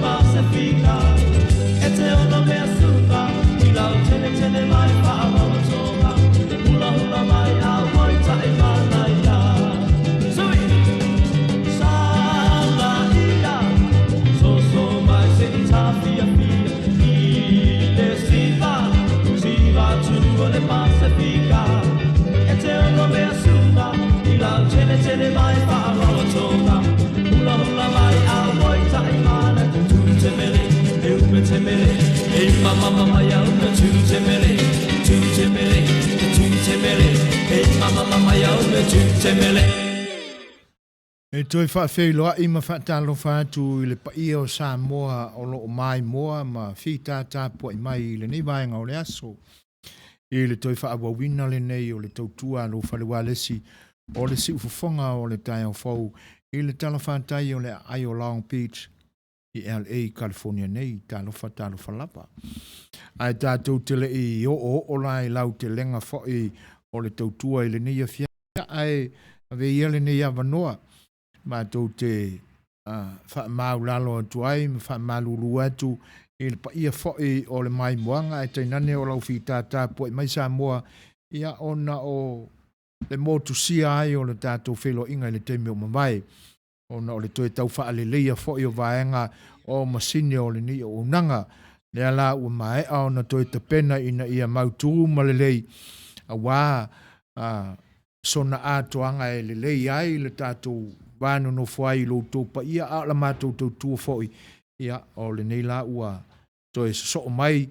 Pasefika E te ono mea suka I lau tele tele mai whaarorotonga Hula hula mai a wai tae manaia Sui! Sala ia So mai se i tawhia fia I le siva Siva tunu o le Pasefika E te ono mea suka I lau tele tele mai whaarorotonga Hula hula mai a wai tae mana Tu te mele, e upe te mele E mama mama ia upe tu te mele Tu te mele, tu te mele E mama mama ia upe tu te mele. E toe faafeiloai ma faatalofa atu i le paia o Samoa o lo o maimoa ma fītātā pua'i mai i lenei vaega o le aso. I le toe faaauauina lenei o le tautua a lou fale ualesi o le siufofoga o le taeao fou i le talafatai o le aai o Long Beach i LA, California nei, talofa talofa lava. Ae tatou te le i oooo la i lautelega foi o le tautua i lenei afiafi, ae ave ia lenei avanoa matou te faamaulalo atu ai ma faamalulu atu i le paia foi o le maimoaga ae tainane o lau fītātā pua'i mai Samoa, ia ona o le motusia ai o le tatou feiloaiga i le taimi o mavae, ona o le toe tau faaleleia foi o vaega o masini o lenei auaunaga. Lea la ua maea ona toe tapena ina ia mautū ma lelei aua sona atoaga e lelei ai le tatou va nonofo ai i lo outou paia, a o la matou tautua foi, ia, o lenei la ua toe sosoo mai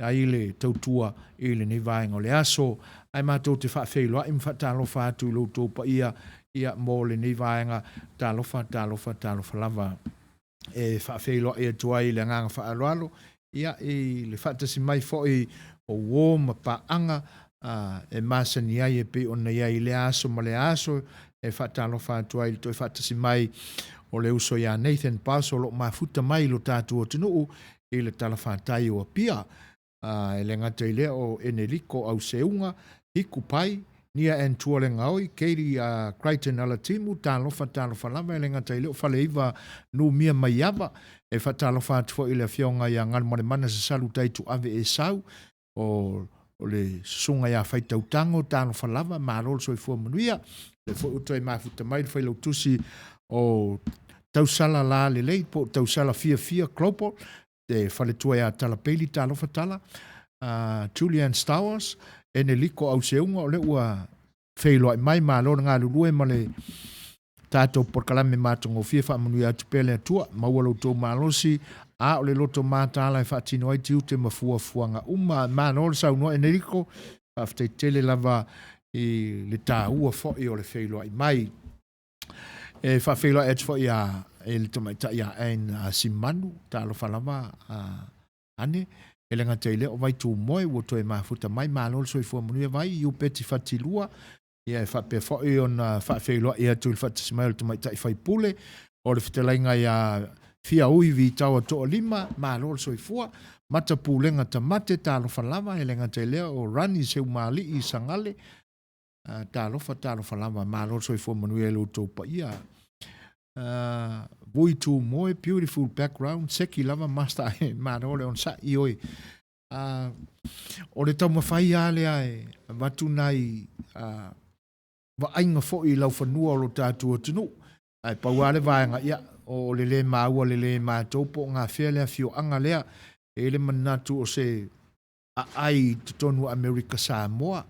ai le tautua i lenei vaega o le aso. Ae matou te faafeiloai ma faatalofa atu i lo outou paia, ia, mo lenei vaega. Talofa, talofa, talofa lava. E faafeiloai atu ai i le agaga faaaloalo, ia, i le faatasi mai foi o uo ma paaga e masani ai e pei ona i ai i lea aso ma lea aso. E faatalofa atu ai i le toe faatasi mai o le uso iā Nathan Bass o lo o mafuta mai i lo tatou atunuu i le talafatai o Apia. E le gata i lea o Eneliko Auseuga, Hiku Pai, Nia Ann Tualegaoi, Katie Crichton Alatimu, talofa talofa lava, e le gata i lea o Faleiva Numia Maiava. E faatalofa atu foi i le afioga ia Galumalemana Sasalu Taituave Esau, o le susuga ia Faitautago, talofa lava, malo le soifua manuia. O lea foi ua toe mafuta mai le failautusi o Tausala La Lelei po o Tausala Fiafia Global, te faletua ia Tala Peili, talofa Tala, Julian Stowers, Eneliko Auseuga, o lea ua feiloai mai, malo le galulue ma le tatou polokalame matagofie, faamanuia atu pea le Atua, maua lo outou malosi, a o le loto mataala e faatino ai tiute ma fuafuaga uma. Malo le saunoa Eneliko, faafetai tele lava i le taua foi o le feiloai mai. E faafeiloai atu foi ia i le tamaitai ia Anne Simanu, talofa lava Ane, e le gata i lea o Vaitumoe ua toe mafuta mai, malo le soifua manuia Vai, Iupeti Fatilua, ia e faapea foi ona faafeiloai atu i le faatasi mai o le tamaitai faipule o le fetalaiga ia Fiaui Vitaoa Toalima, malo le soifua, Matapulega Tamate, talofa lava, e le gata i lea o Rani Seumaalii Sagale, Talofa, talofa lava, malo le soifua manuia i lo outou paia. Vui tu moe, beautiful background, seki lava master, malo le onosai oi. O le taumafai lava lea e avatu nai vaaiga foi i laufanua o lo tatou atunuu. Ae pau lava le vaega, ia, o le le maua lelei e matou po o gafea le afioaga lea. E i ai le manatu o se aai i totonu o Amerika Samoa,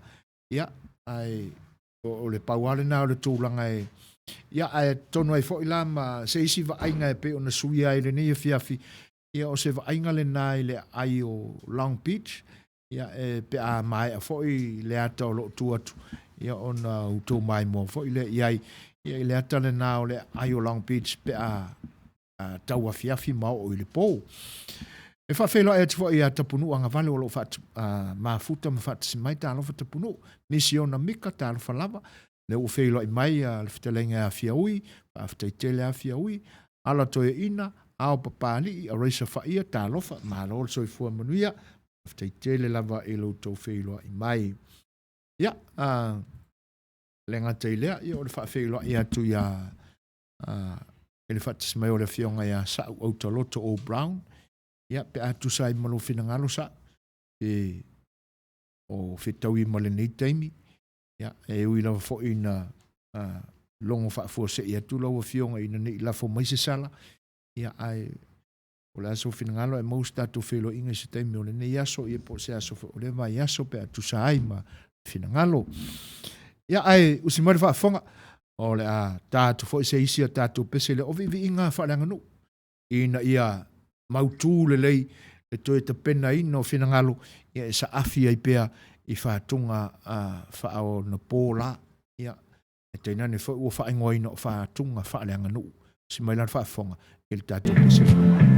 ia, ae o le pau lava lena o le tulaga e, ia, ae atonu ai foi la ma se isi vaaiga e pei ona suia ai i lenei afiafi, ia, o se vaaiga lena i le aai o Long Beach, ia, e, pe a maea foi le ata o lo o tu atu, ia, ona outou maimoa foi lea i ai, ia, i le ata lena o le aai o Long Beach pe a tau afiafi ma oo i le po. E faafeiloai atu foi ia Tapunuu Agavale o lo o mafuta ma faatasi mai, talofa Tapunuu, Misiona Mika, talofa lava, lea ua feiloai mai le fetalaiga ia Fiaui, faafetai tele lava Fiaui, Ala Toeaina, Ao Papalii, Araisa Faia, talofa, malo le soifua manuia, faafetai tele lava i lo outou feiloai mai. Ia, le gata i lea, ia o le faafeiloai atu ia I le faatasi mai o le Afioga ia Sa'u Autaloto O. Brown, ia, pe a tusa ai ma lou finagalo Sa'u, pe o fetaui ma lenei taimi, ia, e ui lava foi ina logo faafuasei atu lau Afioga ina ne i lafo mai se sala, ia, ae o le a sou finagalo ae maua se tatou feiloaiga i se taimi o lenei aso, ia po o se aso foi o lea vaiaso pe a tusa ai ma finagalo. Ia, ae usi mai le faafofoga, o le a ta atu foi se isi a tatou pese lea o viiviiga faaleaganuu ina ia mautu lelei le toe tapenaina o finagalo ia e saafi ai pea i fatuga faaonapo la. Ia, e tainane foi ua faaigoaina o fatuga faaleaganuu. Usi mai la le faafofoga i le tatou pese lea.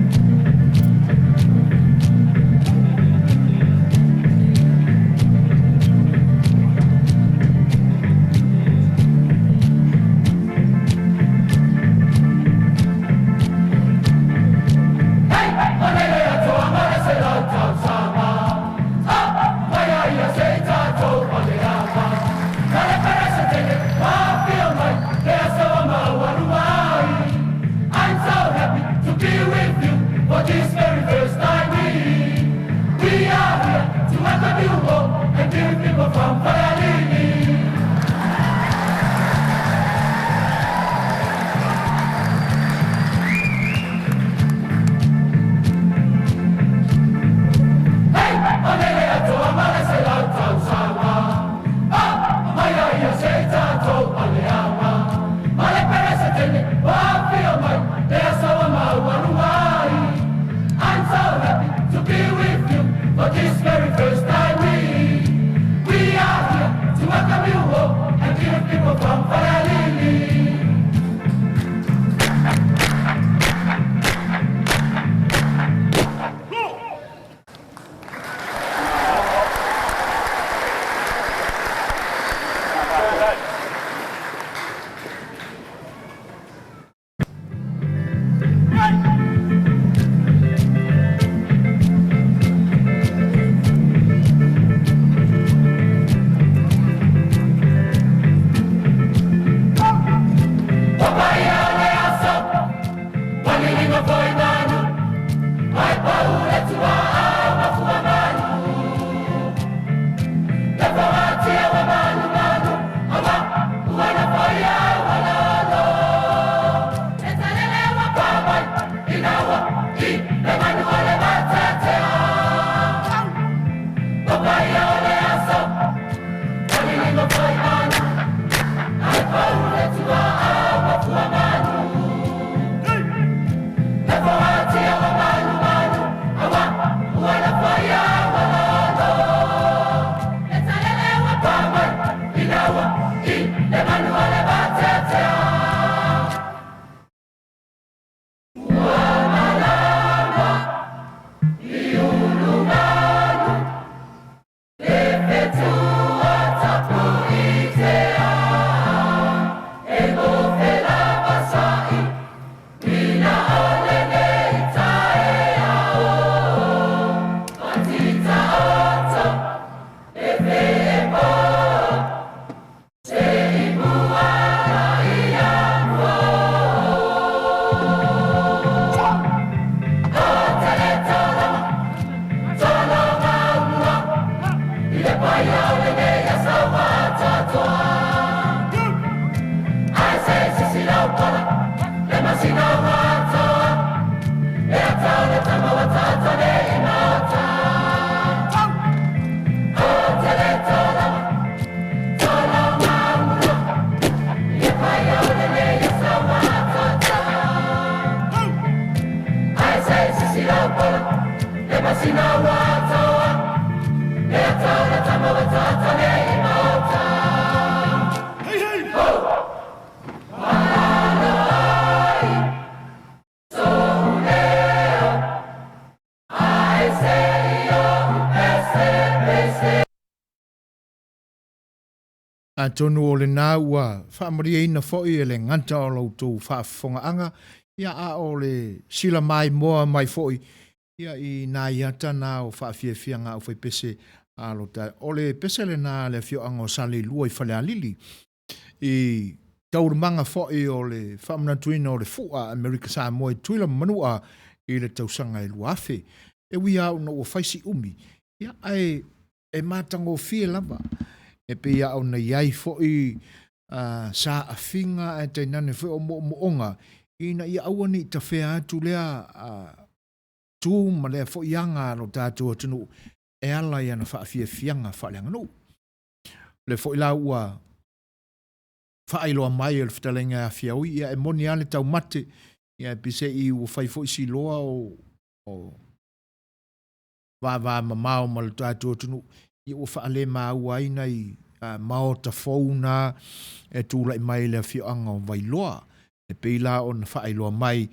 Atonu o lena ua faamalieina foi e le gata o la outou faafofogaaga, ia a o le sila maimoa mai foi ia i nai ata na o faafiafiaga aufaipese a lo tae. O le pese lena a le afioaga o Saleilua i Falealili i. taualumaga foi o le faamanatuina o le Fua Amerika Samoa i Tutuila ma Manua i le tausaga e 2000. E ui lava ona ua fai si umi, ia, ae e matagofie lava, e pei lava ona i ai foi saafiga ae tainane foi o moomooga ina ia aua ne i tafea atu lea tu ma lea foi aga a lo tatou atunuu e ala i ana faafiafiaga faaleaganuu. O lea foi la ua faailoa mai e le fetalaiga ia Fiaui, ia e moni lava le taumate, ia e peiseai ua fai foi si iloa o vavamamao ma le tatou atunuu, ia ua faalemaua ai nai maota fou na e tulai mai i le afioaga o Vailoa. E pei la ona faailoa mai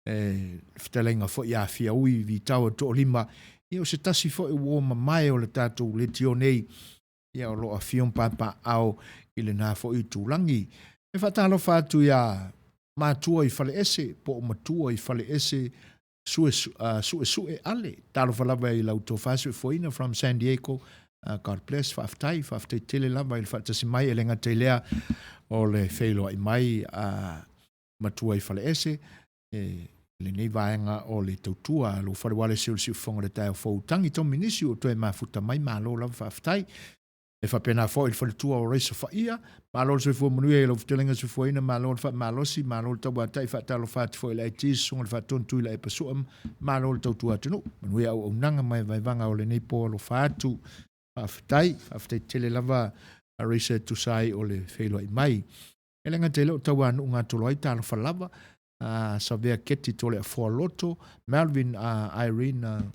e le fetalaiga foi ia Fiaui Vitau e Toalima, ia o se tasi foi uo mamae o le tatou leitio nei, ia o lo o afio ma papaaao i lena foi itulagi. E faatalofa atu ia Matua i Faleese, po o Matua i Faleese, Suesue Ale. Talofa lava i lau tofa soifuaina from San Diego. God bless, faafetai, faafetai tele lava i le faatasi mai, e le gata i lea o le feiloai mai a Matua i Faleese e lenei vaega o le tautua a lou fale ualesi o le siufofoga o le taeao fou. Tangi Tomi nisi ua toe mafuta mai, malo lava faafetai. E faapena foi i le faletua o Raisa Faia, malo le soifua manuia i lau fetalaiga soifuaina, malo le faamalosi, malo le tauatai, faatalofa atu foi i le IT, susuga i le Faatonu Tuilaepa Sua, malo le tautua atunuu, manuia auaunaga ma vaevaega o lenei po alofa atu. Faafetai, faafetai tele lava Raisa e tusa ai o le feiloai mai. E le gata i lea o Tauanuu Gatoloai, talofa lava, Savea Keti Toleafoa Loto, Melvin Irene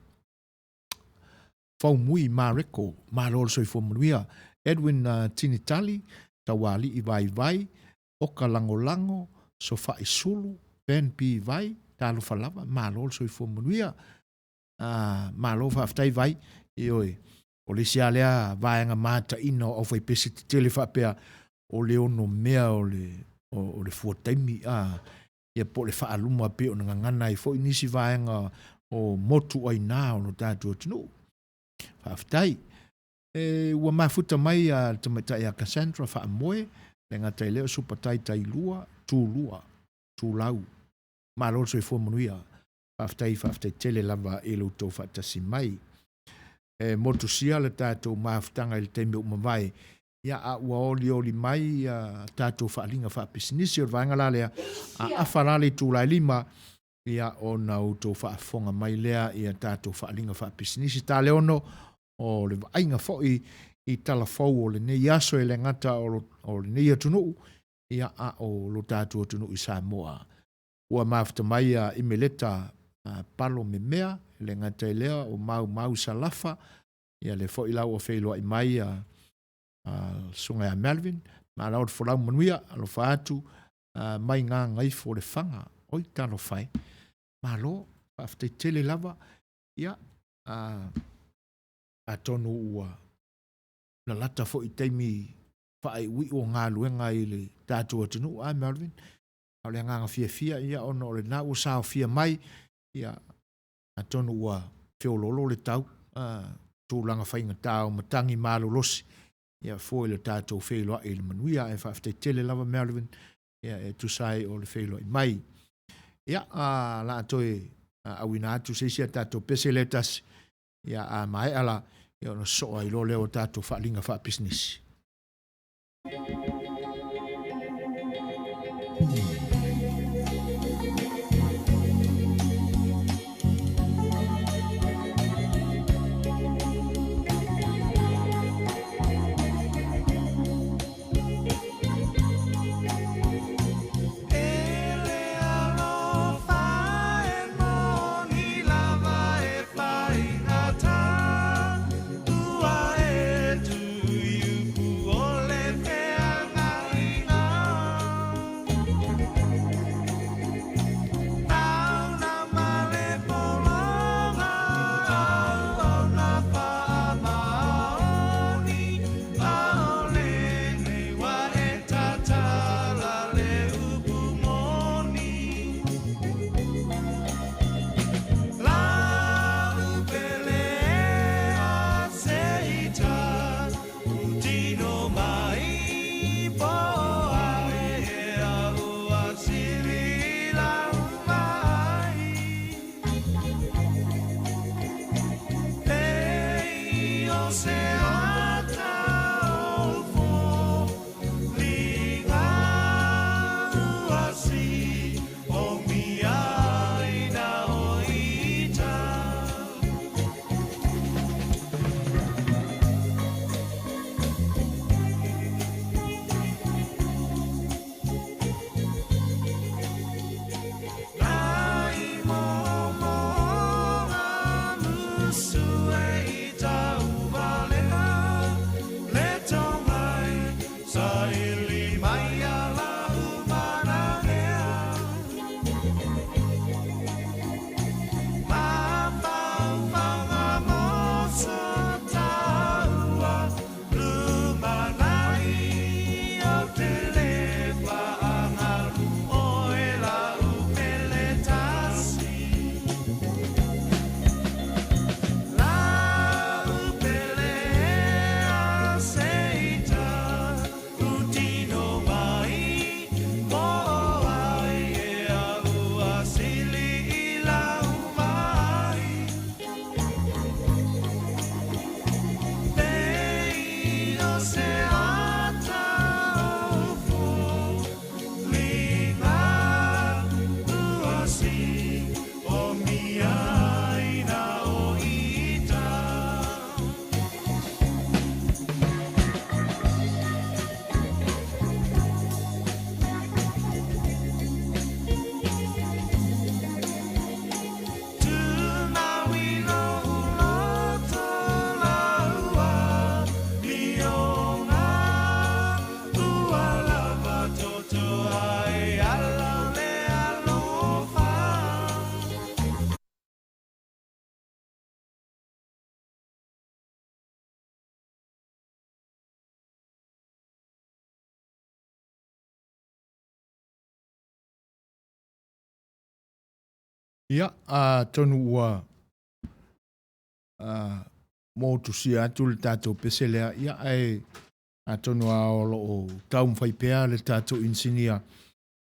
Faumui Mareko, malo le soifua manuia, Edwin Tinitali, Taualii Vaivai, Oka Lagolago, Sofa'i Sulu, Ben P. Vai, talofa lava, malo le soifua manuia. Malo faafetai Vai, ioe, o le isi lava lea vaega mataina o aufaipese tetele faapea, o le ono mea o le, o le fua taimi, a, ia po o le faaluma pei ona gagana ai foi nisi vaega o motu aina o lo tatou atunuu. Faafetai. E, ua mafuta mai a le tamaitai a Cassandra Faamoe, le gata i lea o Supatai Tailua, Tulua, Tulau. Malo le soifua manuia. Faafetai, faafetai tele lava i lo outou faatasi mai. E motusia le tatou mafutaga i le taimi ua mavae, ia a ua olioli mai ia tatou faaaliga faapisinisi o le vaega la lea, a afa la le itula e 5, ia ona outou faafofoga mai lea ia tatou faaaliga faapisinisi. Taleono o le vaaiga foi i tala fou o lenei aso e le gata o lenei atunuu, ia a o lo tatou atunuu i Samoa. Ua mafuta mai a Imeleta Palo Memea, e le gata i lea o Maumau Salafa, ia lea foi la ua feiloai mai a susuga ia Melvin, malo le folau manuia, alofa atu mai Gagaifo le Faga, oi talofa e, malo, faafetai tele lava, ia atonu ua lalata foi taimi faaiuiu o galuega i le tatou atunuu, a Melvin, a o le agaga fiafia, ia ona o lena ua saofia mai, ia atonu ua feoloolo le tau, tulaga faigata o matagi malolosi, ia fua i le tatou feiloai i le manuia, ae faafetai tele lava Melvin, ia e tusa ai o le feiloai mai. Ia, la a toe auina atu se isi a tatou pese lea tasi, ia a maea la, ia ona sosoo ai loa lea o tatou faaaliga faapisinisi. Ia, atonu ua motusia atu le tatou pese lea, ia, ae atonu lava o lo o taumafai pea le tatou inisinia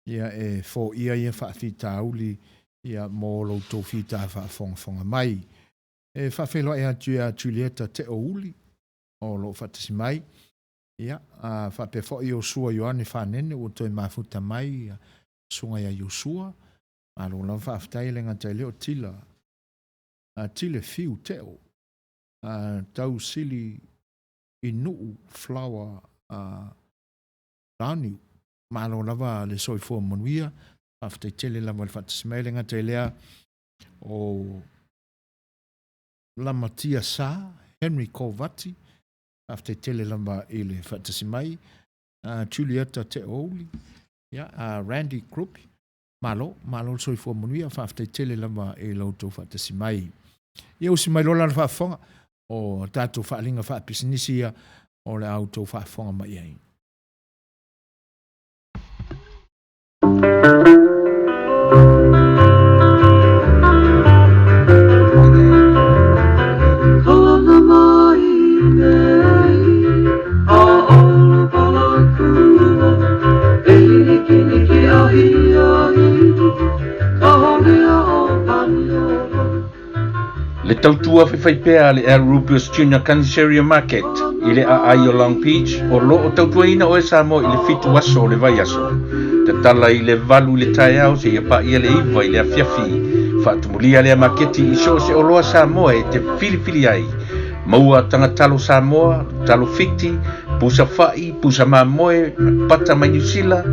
ia e foia ia faafitauli ia mo lo outou fita faafogafoga mai. E faafeiloai atu ia Julieta Teouli o lo o faatasi mai, ia, a faapea foi Iosua Ioane Fanene ua toe mafuta mai, ia, susuga ia Iosua. Malo lava faafetai, e le gata i lea o Tila, a Tile Fiu Teo, a tau sili i Nuu Flower a Laniu. Malo lava le soifua manuia, faafetai tele lava i le faatasi mai. E le gata i lea o Lamatia Sa, Henry Kovati, faafetai tele lava i le faatasi mai. Julieta Teouli, ia, Randy Krupp, malo, malo le soifua manuia, faafetai tele lava i lo outou faatasi mai. Ia usi mai loa la le faafofoga o tatou faaaliga faapisinisi ia o le a outou faafofoga mai i ai. Le tautua faifaipea a le Al Rubius Junior Caniceria Market i le aai o Long Beach o lo o tautuaina oe Samoa i le 7 aso o le vaiaso. Tatala i le 8 i le taeao seia paia le 9 i le afiafi. Faatumulia lea maketi i so o se oloa Samoa e te filifili ai. Maua taga talo Samoa, talo Fiti, pusa fa'i, pusa mamoe, pata mai Niu Sila,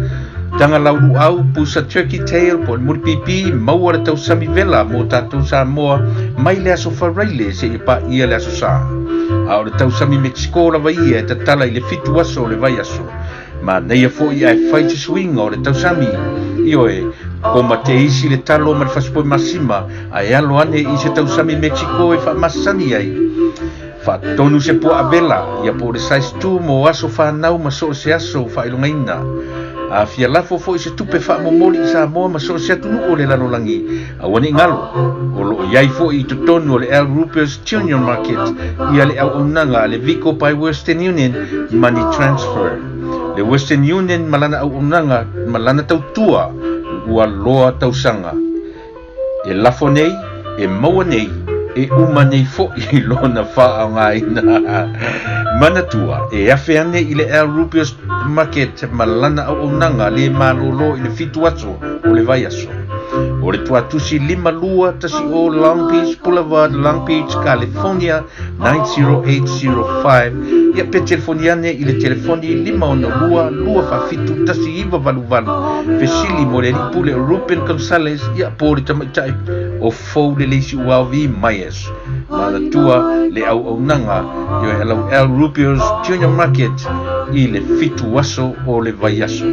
taga laulu'au, pusa turkey tail po o le mulipipi, maua le tausami vela mo tatou Samoa mai le aso Faraile seia paia le aso Sa. A o le tausami Mexico lava ia e tatala i le 7 aso o le vaiaso. Manaia foi ae fai se suiga o le tausami. Ioe, koma te isi le talo ma le fasipoe masima ae alo ane i se tausami Mexico e faamasani ai. Faatonu se puaa vela, ia po o le size 2 mo aso fanau ma so o se aso faailogaina. A fia lafo foi se tupe faamomoli i Samoa ma so o se atunuu o le lalolagi, aua ne i galo, o lo o i ai foi i totonu o le Al Rupert's Junior Market ia le auaunaga a le Vico by Western Union Money Transfer. Le Western Union ma lana auaunaga ma lana tautua ua loa tausaga. E lafo nei, e maua nei, e uma nei foi lona faaaogaina. Manatua, e afe ane i le Al Rupert's Market ma lana auaunaga le malōlō i le 7 aso o le vaiaso. O le tuatusi 5210 Long Beach Boulevard, Long Beach, California 90805. Ia pe telefoni ane i le telefoni 562 247 1988. Fesili mo le alii pule o Ruben Gonzalez, ia po o le tamaitai o Fou le Leisi Uao V. Myers. Manatua le auaunaga ioe alau Al Rubio's Junior Market i le 7 aso o le vaiaso.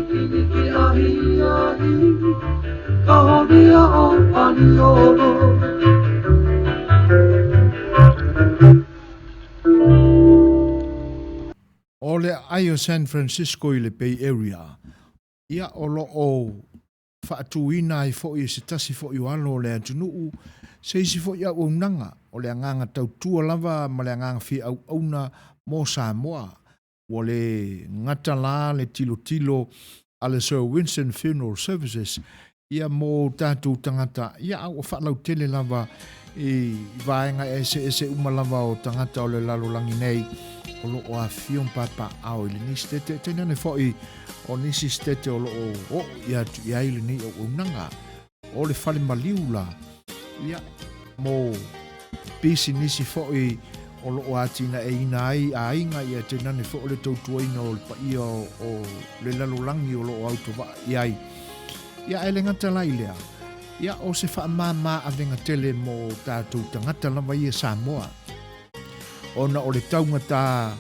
O le aai o San Francisco i le Bay Area, ia o lo o faatuina ai foi e se tasi foi o alo o le atunuu se isi foi auaunaga o le agaga tautua lava ma le agaga fia auauna mo Samoa. Ua le gata la le tilotilo a le Sir Winston Funeral Services ia mo tatou tagata, ia a ua faalautele lava i vaega eseese uma lava o tagata o le lalolagi nei o lo o afifio ma papaaao i lenei sitete, tainane foi o nisi sitete o lo o oo ia atu i ai lenei auaunaga o le fale maliu la, ia, mo pisinisi foi o lo o atinaeina ai aiga, ia tainane foi o le tautuaina o le paia o le lalolagi o lo o autovaa i ai. Ia, ae le gata la i lea, ia, o se faamāmā avega tele mo tatou tagata lava ia Samoa, ona o le taugata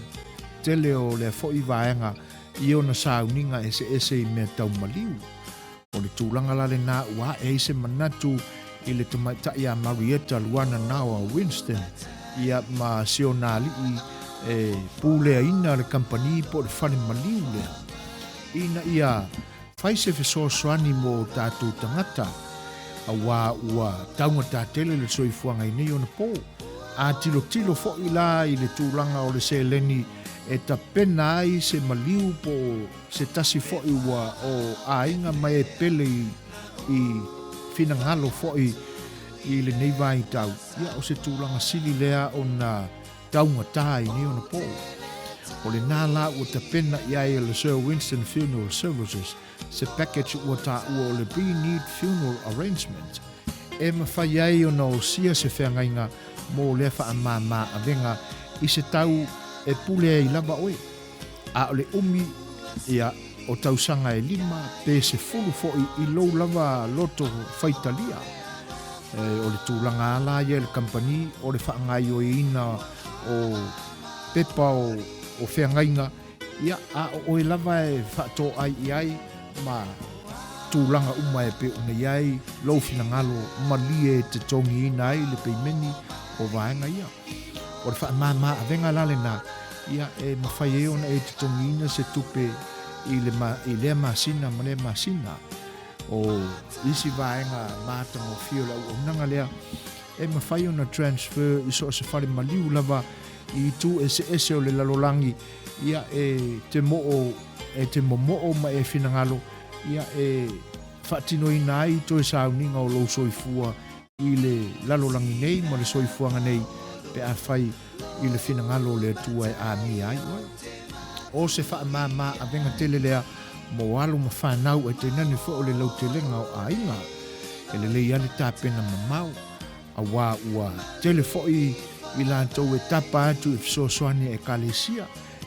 tele o lea foi vaega i ona sauniga eseese i mea tau maliu. O le tulaga la lena ua ae ai se manatu i le tamaitai a Marietta Luana Naoa Winston ia ma si ona alii e puleaina le kamupani po o le fale maliu lea ina ia fai se fesoasoani mo tatou tagata. Auā ua taugata tele le soifuaga i nei ona pō. A tilotilo foi la i le tulaga o le seleni e tapena ai se maliu po o se tasi foi ua o aiga ma e pele i finagalo foi i lenei vaitau, ia o se tulaga sili lea ona taugata i nei ona pō. O lena la ua tapena i ai e le Sir Winston Funeral Services se package ua taua o le Pre-Need Funeral Arrangement e mafai ai ona osia se feagaiga mo lea faamāmā avega i se tau e pule ai lava oe. A o le umi, ia, o tausaga e 5 pe 10 foi i lou lava loto faitalia. E, o le tulaga lava ia i le kamupani o le faagaioiina o pepa o, o feagaiga, ia, a o oe lava e faatoai i ai ma tulaga uma e pei ona i ai lou finagalo malie e totogiina ai le peimeni o vaega ia. O le faamāmā avega la lena, ia, e mafai ai ona e totogiina se tupe i, le, i lea masina ma lea masina. O isi vaega matagofie o le auaunaga lea, e mafai ona transfer i so o se fale maliu lava i itu eseese o le lalolagi, ia e te moo, e te momoo ma e finagalo, ia e faatinoina ai toe sauniga o lou soifua i le lalolagi nei ma le soifuaga nei pe afai i le finagalo o le Atua e amia ai oe. O se faamāmā avega tele lea mo alo ma fanau ae tainane foi o le lautelega o aiga. E lelei lava le tapena mamao, auā ua tele foi i latou e tapa atu i fesoasoani a Ekalesia,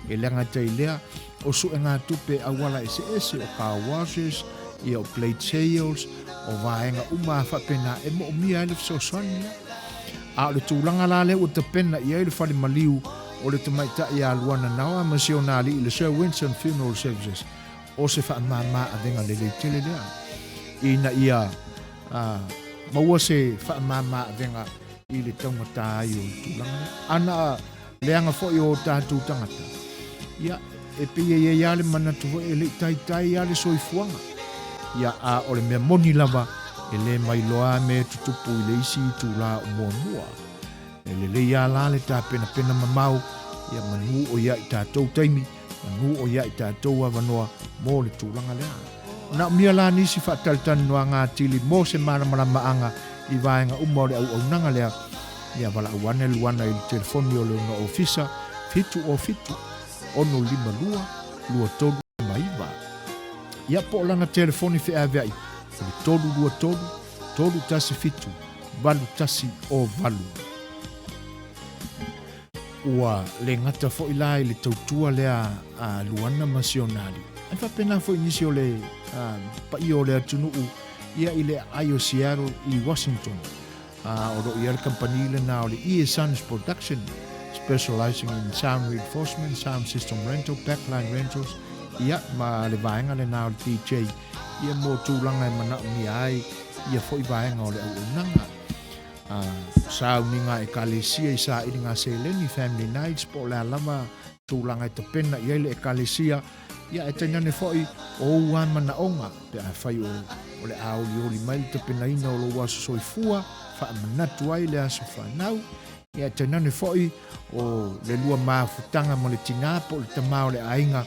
e leaga i lea o suegatupe auala eseese o car washes, ia o plate sales, o vaega uma lava faapena e moomia ai le fesoasoani lea. A o le tulaga la lea ua tapena i ai le fale maliu o le tamaitai ia Luana Naoa ma si ona alii le Sir Winston Funeral Services, o se faamāmā avega lelei tele lea ina ia maua se faamāmā avega i le taugata ai o le tulaga lea. Ana leaga foi o tatou tagata, ia, e pei e i ai lava le manatu foi e le i taitai lava le soifuaga. Ia, a o le mea moni lava, e le mailoa lava mea e tutupu i le isi itula o muamua. E lelei lava la le tapenapena mamao, ia manu o ia i tatou taimi, manu o ia i tatou avanoa mo le tulaga lea. Manaomia la nisi faatalitanoaga atili mo se malamalamaaga i vaega uma o le auaunaga lea, ia valaau ane Luana i le telefoni o le ona ofisa 707 652 2359. Ia po o lana telefoni feaveai o le 323 317 8108. Ua le gata foi la i le tautua lea a Luana ma si ona alii, ae faapena foi nisi o le paia o le atunuu ia i le aai o Seattle i Washington. O lo o i ai le kamupani lena o le Ear Sons Production, specializing in sound reinforcement, sound system rental, backline rentals, ia ma le vaega lena o le DJ, ia mo tulaga e manaomia ai ia foi vaega o le auaunaga. Sauniga Ekalesia i sailiga seleni, family nights, po o le a lava tulaga e tapena i ai le Ekalesia, ia e tainane foi o ou lava manaoga pe afai o, o le a olioli mai le tapenaina o lou aso soifua, faamanatu ai le aso fanau, ia e tainane foi o le lua mafutaga ma le tinā po o le tamā o le aiga,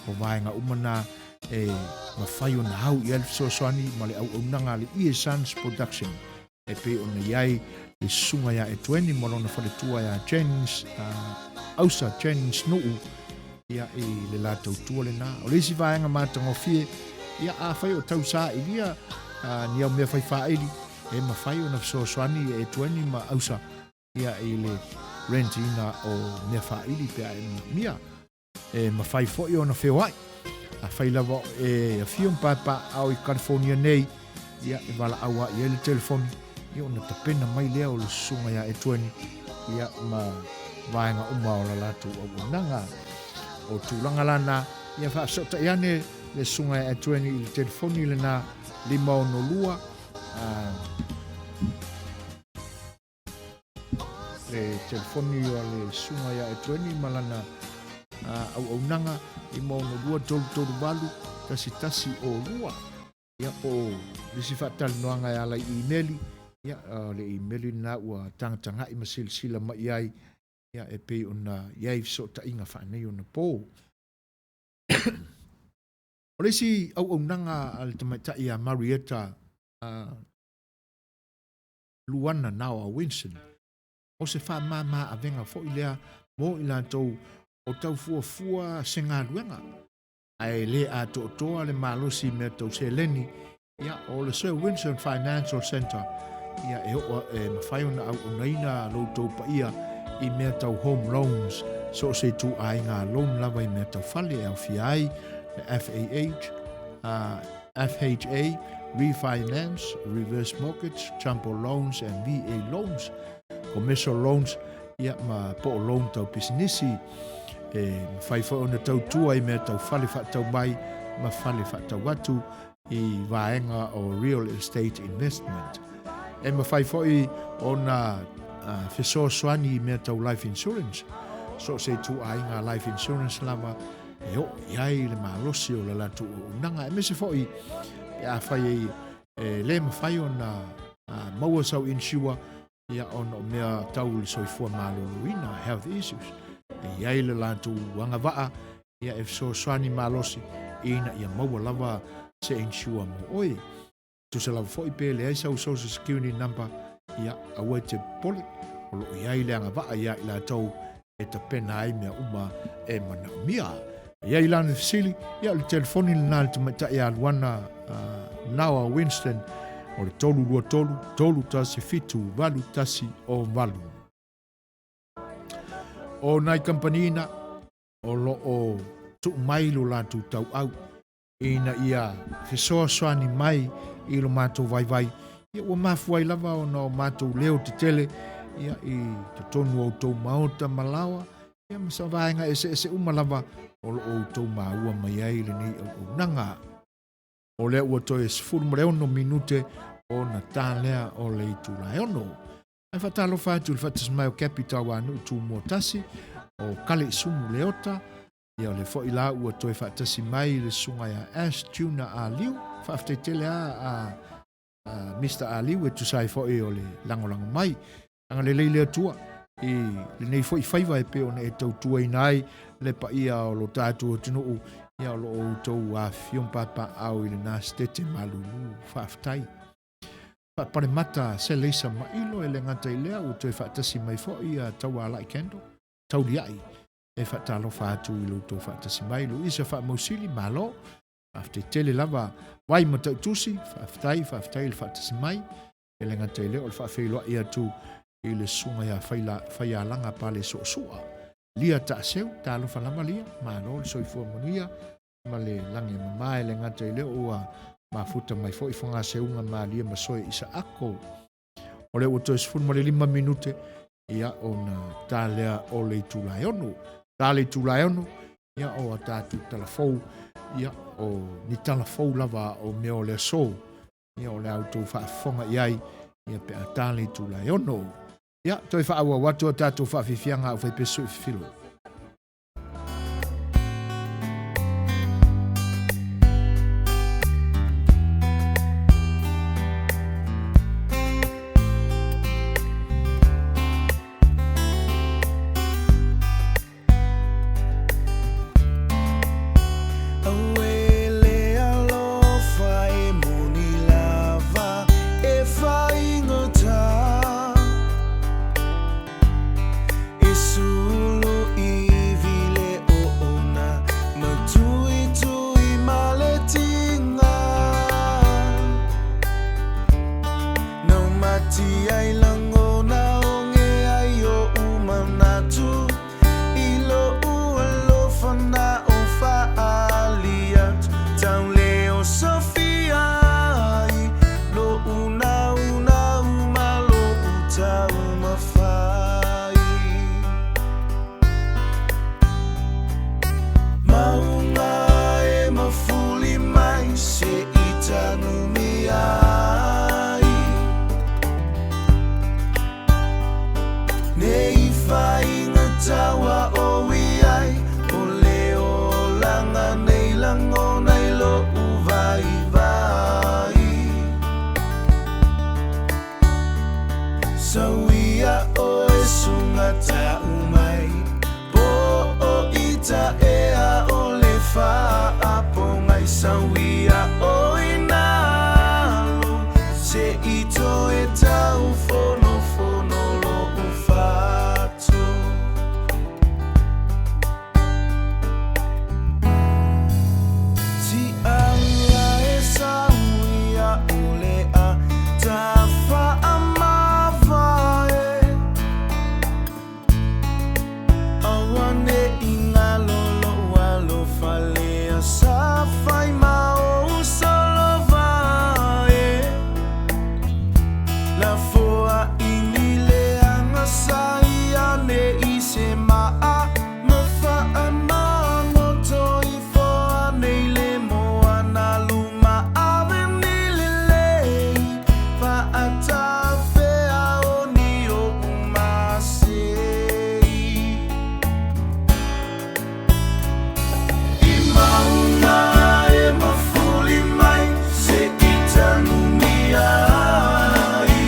o vaega uma na e mafai ona au i ai le fesoasoani ma le auaunaga a le Ie Sons Production. E pei ona i ai le susuga ia Etueni ma lona faletua ia Jennings, Ausa Jennings Nuu, ia, i le la tautua lena. O le isi vaega matagofie, ia, afai o tau sailia ni au mea fai faaili, e mafai ona fesoasoani e Etueni ma Ausa, ia, i le rent ina o mea faaili pe a e manaomia. E mafai foi ona feoai. Afai lava e afio ma paepaeaao i California nei, ia, e valaau lava i ai le telefoni, ia, ona tapena mai lea o le susuga ia Etueni, ia, ma vaega uma o la latou auaunaga. O tulaga la na, ia faafesootai ane le susuga ia Etueni i le telefoni lena 562, le telefoni o le susuga ia Etueni ma lana auaunaga 562 338 1102. Ia, po o le isi faatalanoaga e ala i imeli, ia, o le imeli lena ua tagatagai ma silasila mai i ai, ia, e pei ona i ai fesootaiga faaneionapo. O le isi auaunaga a le tamaitai ia Marietta uh, Luana Naoa Winston, o se faamama avega foi lea mo i latou o tau fuafua se galuega ae le atoatoa le malosi i mea tau seleni, ia, o le Sir Winston Financial Centre, ia, e oo e mafai ona auaunaina lo outou paia i mea tau home loans, so o se ituaiga loan lava i mea tau fale e aofia ai le FAH, uh, FHA, refinance, reverse mortgage, jumbo loans and VA loans, commercial loans, ia, ma po o loan tau pisinisi, e mafai foi ona tautua i mea tau fale faatau mai ma fale faatau atu i vaega o real estate investment. E mafai foi ona uh, fesoasoani i mea tau life insurance, so o se ituaiga life insurance lava e oo i ai le malosi o le latou auaunaga, aemaise foi pe afai e, e le mafai ona uh, maua sau insure ia ona o mea tau le soifua maloloina, health issues, e i ai le latou agavaa ia e fesoasoani malosi ina ia maua lava se insure mo oe. Tusa lava foi pe leai sau social security number, ia aua e te popole, o lo o i ai le agavaa ia i latou e tapena ai mea uma e manaomia. E i ai lana fesili, ia o le telefoni lena a le tamaitai ia Luana uh, Naoa Winston o le 323 317 8108. O nai kampanina o lo o tuu mai lo latou tauau ina ia fesoasoani mai i lo matou vaivai, ia ua mafua ai lava ona o matou leo tetele ia i totonu o outou maota ma laoa, ia ma sa vaega eseese uma lava o lo o outou maua mai ai lenei auaunaga. O lea ua toe 16 minute ona ta lea o le itula e ono. Ae faatalofa atu i le faatasi mai o Capi Tauanuu Tumua Tasi, o Kale Isumu Leota, Ia o lea foi la ua toe faatasi mai le susuga ia Ash Tuna Aliu. Faafetai tele a, a, a Mr. Aliu e tusa ai foi o le lagolago mai. Agalelei le Atua i lenei foi faiva e pei ona e tautuaina ai le paia o lo tatou atunuu, ia o lo o outou afifio ma papaaao i lena setete malulu. Faafetai. Faapalemata Seleisa Mailo e le gata i lea ua toe faatasi mai foi ia Taualai Kendall, Tauliai, e faatalofa atu i lo outou faatasi mai. Luisa Faamausili, malo, faafetai tele lava. Vai Matautusi, faafetai, faafetai i le faatasi mai. E le gata i lea o le faafeiloai atu i le susuga ia Faialaga Pale Suasua. Lia Taaseu, talofa lava Lia, malo le soifua manuia ma le lagi e mama. E le gata i lea ua mafuta mai foi Fogaseuga Malia Masoe Isaako. O lea ua toe 15 minute ia ona ta lea o le itula e ono. Ta le itula e ono, ia o a tatou tala fou, ia o ni tala fou lava o mea o le aso, ia o le a outou faafofoga i ai, ia pe a ta le itula e ono. Ia, toe faaauau atu a tatou faafiafiaga au faipesu i fifilo. taʻea o le faapogai sauia o i nalo se i toe taufonofono loʻu fatu. Tiaula e sauia o le a tafaamavae. Aua ne i galo loʻu alofa lea sa fai ma ou solovae. Lafoa i ni leaga sa ia ne i se maa ma faamagoto ifo anei le moana luma ave ni lelei faatafea o ni oʻu masei. I mauga e mafuli mai se i tanumia ai.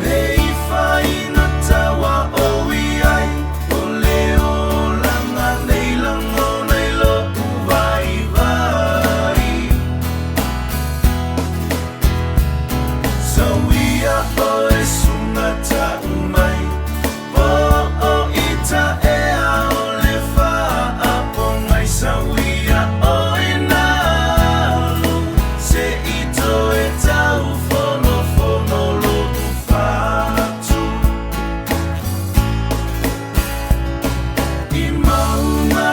Nei faina taua o iai, o le olaga nei lagona i loʻu vaivai. Sauia oe suga taʻu mai, po o i taʻea o le faapogai sauia o i nalo se i toe taufonofono loʻu fatu. I mauga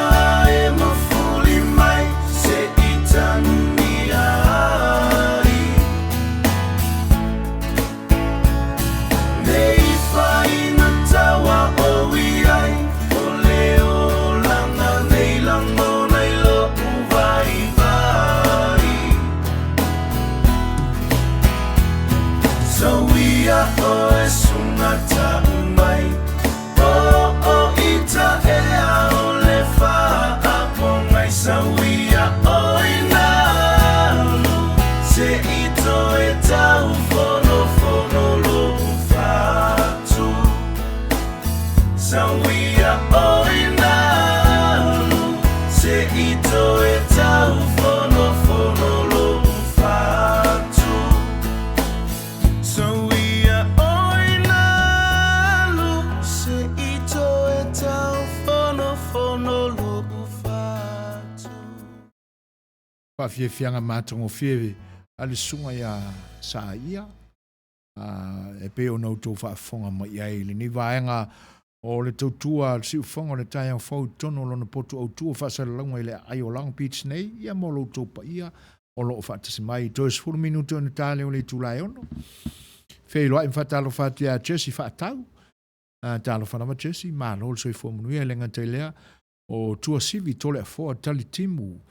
e mafuli mai se i tanumia ai. Nei faina taua o iai, o le olaga nei lagona i loʻu vaivai. Sauia oe suga taʻu mai, po o i taʻea o le faapogai sauia o i nalo se i toe taufonofono loʻu fatu. Sauia o i nalo se i toe taufonofono loʻu fatu. Sauia o i nalo se i toe taufonofono loʻu fatu. Faafiafiaga matagofie a le susuga iā Saia, e pei ona outou faafofoga mai i ai i lenei vaega o le tautua a le siufofoga o le taeao fou i totonu o lona potu autu o faasalalauga i le aai o Long Beach nei, ia mo lo outou paia o lo o faatasi mai. Toe 10 minute ona ta lea o le itula e 6. Feiloai ma faatalofa atu iā Jesse Faatau. Talofa lava Jesse, malo le soifua manuia e le gata i lea o Tuasivi Toleafoa Talitimu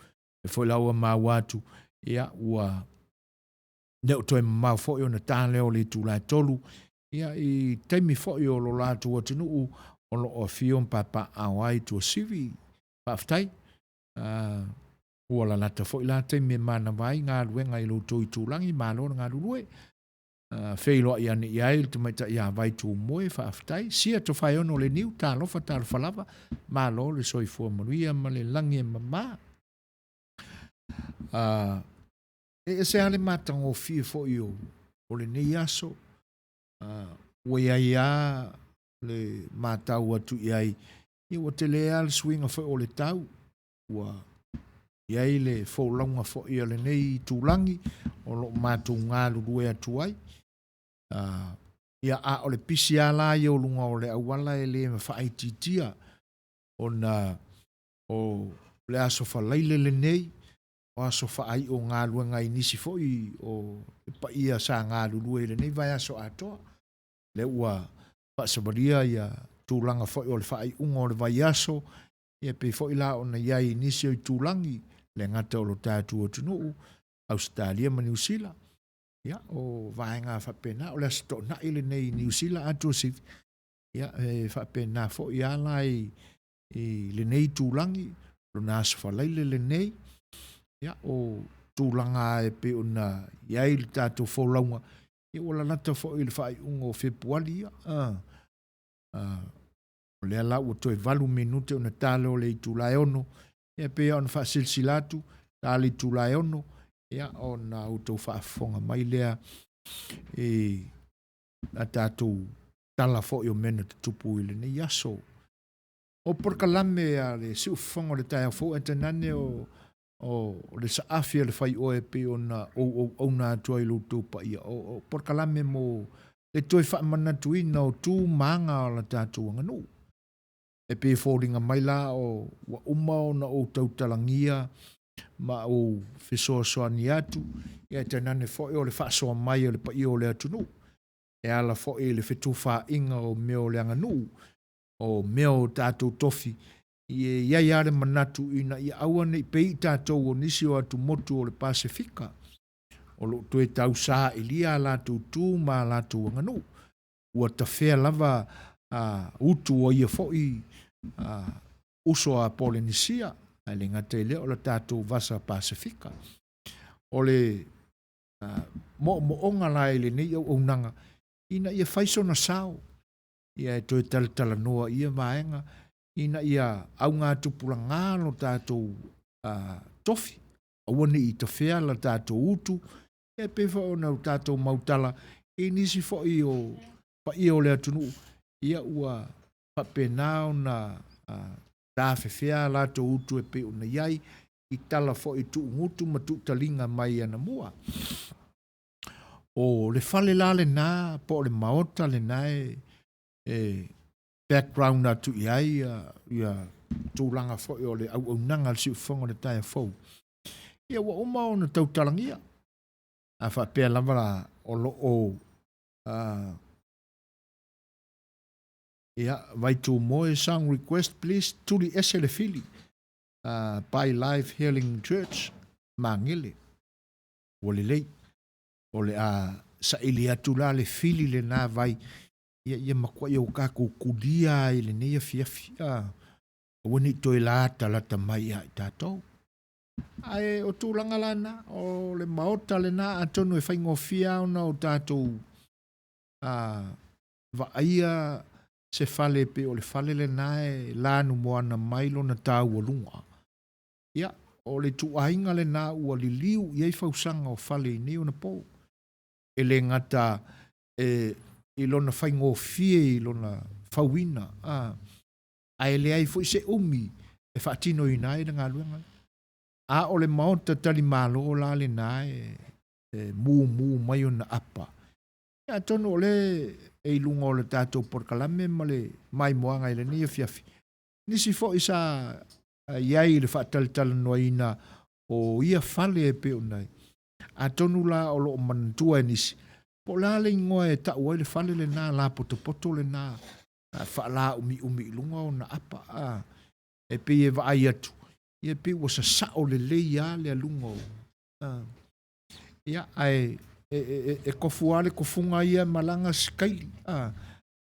e foi laua maua atu, ia ua le o toe mamao foi ona ta lea o le itula e 3, ia i taimi foi o lo latou atunuu o lo o afio ma papaaao ai Tuasivi. Faafetai. Ua lalata foi la taimi e manava ai galuega i lo outou itulagi, malo le galulue. Feiloai ane i ai le tamaitai ia Vai Tumoe, faafetai. Sia Tofaeono le niu, talofa, talofa lava, malo le soifua manuia ma le lagi e mama. E ese lava le matagofie foi o lenei aso, ua iai lava le matau atu i ai, ia ua tele lava le suiga foi o le tau, ua iai le folauga foi a lenei itulagi o lo o matou galulue atu ai. Ia a o le pisi lava la ia o luga o le auala e le faaitiitia ona o le aso falaile lenei, o aso faai'o galuega i nisi foi o le paia sa galulue i lenei vaiaso atoa. Lea ua faasavalia ia tulaga foi o le faaiuga o le vaiaso, ia pei foi la ona i ai i nisi o itulagi, le gata o lo tatou atunuu, Ausetalia ma Niu Sila. Ia, o vaega faapena, o le Aso Toonai lenei i Niu Sila atoa sivi, ia e faapena foi lava la i lenei itulagi, lona aso falaile lenei, ia o tulaga e pei ona i ai le tatou folauga, ia ua lalata foi i le faaiuga o Fepuali ia. O lea la ua toe 8 minute ona ta lea o le itula e 6, ia pei ona faasilasila atu, ta le itula e 6, ia ona outou faafofoga mai lea i a tatou tala foi o mea na tutupu i lenei aso. O polokalame a le siufofoga o le taeao fou ae tainane o o le saafi a le faioe e pei ona ou auauna atu ai i lo outou paia. O polokalame mo le toe faamanatuina o tu ma aga o la tatou aganuu. E pei e foliga mai la o ua uma ona ou tautalagia ma ou fesoasoani atu, ia tainane foi o le faasoa mai o le paia o le atunuu e ala foi i le fetufaaiga o mea o le aganuu, o mea o tatou tofi, e i ai lava le manatu ina ia aua ne i pei tatou o nisi o atumotu o le Pasefika o lo o toe tausailia a latou tu ma a latou aganuu. Ua tafea lava utu o ia foi uso a Polenisia, ae le gata i lea o le tatou Vasa Pasefika. O le moomooga la i lenei auaunaga ina ia fai sona sao, ia e toe talatalanoa i ia vaega ina ia augatupulaga lo tatou tofi, aua ne i tafea la tatou utu, ia e pei foi ona o tatou mautala i nisi foi o paia o le atunuu, ia ua faapena ona tafefea a latou utu e pei ona i ai i tala foi tuugutu ma tuutaliga mai anamua. O le fale la lena po o le maota lena e background atu i ai ia tulaga foi o le auaunaga a le siufofoga o le taeao fou. Ia ua uma ona tautalagia. A faapea lava la o lo o ia Vaitumoe song request please tuli ese le fili by Life Healing Church Magele. Ua lelei. O le a saili atu la le fili lena vai ia ia matuai o tatou kulia ai i lenei afiafi. Aua ne i toe latalata mai ia i tatou. Ae o tulaga la na, o le maota lena atonu e faigofie lava ona o tatou vaaia se fale e pei o le fale lena e lanumoana mai lona taualuga. Ia, o le ituaiga lena ua liliu i ai fausaga o fale i nei ona po. E le gata e, i lona faigofie i lona fauina, a, ae leai foi se umi e faatinoina ai le galuega lea. A o le maota talimalo la lena e, e mumu mai ona apa. Ia, atonu o lea e i luga o le tatou polokalame ma le maimoaga i lenei afiafi, nisi foi sa i ai i le faatalatalanoaina o ia fale e pei ona i ai. Atonu la o lo o manatua e nisi, po o le a le igoa e tau ai le fale lena lapotopoto lena faalaumiumi i luga ona apa, a, e pei e vaai atu, ia e pei ua sasao lelei lava le aluga o, a, ia, ae e, e, e kofu lava le kofuga ia ma lana sikaili, a,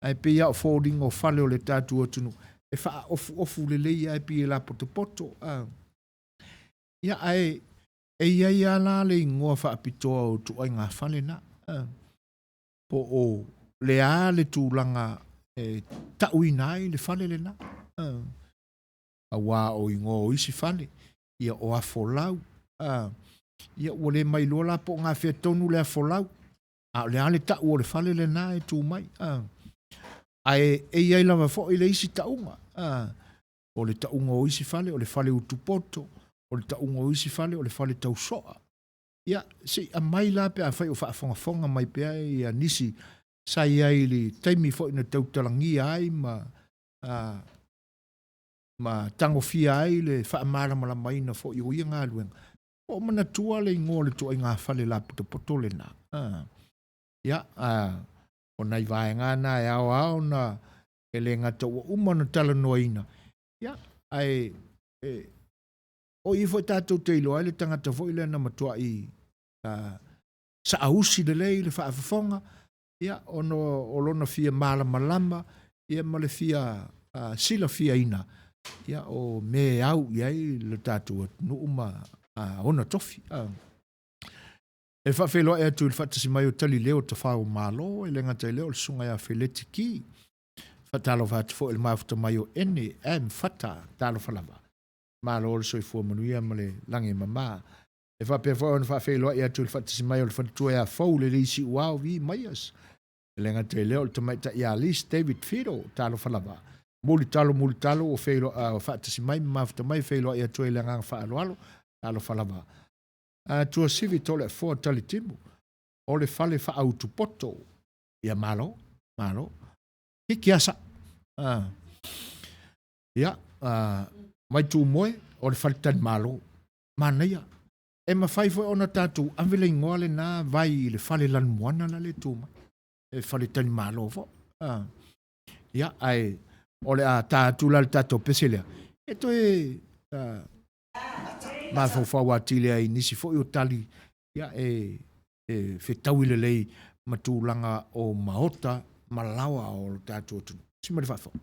ae pei lava o foliga o fale o le tatou atunuu, e faaofuofu lelei lava e pei e lapotopoto, a. Ia, ae e i ai lava la le igoa faapitoa o ituaiga fale na, a, po o le a le tulaga e tauina ai le fale lena, a, aua o igoa o isi fale, ia o afolau, a, ia ua le mailoa la po o gafea tonu le afolau, a o le a le tau o le fale lena e tu mai, a. Ae e i ai lava foi le isi tauga, a, o le tauga o isi fale, o le fale utupoto, o le tauga o isi fale, o le fale tausoa. Ia, se i aumai la pe afai o faafogafoga mai pea ia nisi sa i ai i le taimi foi na tautalagia ai ma, a, ma tagofia ai le faamalamalamaina foi o ia galuega. Po o manatua le igoa o le ituaiga fale lapotopoto lena. A, ia, a, o nai vaega na e ao lava ona e le gata ua uma ona talanoaina, ia, ae e, o i foi tatou te iloa ai le tagata foi lea na matuai saausi lelei le faafofoga, ia, ona o lona fia malamalama, ia, ma le fia silafiaina, ia, o mea e au i ai le tatou atunuu ma ona tofi. E faafeiloai atu i le faatasi mai o Tali Leo Tafao o Malo, e le gata i lea o le Susuga ia Feleti Ki. Faatalofa atu foi i le mafuta mai o Ene M Fata, talofa lava. Malo le soifua manuia ma le lagi e mama. E faapea foi ona faafeiloai atu i le faatasi mai o le faletua ia Fou le Lisi Uao Vi Maias. E le gata i lea o le tamaitai ia Liz David Fido, talofa lava. Mulitalo mulitalo ua feiloa uh, faatasi mai ma mafuta mai feiloai atu ai le agaga faaaloalo, talofa lava. Uh, Tuasivi Toleafoa Talitimu, o le fale faautupoto. Ia malo, malo. Hiki asa. Uh, ia, uh, mai Tūmoe, o le fale talimalo. Manaia. E mafai foi ona tatou ave le igoa lena vai i le fale lanumoana la le tu mai. E fale talimalo foi. Ah. Ia, ae o le a ta atu la le tatou pese lea. E toe uh, mafaufau atili ai nisi foi o tali ia, e, e fetaui lelei ma tulaga o maota ma laoa o lo tatou atunuu. Si ma le faafofoga.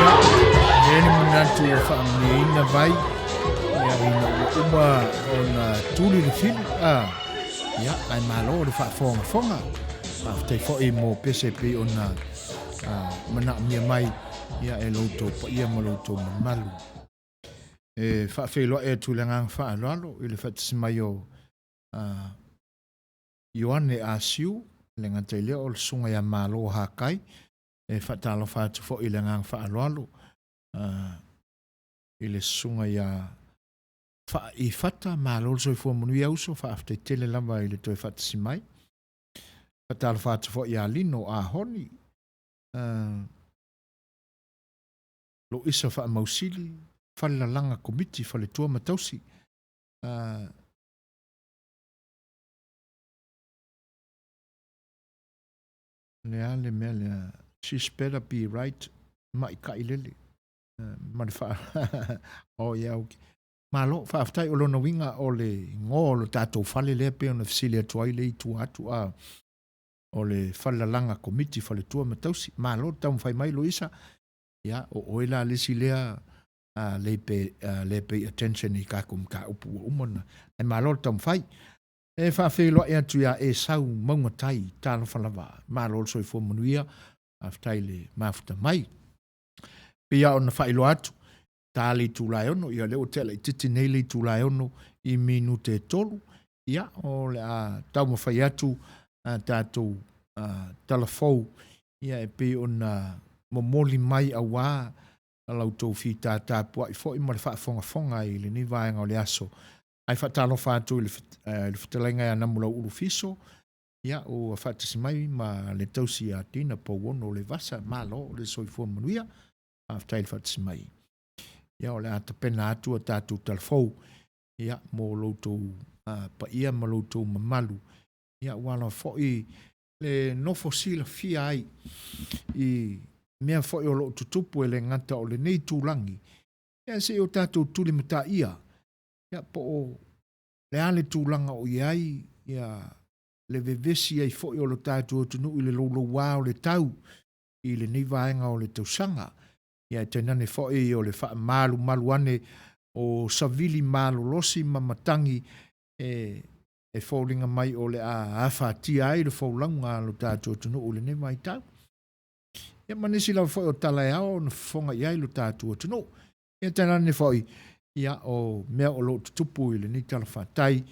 Ia, e le manatu ua faamanuiaina vai, ia ina ua uma ona tuli le filu, a, ia, ae malo le faafogafoga. Faafetai foi mo pese e pei ona manaomia mai ia e lo outou paia ma lo outou mamalu. E faafeiloai atu i le agaga faaaloalo i le faatasi mai o Ioane Asiu, le gata i lea o le Susuga ia Malo Hakai, e faatalofa atu foi i le agaga faaaloalo i le Susuga ia Faaifata, malo le soifua manuia uso, faafetai tele lava i le toe faatasi mai. Faatalofa atu foi ia Lino Ahoni. Loisa Faamausili, Falelalaga Komiti, Faletua ma Tausi. Le a le mea lea, she's better be right, maʻikaʻi lele. Ma le faa, oh yeah, okay. Malo, faafetai o lona uiga o le igoa o lo tatou fale lea pei ona fesili atu ai le i tua atu a o le Falelalaga Komiti Faletua ma Tausi. Malo le taumafai mai Loisa. Ia, o oe la le isi lea a le pe a le pay attention i kākou mataupu ua uma ona ae malo le taumafai. E faafeiloai atu iā Esau Maugatai, talofa lava, malo le soifua manuia, faafetai le mafuta mai. Pei lava ona faailoa atu, ta le itula e 6, ia lea ua tea laitiiti nei le itula e 6 i minute e 3, ia o le a taumafai atu a tatou tala fou, ia e pei ona momoli mai auā la outou fītātā pua'i foi ma le faafogafoga i lenei vaega o le aso. Ae faatalofa atu i le fetalaiga ia Namulau'ulu Fiso, ia ua faatasi mai ma le tausi ia Dina Pouono Levasa, malo le soifua manuia, faafetai le faatasi mai. Ia o le a tapena atu a tatou tala fou, ia mo lo outou paia ma lo outou mamalu, ia ua lava foi le nofo silafia ai i mea foi o lo o tutupu e le gata o lenei itulagi, ia se i o tatou tulimataia, ia po o le a le tulaga o i ai ia le vevesi ai foi o lo tatou atunuu i le loulouā o le tau i lenei vaega o le tausaga. Ia e tainane foi o le faamalumalu ane o savili malolosi ma matagi e e foliga mai o le a afatia ai le folauga a lo tatou atunuu i lenei vaitau. Ia ma nisi lava foi o tala e ao ona fofoga i ai lo tatou atunuu. Ia tainane foi, ia o mea o lo o tutupu i lenei talafatai,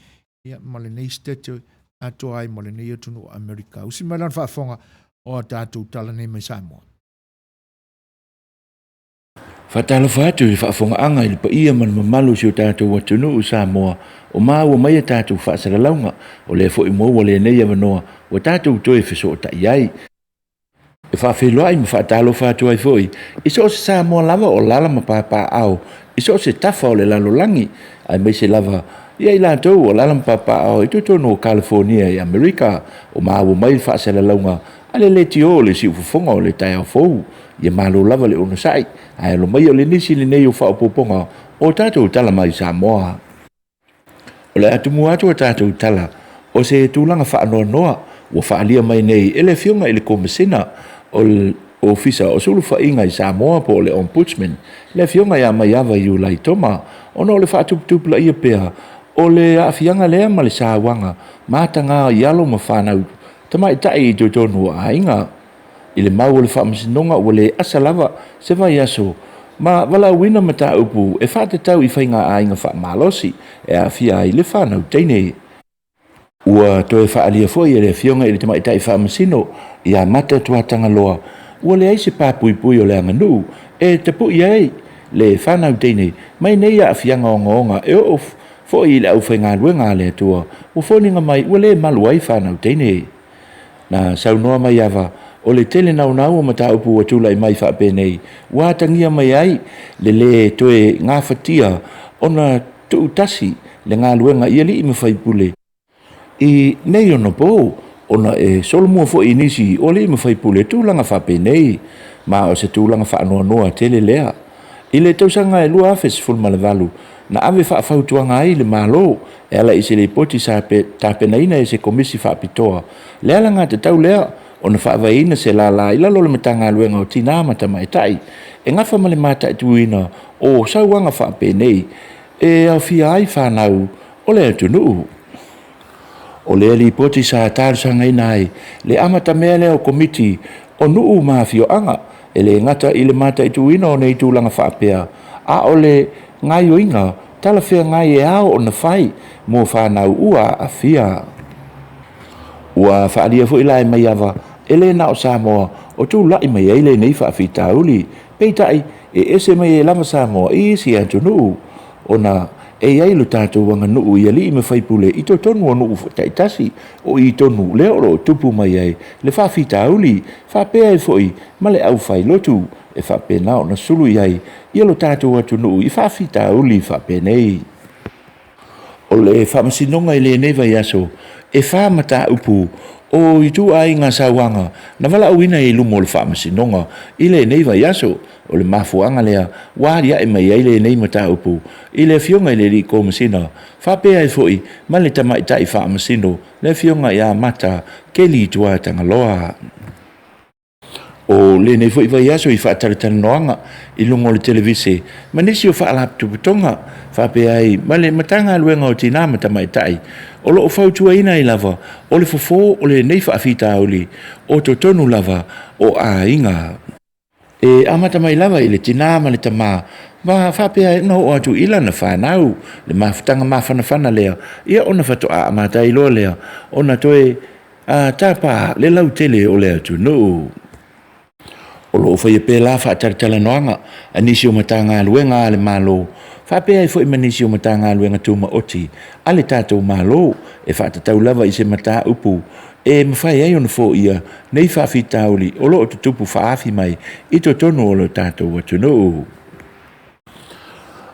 ia ma lenei sitete atoa ai ma lenei atunuu o Amerika. Usi mai lana faafofoga o a tatou tala nei mai Samoa. Faatalofa atu i le faafogaaga i le paia ma le mamalu o si o tatou atunuu o Samoa o maua mai a tatou faasalalauga, o lea foi maua lenei avanoa ua tatou toe fesootai ai. E faafeiloai ma faatalofa atu ai foi i so o se Samoa lava o alaala ma papaaao i so o se tafa o le lalolagi, aemaise lava ia i latou o alaala ma papaaao i totonu o Kalifonia i Amerika o maua mai le faasalalauga a le leitio o le siufofoga o le taeao fou. Ia malo lava le onosai, ae alo mai o le nisi lenei o faaopoopoga o tatou tala mai Samoa. O le a tumu atu a tatou tala o se tulaga faanoanoa ua faaalia mai nei e le Afioga i le Komesina o le Ofisa o Sulufaiga i Samoa po o le Ombudsman, le Afioga ia Maiava Iulai Toma, ona o le faatuputupulaia pea o le aafiaga lea ma le sauaga mataga i alo ma fanau tamaitai i totonu o aiga. I le mau o le Faamasinoga ua le asa lava se vaiaso ma valaauina mataupu e faatatau i faiga aiga faamalosi e aafia ai le fanau teine. Ua toe faaalia foi e le Afioga i le Tamaitai Faamasino ia Mata Tuatagaloa ua leai se papuipui o le aganuu e tapui ai le fanau teine mai nei aafiaga ogaoga e oo foi i le aufaigaluega a le Atua ua foliga mai ua le malu ai fanau teine. Na saunoa mai Ava, o le tele naunau o mataupu ua tulai mai faapenei, ua atagia mai ai le lē toe gafatia ona tuutasi le galuega i alii ma faipule i nei ona po, ona e solomua foi i nisi o alii ma faipule tulaga faapenei, ma o se tulaga faanoanoa tele lea. I le tausaga e 2018, na ave faafautuaga ai le Malo e ala i se lipoti sa tapenaina e se Komisi Faapitoa le alagatatau lea ona faavaeina se lālā i lalo o le Matagaluega o Tinā ma Tamaitai e gafa ma le mataituina o sauaga faapenei e aofia ai fanau o le atunuu. O lea lipoti sa talosagaina ai le amatamea lea o Komiti o nuu ma afioaga e le gata i le mataituina o nei tulaga faapea, a o le gaoioiga talafeagai e ao ona fai mo fanau ua aafia. Ua faaalia foi la e Maiava e le na o Samoa o tulai mai ai lenei faafitauli, peitai e ese mai ai lava Samoa i isi atunuu, ona e i ai lo tatou aganuu i alii ma faipule i totonu o nuu taitasi o i tonu lea o lo o tupu mai ai le faafitauli, faapea ai foi ma le aufailotu. e faapena ona sulu i ai ia lo tatou atunuu i faafitauli faapenei. O le faamasinoga i lenei vaiaso e fa mataupu o ituaiga sauaga na valaauina i luma o le faamasinoga i lenei vaiaso. O le mafuaaga lea ua aliae mai ai lenei mataupu i le Afioga i le Alii Komesina faapea ai foi ma le Tamaitai Faamasino le Afioga ia Mata Keli Tuatagaloa. O lenei foi vaiaso i faatalatalanoaga i luga o le televise ma nisi o faalapotopotoga faapea ai ma le Matagaluega o Tinā ma Tamaitai o lo o fautuaina ai lava o le fofo o lenei faafitauli o totonu lava o aiga. E amata mai lava i le tinā ma le tamā ma faapea ai ona oo atu i lana fanau le mafutaga mafanafana lea, ia ona faatoa amata ai loa lea ona toe a tapa le lautele o le atunuu. O lo o faia pea la faatalatalanoaga a nisi o Matagaluega a le Malo faapea ai foi ma nisi o Matagaluega Tumaoti a le tatou Malo e faatatau lava i se mataupu e mafai ai ona foia nei faafitauli o lo o tutupu faaafi mai i totonu o lo tatou atunuu.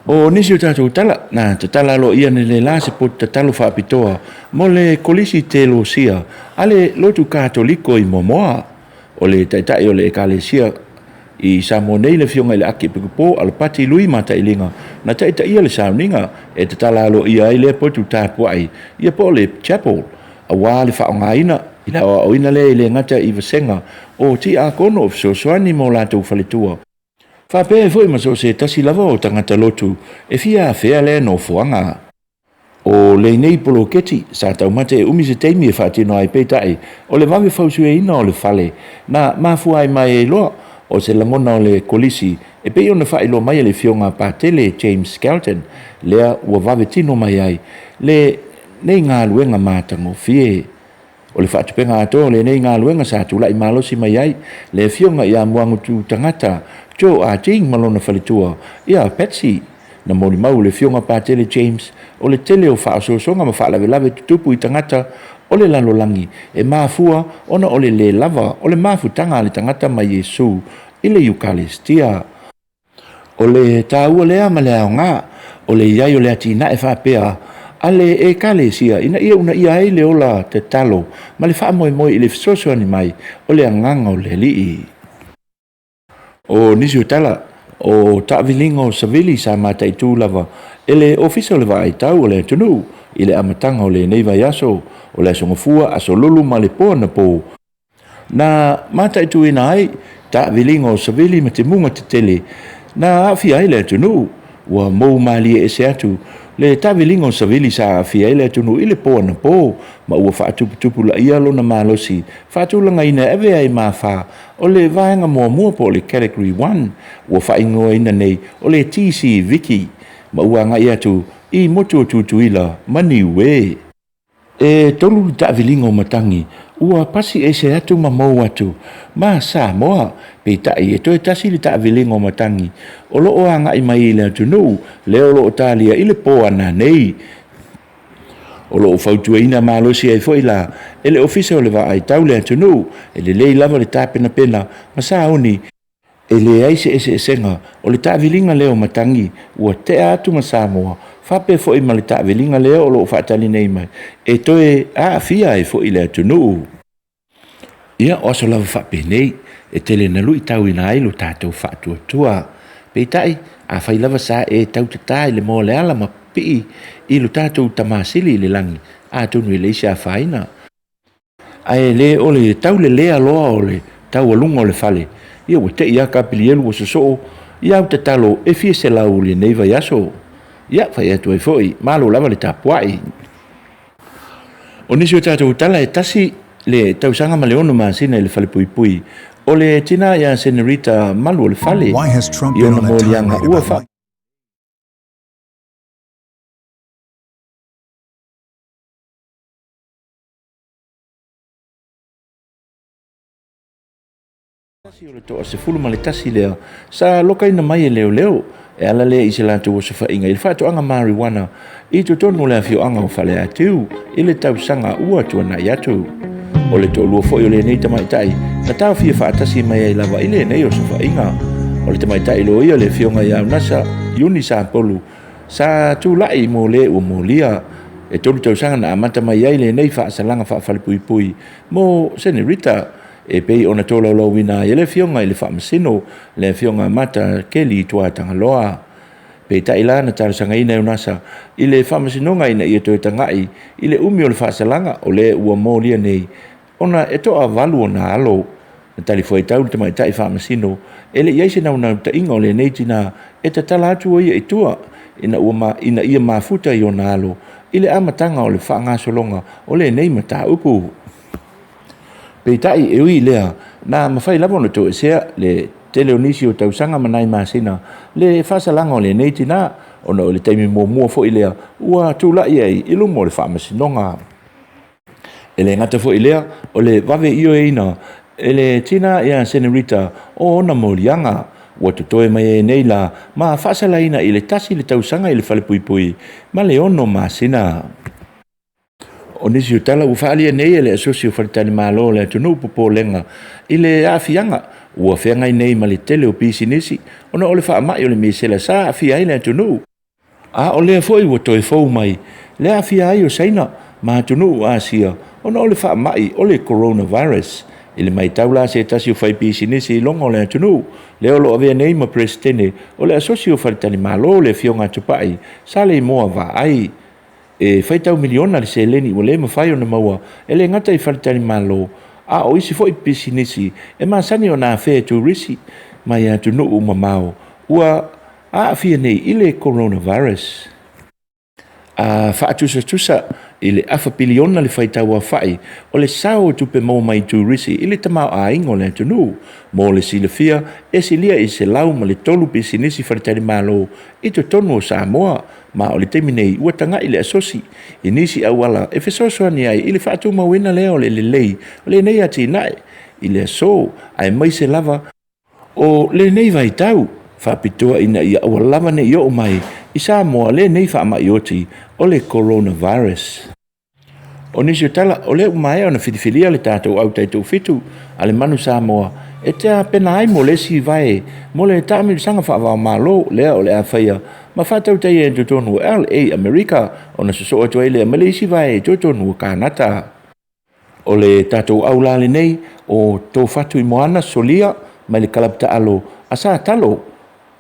O nisi o tatou tala, na tatala aloaia analeila se potu tatalo faapitoa mo le Kolisi Telosia a le Lotu Katoliko i Moamoa. O le Taitai o le Ekalesia i Samoa nei le Afioga i le Akiepikopo Alapati Lui Matailiga na taitaia le sauniga e tatala aloaia ai lea potu tapuai ia po o le chapel aua le faaaogaina i le aoaoina lea e le gata i vasega o tiakono o fesoasoani mo latou faletua faapea ai foi ma so o se tasi lava o tagata lotu e fia afea lea nofoaga. O lenei poloketi sa taumate e umi se taimi e faatino ai peitai o le vave fausueina o le fale na mafua ai mai ai loa o se lagona o le Kolisi e pei ona faailoa mai e le Afioga a Patele James Skelton lea ua vave tino mai ai lenei galuega matagofie. O le faatupega atoa o lenei galuega sa tulai malosi mai ai le Afioga ia Muagutu Tagata Joe Ah Jing ma lona faletua ia Patsy. Na molimau le Afioga Patele James o le tele o faaosoosoga ma faalavelave tutupu i tagata o le lalolagi e mafua ona o le lē lava o le mafutaga a le tagata ma Iesu i le Iukalestia. O le taua lea ma le aoga o le i ai o le atinae faapea a le Ekalesia ina ia uunaia ai le ola tatalo ma le faamoemoe i le fesoasoani mai o le Agaga o le Alii. O nisi o tala o taaviliga o savili sa mataitu lava e le Ofisa o le Vaai Tau o le Atunuu i le amataga o lenei vaiaso, o le Aso Gafua, Aso Lulu ma le po anapo, Na mataituina ai taaviliga o savili ma timuga tetele na aafia ai le atunuu. Ua mou malie ese atu le taaviliga o savili sa aafia ai le atunuu i le po anapo ma ua faatuputupulaia lona malosi faatulagaina e avea ai ma afa o le vaega muamua po o le Category One ua faaigoaina nei o le TC Vicky ma ua agai atu i motu o Tutuila ma Niue. E tolu taaviliga o matagi ua pasi ese atu ma mou atu ma Samoa, peitai e toe tasi le taaviliga o matagi o lo o agai mai i le atunuu lea o lo o talia i le po ana nei. O lo o fautuaina malosi ai foi la e le Ofisa o le Vaai Tau le Atunuu e lelei lava le tapenapena ma sauni E leai se eseesega o le taaviliga lea o matagi ua tea atu ma Samoa faapea foi ma le taaviliga lea o lo o faatali nei mai e toe aafia ai foi le atunuu. Ia, o aso lava faapenei e tele ina luitauina ai lo tatou faatuatua. Peitai, afai lava sa e tautatā i le moa o le ala ma pipii i lo tatou Tama Sili i le lagi, atonu e leai se afaina. Ae le o le taulelea loa o le taualuga o le fale, ia ua tei lava Kapilielu ua sosoo i au tatalo e fia selau i lenei vaiaso. Ia, fai atu ai foi, malo lava le tapuai. O nisi o tatou tala e tasi le tausaga ma le ono masina i le falepuipui o le tina ia Senorita Malu o le Fale Why has Trump i been ona on a moliaga tirade ua about fa Tasi o le toa 11 lea sa lokaina mai e leoleo e ala lea i se latou osofaiga i le faatoaga marijuana i totonu o le afioaga o Faleatiu i le tausaga ua tuanai atu. O le toalua foi o lenei tamaitai na taofia faatasi mai ai lava i lenei osofaiga. O le tamaitai loia le Afioga ia Unasa Iuni Sapolu sa tulai mo le ua molia. E tolu tausaga na amata mai ai lenei faasalaga faafalepuipui mo Senerita e pei ona tolaulauina ai e le Afioga i le Faamasino le Afioga Mata Keli Tuatagaloa. Peitai la na talosagaina e Unasa i le Faamasinoga ina ia toe tagai i le umi o le faasalaga o le ua molia nei ona e toavalu ona alo. Na talifuaitau le tamaitai faamasino e le i ai se naunautaiga o lenei tinā e tatala atu o ia i tua ina ua ma, ina ia mafuta i ona alo i le amataga o le faagasologa o lenei mataupu. Peitai e ui i lea, na mafai lava ona toesea le tele o nisi o tausaga ma nai masina le faasalaga o lenei tinā ona o le taimi muamua foi lea ua tulai ai i luma o le faamasinoga. E le gata foi i lea, o le vave ioeina e le tina ia Senorita o ona moliaga ua totoe mai ai nei la ma faasalaina i le 1 le tausaga i le falepuipui ma le 6 masina. O nisi o tala ua faaalia nei e le Asosi o Faletalimalo o le atunuu popolega i le aafiaga ua feagai nei ma le tele o pisinisi ona o le faamai o le misela sa aafia ai le atunuu. A o lea foi ua toe fou mai le aafia ai o Saina ma atunuu o Asia ona o le faamai o le coronavirus. I le matau la a se tasi o faipisinisi i loga o le atunuu, lea o lo o avea nei ma Peresetene o le Asosi o Faletalimalo le Afioga a Tupai Saleimoa Vaai, e faitau miliona le seleni ua le mafai ona maua e le gata i faletalimalo a o isi foi pisinisi e masani ona afea e turisi mai atunuu mamao ua aafia nei i le coronavirus. A faatusatusa i le afa piliona le faitauaofai o le sao o tupe maua mai turisi i le tamaoaiga o le atunuu. Mo le silafia, e silia i 103 pisinisi faletalimalo i totonu o Samoa, ma o le taimi nei ua tagai le asosi i nisi auala e fesoasoani ai i le faatumauina lea o le lelei o lenei atinae i le aso, aemaise lava o lenei vaitau faapitoa ina ia aua lava ne i oo mai i Samoa lenei faamai oti o le coronavirus. O nisi o tala, o lea ua maea ona filifilia le tatou au taitoafitu a le Manu Samoa e tapena ai mo le isi vae mo le taamilosaga faava-o-Malo lea o le a faia ma faatautaia i totonu o LA, Amerika, ona sosoo atu ai lea ma le isi vae i totonu o Kanata. O le tatou au la lenei o Tofatuimoana Solia mai le kalapu taalo a Satalo,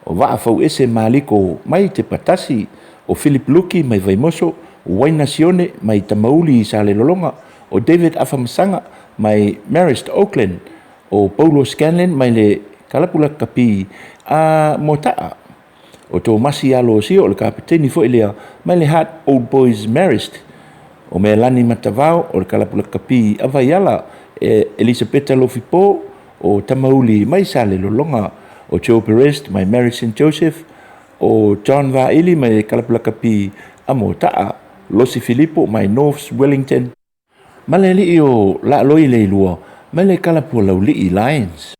o Vaafauese Maliko mai Tepatasi, o Philip Luki mai Vaimoso, o Waina Sione mai Tamauli i Salelologa, o David Afamasaga mai Marist Auckland, o Paulo Scanlan mai le kalapu lakapi a Moata'a, O Tomasi Alosio o le kapeteni foi lea mai le Heart Old Boys Marist. O Mealani Matavao o le kalapu lakapi a Vaiala, e Elisapeta Lofipo o Tamauli mai Salelologa, o Joe Perez mai Mary St Joseph, o John Vaili mai le kalapu lakapi a Mota'a, Losi Filipo mai Norths Wellington, ma le alii o Laaloi Leilua mai le kalapu a Laulii Lions.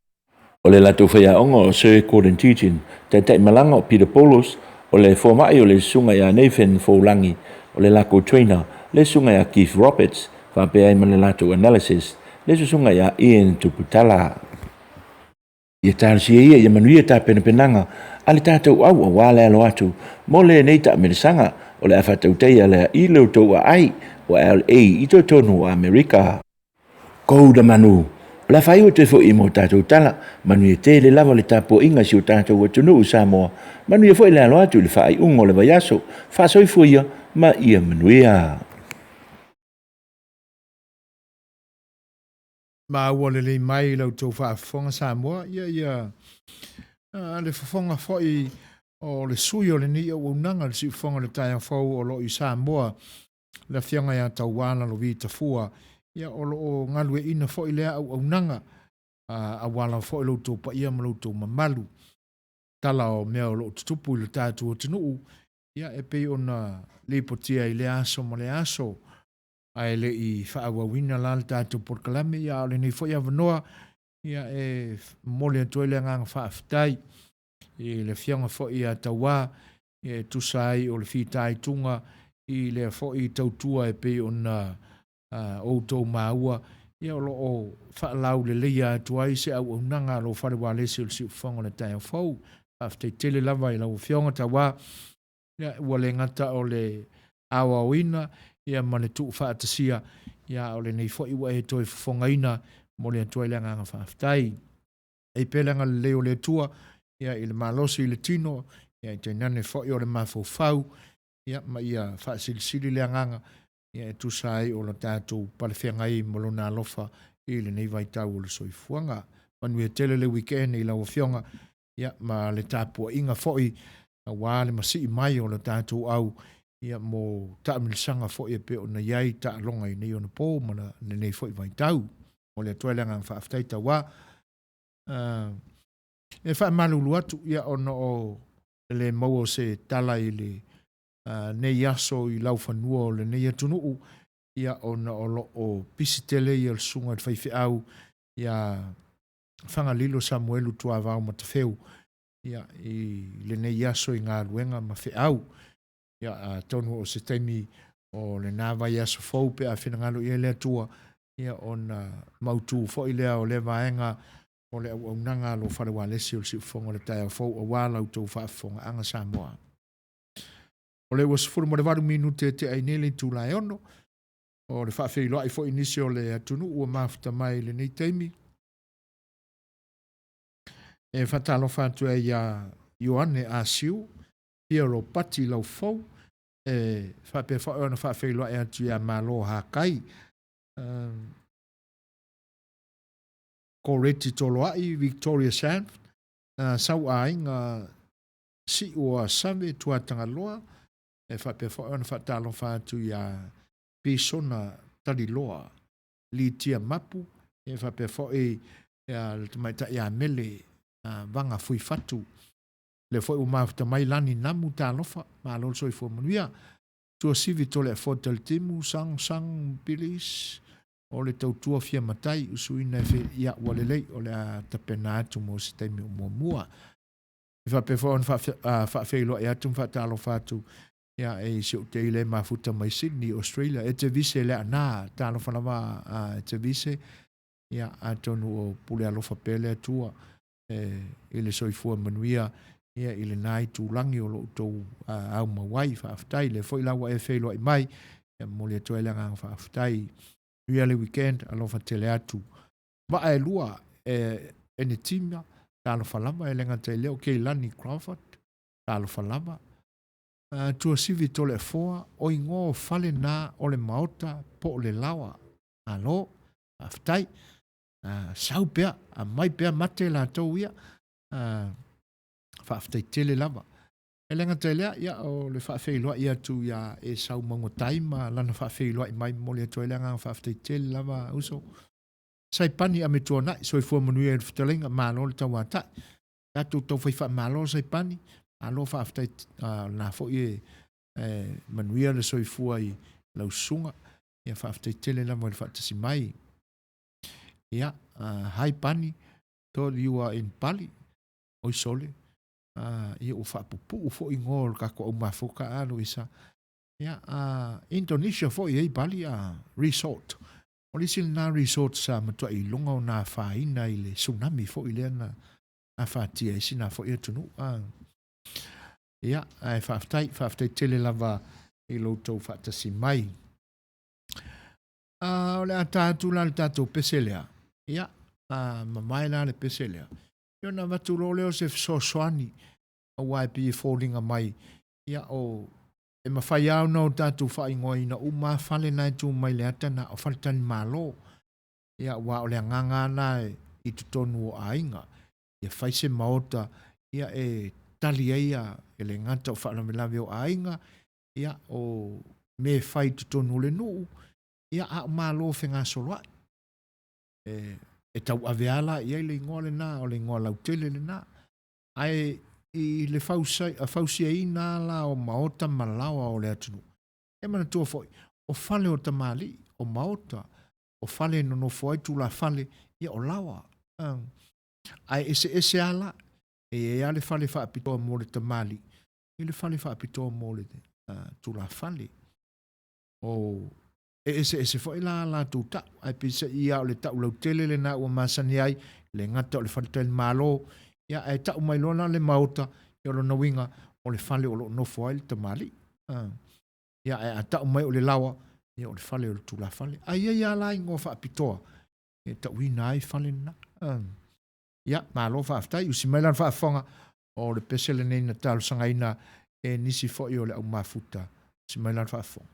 O le latou faiaoga o Sir Gordon Tietjen, taitai malaga o Peter Poulos, o le fomai o le susuga ia Nathan Foulagi, o le lakou trainer le susuga ia Keith Roberts, faapea ai ma le latou analysis le susuga ia Ian Tuputala. Ia talosia ia ia manuia tapenapenaga a le tatou au aua le alo atu mo lenei taamilisaga o le a faatautaia lea i lo outou aai ua LA i totonu o Amerika. Kou da manu, o le a faaiu atu ai foi mo tatou tala, manuia tele lava le tapuaiga i si o tatou atunuu i Samoa, manuia foi le alo atu i le faaiuga o le vaiaso, faasoifua ia ma ia manuia. Maua lelei mai i la outou faafofoga Samoa, ia ia le fofoga foi o le sui o lenei auaunaga le siufofoga o le taeao fou o lo o i Samoa, le Afioga ia Tauā Lalovi Tafua, ia o lo o galueaiina foi lea auaunaga aua lava foi lo outou paia ma lo outou mamalu. Tala o mea o lo o tutupu i le tatou atunuu, ia e pei ona lipotia i lea aso ma lea aso, ae le i faaauauina la le tatou polokalame, ia a o lenei foi avanoa, ia e momoli atu ai le agaga faafetai i le Afioga foi ia Tauā, ia e tusa ai o le fitaituga i lea foi tautua e pei ona outou maua. Ia o lo o faalauleleia atu ai se auaunaga a lou fale ualesi o le Siufofoga o le Taeao Fou. Faafetai tele lava i lau Afioga Tauā, ia ua le gata o le aoaoina ia ma le tuufaatasia, ia a o lenei foi ua e toe fofogaina, momoli atu ai le agaga faafetai. Ai pea le agalelei o le Atua ia i le malosi i le tino, ia tainane foi o le mafaufau, ia ma ia faasilisili le agaga ia e tusa ai o lo tatou palefeagai ma lona alofa i lenei vaitau o le soifuaga. Manuia tele le weekend i lau Afioga ia ma le tapuaiga foi aua le masii mai o le tatou au ia mo taamilosaga foi e pei ona i ai taaloga i nei onapo ma lenei foi vaitau. Momoli atu ai le agaga faafetai tauā. E faamalulu atu ia ona o le le maua o se tala i le nei aso i laufanua o lenei atunuu, ia ona o lo o pisi tele ia le susuga i le faifeau ia Fagalilo Samuelu Tuavao Matafeu ia i lenei aso i galuega ma feau. Ia atonu o se taimi o lena vaiaso fou pe a finagalo i ai le Atua, ia ona mautu foi lea o lea vaega o le auaunaga a lou fale ualesi o le Siufofoga o le Taeao Fou aua la outou faafofogaaga Samoa. O lea ua 18 minute e tea ai nei le itula e 6, o le faafeiloai foi i nisi o le atunuu ua mafuta mai i lenei taimi. E faatalofa atu ai iā Ioane Asiu, Pia Ropati Laufou, e faapea foi ona faafeiloai atu iā Malo Hakai, Koreti Toloai, Victoria Sanford, Sauaiga Siua Save Tuatagaloa, e faapea foi ona faatalofa atu iā Pisona Taliloa, Litia Mapu, e faapea foi le tamaitai ia Mele Vaga Fuifatu. Lea foi ua mafuta mai Lani Namu talofa, malo le soifua manuia. Tuasivi Toleafoa Talitimu, Sang Sang Bilis, o le tautua fia matai, usuina e fe, ia ua lelei, o le a tapena atu mo se taimi o muamua. E faapea foi ona faafeiloai atu ma faatalofa atu ia e si ou teile e mafuta mai Sydney, Australia. E te vise le ana, talofa lava e te vise, ia atonu o pule alofa pea le Atua e, i le soifua manuia ia i lena itulagi o lo outou aumau ai. Faafetai, lea foi la ua e feiloai mai, ia momoli atu ai le agaga faafetai. Manuia le weekend, alofa tele atu. Vaa e lua e Enetima, talofa lava, e le gata i lea o Keilani Crawford, talofa lava. Tuasivi Toleafoa, o igoa o fale na o le maota po o le laoa. Malo, faafetai. Sau pea, aumai pea mate latou ia. Faafetai tele lava. E le gata i lea, ia, o le faafeiloai atu iā Esau Maugatai ma lana faafeiloai mai, momoli atu ai le agaga faafetai tele lava uso. Saipani Ametuanai, soifua manuia i le fetalaiga, malo le tauatai. Tatou taufai faamalo Saipani, malo faafetai, o lena foi e manuia le soifua i lau susuga. Ia faafetai tele lava i le faatasi mai. Ia, hi Pani, thought you are in Bali. Oi sole, ia ua faapupuu foi igoa o le tatou au mafuta a Luisa. Ia, Indonesia foi e i Bali a resort. O le isi lena resort sa matuai iloga ona afaina i le tsunami foi lea na afatia ai sina foi atunuu. Ia, ae faafetai, faafetai tele lava i lo outou faatasi mai. O le a ta atu la le tatou pese lea. Ia, mamae la le pese lea. Ia ona avatu loa lea o se fesoasoani aua e pei e foliga mai, ia o e mafai lava ona o tatou faaigoaina uma lava fale na e tu mai le ata na o faletalimalo. Ia aua o le agaga lava na i totonu o aiga. Ia fai se maota ia e tali ai ia e le gata o faalavelave o aiga, ia o mea e fai i totonu o le nuu, ia a o Malo fegasoloai. E tauave lava la i ai le igoa lena, o le igoa lautele lena. Ae i le fausiaina lava la o maota ma laoa o le atunuu, e manatua foi, o fale o tamalii, o maota, o fale e nonofo ai tulafale, ia o laoa. Ae eseese lava la, e i ai lava le fale faapitoa mo le tamalii, i le fale faapitoa mo le tulafale. O. E eseese foi la a latou tau, ae peiseai ia o le tau lautele lena ua masani ai, e le gata o le faletalimalo, ia ae tau mai loa la le maota, ia o lona uiga o le fale o lo o nofo ai le tamalii. Ia ae a tau mai o le laoa, ia o le fale o le tulafale. Ae i ai lava la igoa faapitoa e tauina ai fale na. Ia, malo faafetai. Usi mai la le faafofoga o le pese lenei na talosagaina e nisi foi o le au mafuta. Usi mai la le faafofoga.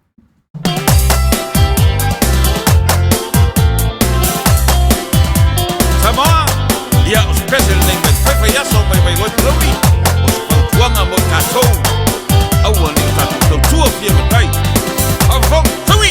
Samoa, ia o se pese lenei mai faifai aso mai mai loi palauli, o se fautuaga mo i tatou, aua ne i tatou tautua fia matai. Faafofoga, taui!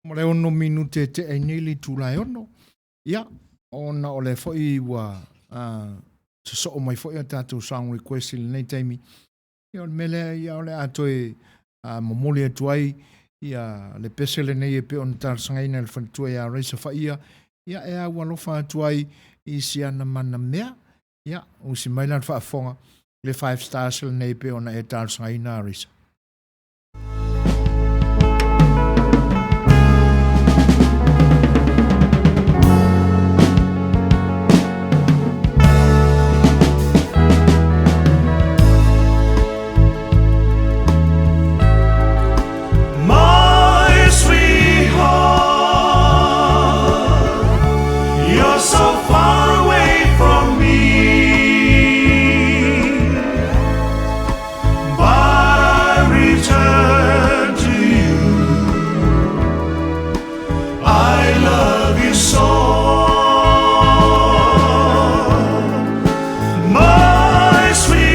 Ma le ono minute e tea ai nei le itula e ono. Ia, ona o lea foi ua sosoo mai foi a tatou song request i lenei taimi. Ia, o le mea lea, ia, o le a toe momoli atu ai ia le pese lenei e pei ona talosagaina e le faletua ia Raisa Faia, ia, e aualofa atu ai i si ana mana mea. Ia, usi mai la le faafofoga le Five Stars lenei pei ona e talosagaina Arisa. My sweetheart, you're so far away from me, but I return to you. I love you so. My sweetheart,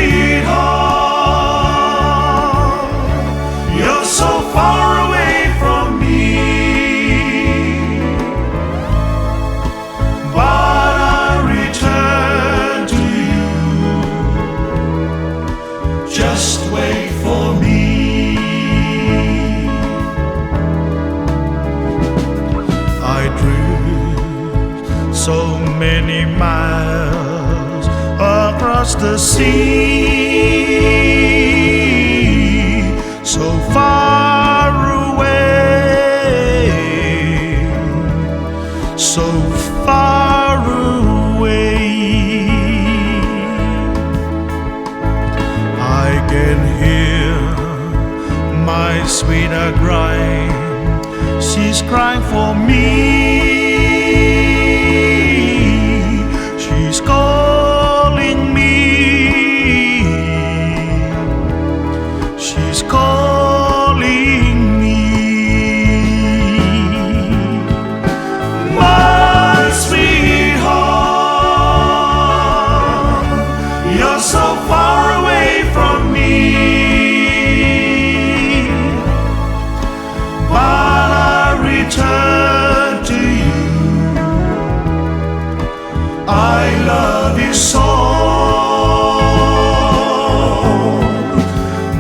you're so far away from me, but I return to you. Just wait for me. I drift so many miles across the sea, so far away, so far away. I can hear my sweetheart crying. She's crying for me. She's calling me. She's calling me. My sweetheart, you're so far away from me, but I return to you. I love you so.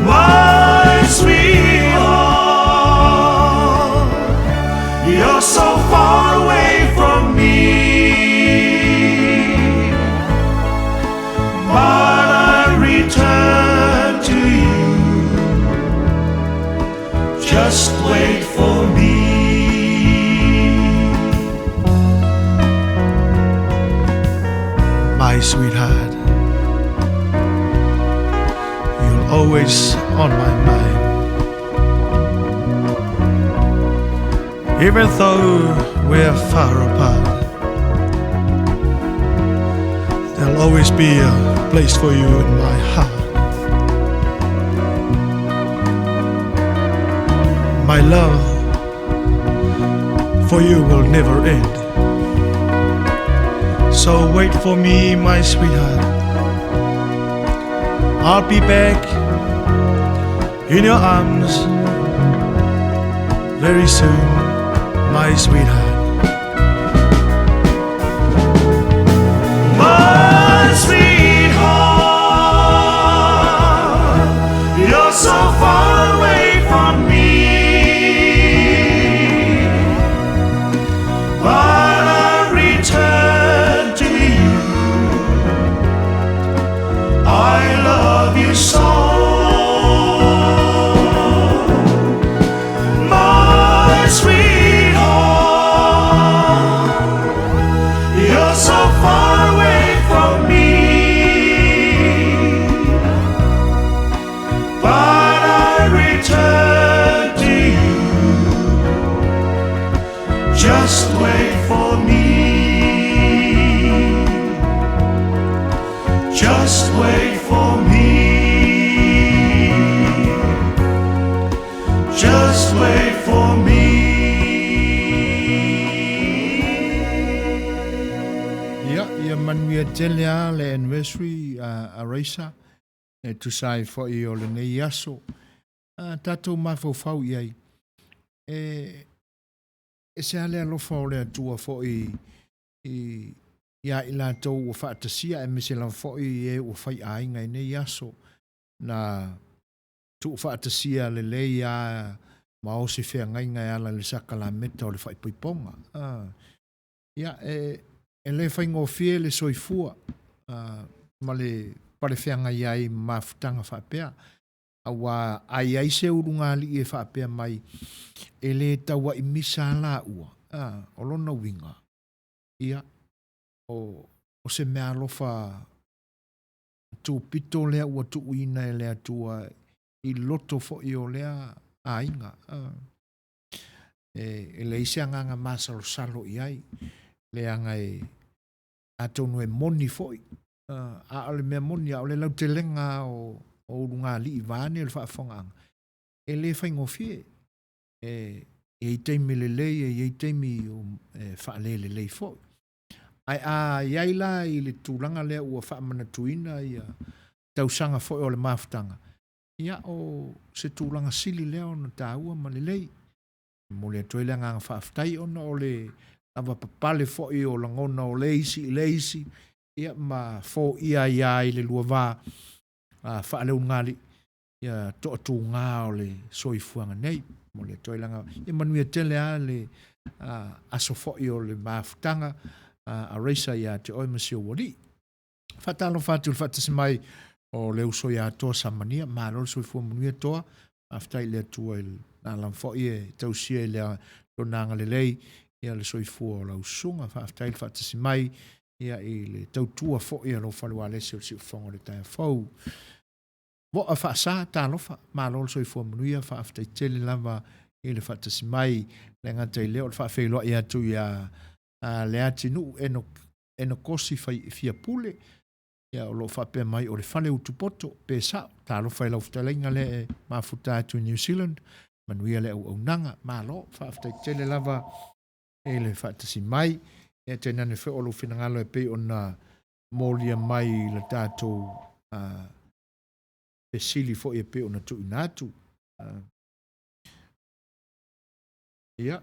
My sweetheart, you're so far away from me, but I return to you. Just wait for me. My sweetheart, you're always on my mind. Even though we're far apart, there'll always be a place for you in my heart. My love for you will never end. So wait for me, my sweetheart. I'll be back in your arms very soon, my sweetheart. My sweetheart, you're so far away from me, but I return to you. I love you so. My sweetheart, you're so far away from me, but I return to you. Just wait for me. Just wait for me. Just wait for me. Ia, ia manuia tele a le anniversary a Raisa e tusa ai foi o lenei aso. A tatou mafaufau i ai. E ese lava le alofa o le Atua foi i ia i latou ua faatasia aemaise lava foi i e ua faiaiga i nei aso na tuufaatasia lelei lava ma o se feagaiga e ala i le sakalameta o le faaipoipoga. Ia, e E le faigofie le soifua ma le palefeagai ai ma mafutaga faapea, aua a i ai se ulugalii e faapea mai, e le tauai misa a laua, a, o lona uiga, ia, o, o se meaalofa tupito lea ua tuuina e le Atua i loto foi o lea aiga. A. E, e leai se agaga masalosalo i ai, leaga e, atonu e moni foi, a o le mea moni, a o le lautelega o, o ulugalii vaeane le faafofogaaga, e le faigofie. E i ai taimi lelei, e i ai taimi e faalelelei foi. Ae a i ai la i le tulaga lea ua faamanatuina ia tausaga foi o le mafutaga, ia o se tulaga sili lea ona taua ma lelei. E momoli atu ai le agaga faafetai ona o le lavapapale foi o lagona o le isi i le isi, ia ma foia ai lava i le lua va faaleulugalii ia toatuga o le soifuaga nei. Momoli atu ai le agaga, ia manuia tele lava le aso foi o le mafutaga a Racer ia te oe ma si ou alii. Faatalofa atu i le faatasi mai o le uso ia Toa Samania, malo le soifua manuia Toa, faafetai i le Atua i lana lava foi e tausia i le lona agalelei ia le soifua o lau susuga. Faafetai le faatasi mai ia i le tautua foi a lou fale ualesi o le Siufofoga o le taeao fou. Mo'a faasa, talofa, malo le soifua manuia, faafetai tele lava i le faatasi mai. Le gata i lea o le faafeiloai atu ia Leatinuu Enokosi Fiapule, ia o lo o faapea mai o le fale utupoto, pe sa'o, talofa i lau fetalaiga lea e mafuta atu i New Zealand, manuia le auaunaga, malo, faafetai tele lava i le faatasi mai. Ia tainane foi o lou finagalo e pei ona molia mai i le tatou fesili foi e pei ona tuuina atu. Ia,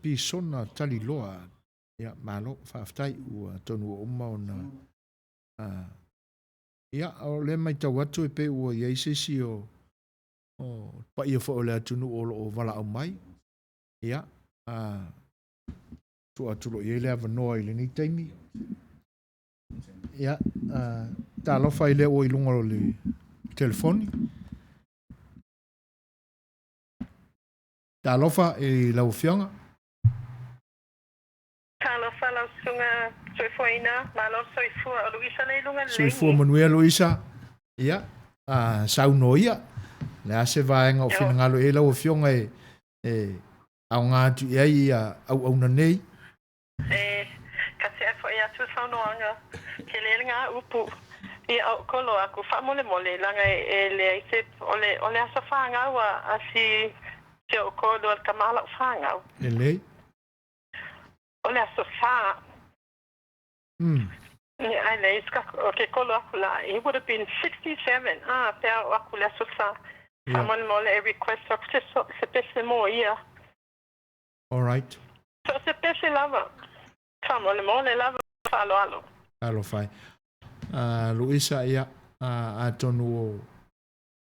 Pisona Taliloa, ia, malo, faafetai, ua atonu ua uma ona... Ia, o lea e matau atu e pei ua i ai se isi o o paia foi o le atunuu o lo o valaau mai. Ia, tuu atu loa i ai le avanoa i lenei taimi. Ia, talofa i lea ua i luga o le telefoni. Talofa i lau Afioga. Talofa lau susuga soifuaina, malo le soifua, o Luisa lea i luga lelei. Soifua manuia Luisa. Ia, saunoa ia. O le a se vaega o finagalo i ai lau Afioga e, e aoga atu i ai ia auauna nei? E ka tea foi atu saunoaga, tele le ngā upu. Ia o kolo aku faamolemole laga e leai se o le o le aso fanau a a si si o kolo al kamala o fanau. Lelei. O le aso fa. Ai le iska o ke kolo aku la. He would have been 67. Ah, pe o aku le aso sa. Faamolemole e request aku se so se pese mo ia. All right. So se pese lava. Faamolemole lava faaaloalo. Talofa e. Luisa, ia, atonu o,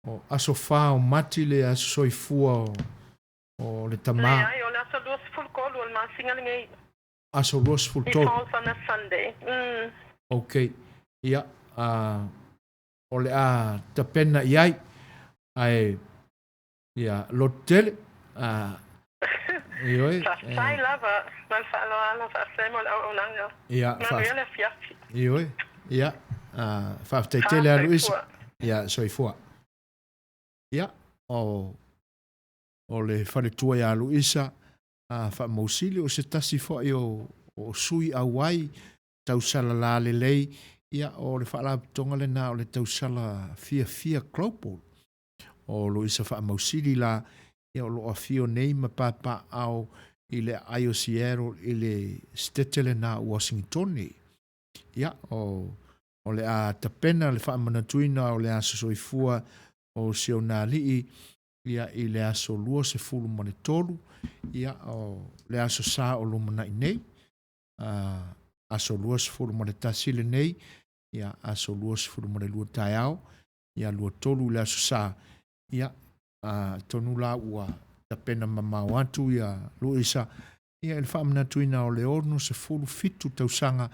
o aso fa o Mati le aso soifua o, o le tama. Leai, o le aso 23 o le masina lenei. Aso 23. It falls on a Sunday. Ok. Ia, o le a tapena i ai, ae ia loto tele. Ioe. Faafetai lava ma le faaaloalo, faafetai mo le auaunaga. Ia, Manuia le afiafi. Ioe. Ia, faafetai tele a Luisa. Ia, soifua. Ia, o, o le faletua ia Luisa Faamausili, o se tasi foi o, o sui auai tausala lalelei, ia, o le faalapotopotoga lena o le tausala fiafia global. O Luisa Faamausili la, ia, o lo o afio nei ma papaaao i le aai o Seattle i le setete lena o Uasingitone. Ia, o, o le a tapena le faamanatuina o le aso soifua o si ona alii, ia, i le aso 23, ia, o le aso Sa o lumanai nei, aso 21 lenei, ia, aso 22 taeao, ia 23 i le aso Sa, ia, atonu la ua tapena mamao atu ia Luisa ia i le faamanatuina o le 67 tausaga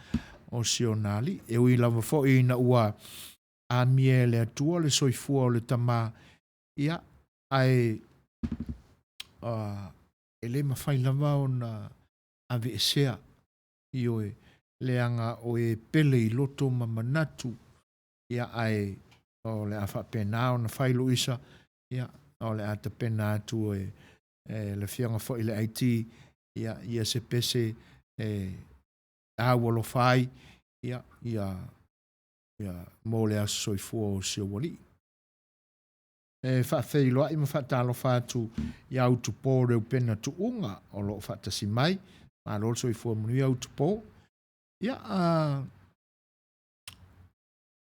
o si ona alii. E ui lava foi ina ua amia e le Atua le soifua o le tama, ia, ae uh, e le mafai lava ona aveesea, ioe, leaga o e pele i loto ma manatu, ia, ae o le a faapena ona fai Luisa, ia, o le a tapena atu e, e le afioga foi i le IT, ia, ia se pese e aualofa ai, ia, ia, ia, mo le aso soifua o si ou alii. E faafeiloai ma faatalofa atu ia Utupo Reupena Tuuga o lo o faatasi mai. Malo le soifua manuia Utupo. Ia, a,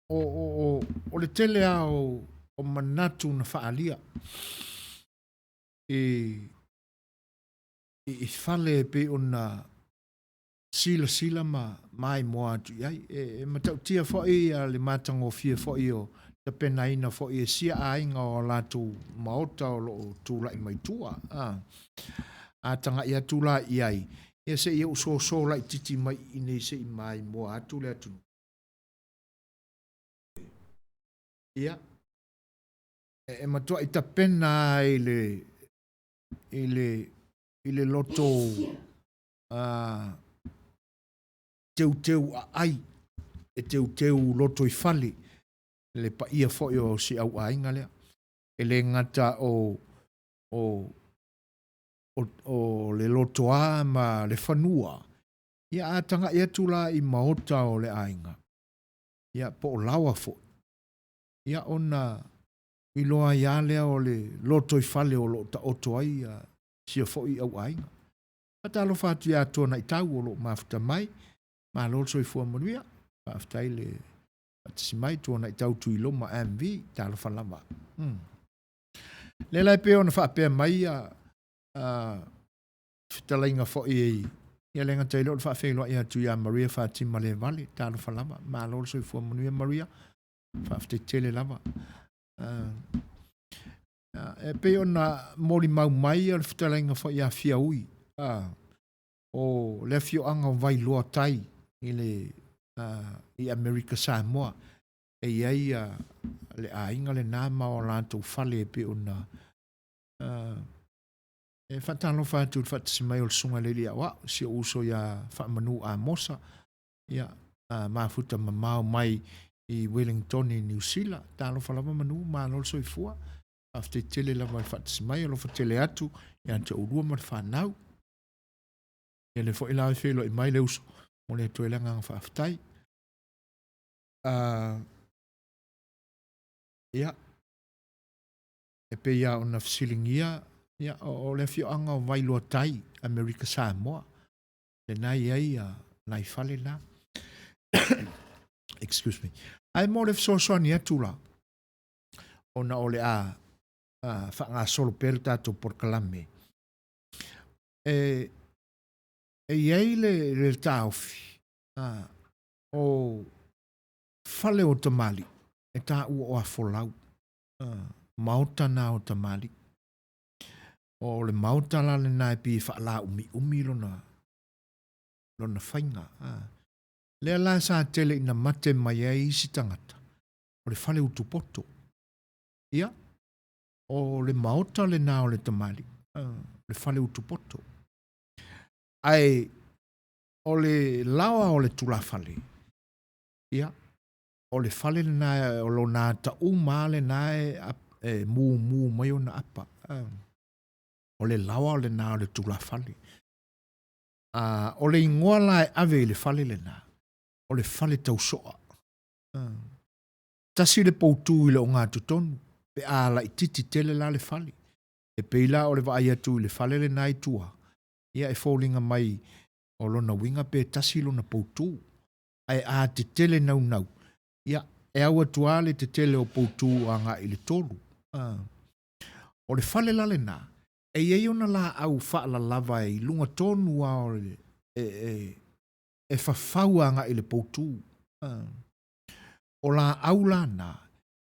o, o, o, o le tele lava o, o manatu na faaalia i, i, i fale e pei ona silasila ma maimoa atu i ai. E, e matautia foi le matagofie foi o tapenaina foi e sia aiga o latou maota o lo o tulai mai tua. A, a tagai atu la i ai, ia se i ou soso laititi mai i nei se i maimoa atu le atunuu. Ia, e, e matuai tapena ai le, i le, i le loto a teuteu aai, e teuteu lotoifale le paia foi o si au aiga lea. E le gata o, o, o, o le lotoa ma le fanua, ia a tagai atu la i maota o le aiga, ia po o laoa foi, ia ona iloa ai lava lea o le lotoifale o lo o taoto ai ia sia foi au aiga. Faatalofa atu ia Tuanaitau o lo o mafuta mai. Malo le soifua manuia. Faafetai le faatasi mai Tuanaitau Tuiloma MV. Talofa lava. Mm. Le la e pei ona faapea mai ia fetalaiga foi ia le gata i lea o le faafeiloai atu ia Maria Fatima Levale. Talofa lava. Malo le soifua manuia Maria. Faafetai tele lava. E pei ona molimau mai o le fetalaiga foi ia Fiaui, o le afioaga o Vailoa Tai i le i Amerika Samoa, e i ai le aiga lena ma o latou fale e pei ona e faatalofa atu i le faatasi mai o le Susuga i le Alii Aoao, si ou uso ia Faamanu Amosa, ia, mafuta mamao mai i Wellington i Niu Sila. Talofa lava Manu, malo le soifua. Faafetai tele lava i le faatasi mai, alofa tele atu ia te oulua ma le fanau. Ia lea foi la e feiloai mai le uso, momoli atu ai le agaga faafetai. Ia, e pei lava ona fesiligia, ia, o le afioaga o Vailoa Tai, Amerika Samoa, lena e i ai nai fale na. Excuse me. Ae mo le fesoasoani atu la, ona o le a faagasolo pea le tatou polokalame, e, e i ai le, le taofi o fale o tamalii e taua o Afolau, maota na o tamalii. O le maota la lena e pei e faalaumiumi lona, lona faiga. A. Lea la sa tele ina mate mai ai isi tagata, o le fale utupoto. Ia, o le maota lena o le tamalii, le fale utupoto. Ae o le laoa o le tulafale, ia, o le fale lena, o lona ata uma lava lena e, e mumu mai ona apa. O le laoa lena o le tulafale. A, o le igoa la e ave i le fale lena, o le fale tausoa. Tasi le poutu i le ogatotonu, pe a laititi tele la le fale. E pei la o le vaai atu i le fale lena i tua, ia e foliga mai o lona uiga pe tasi lona poutu. Ae a tetele naunau, ia, e au atu lava le tetele o poutu agai i le tolu. O le fale la lena, e i ai ona laau faalalava i luga tonu lava o le, e, e, e fafau agai i le poutu. O laau la na,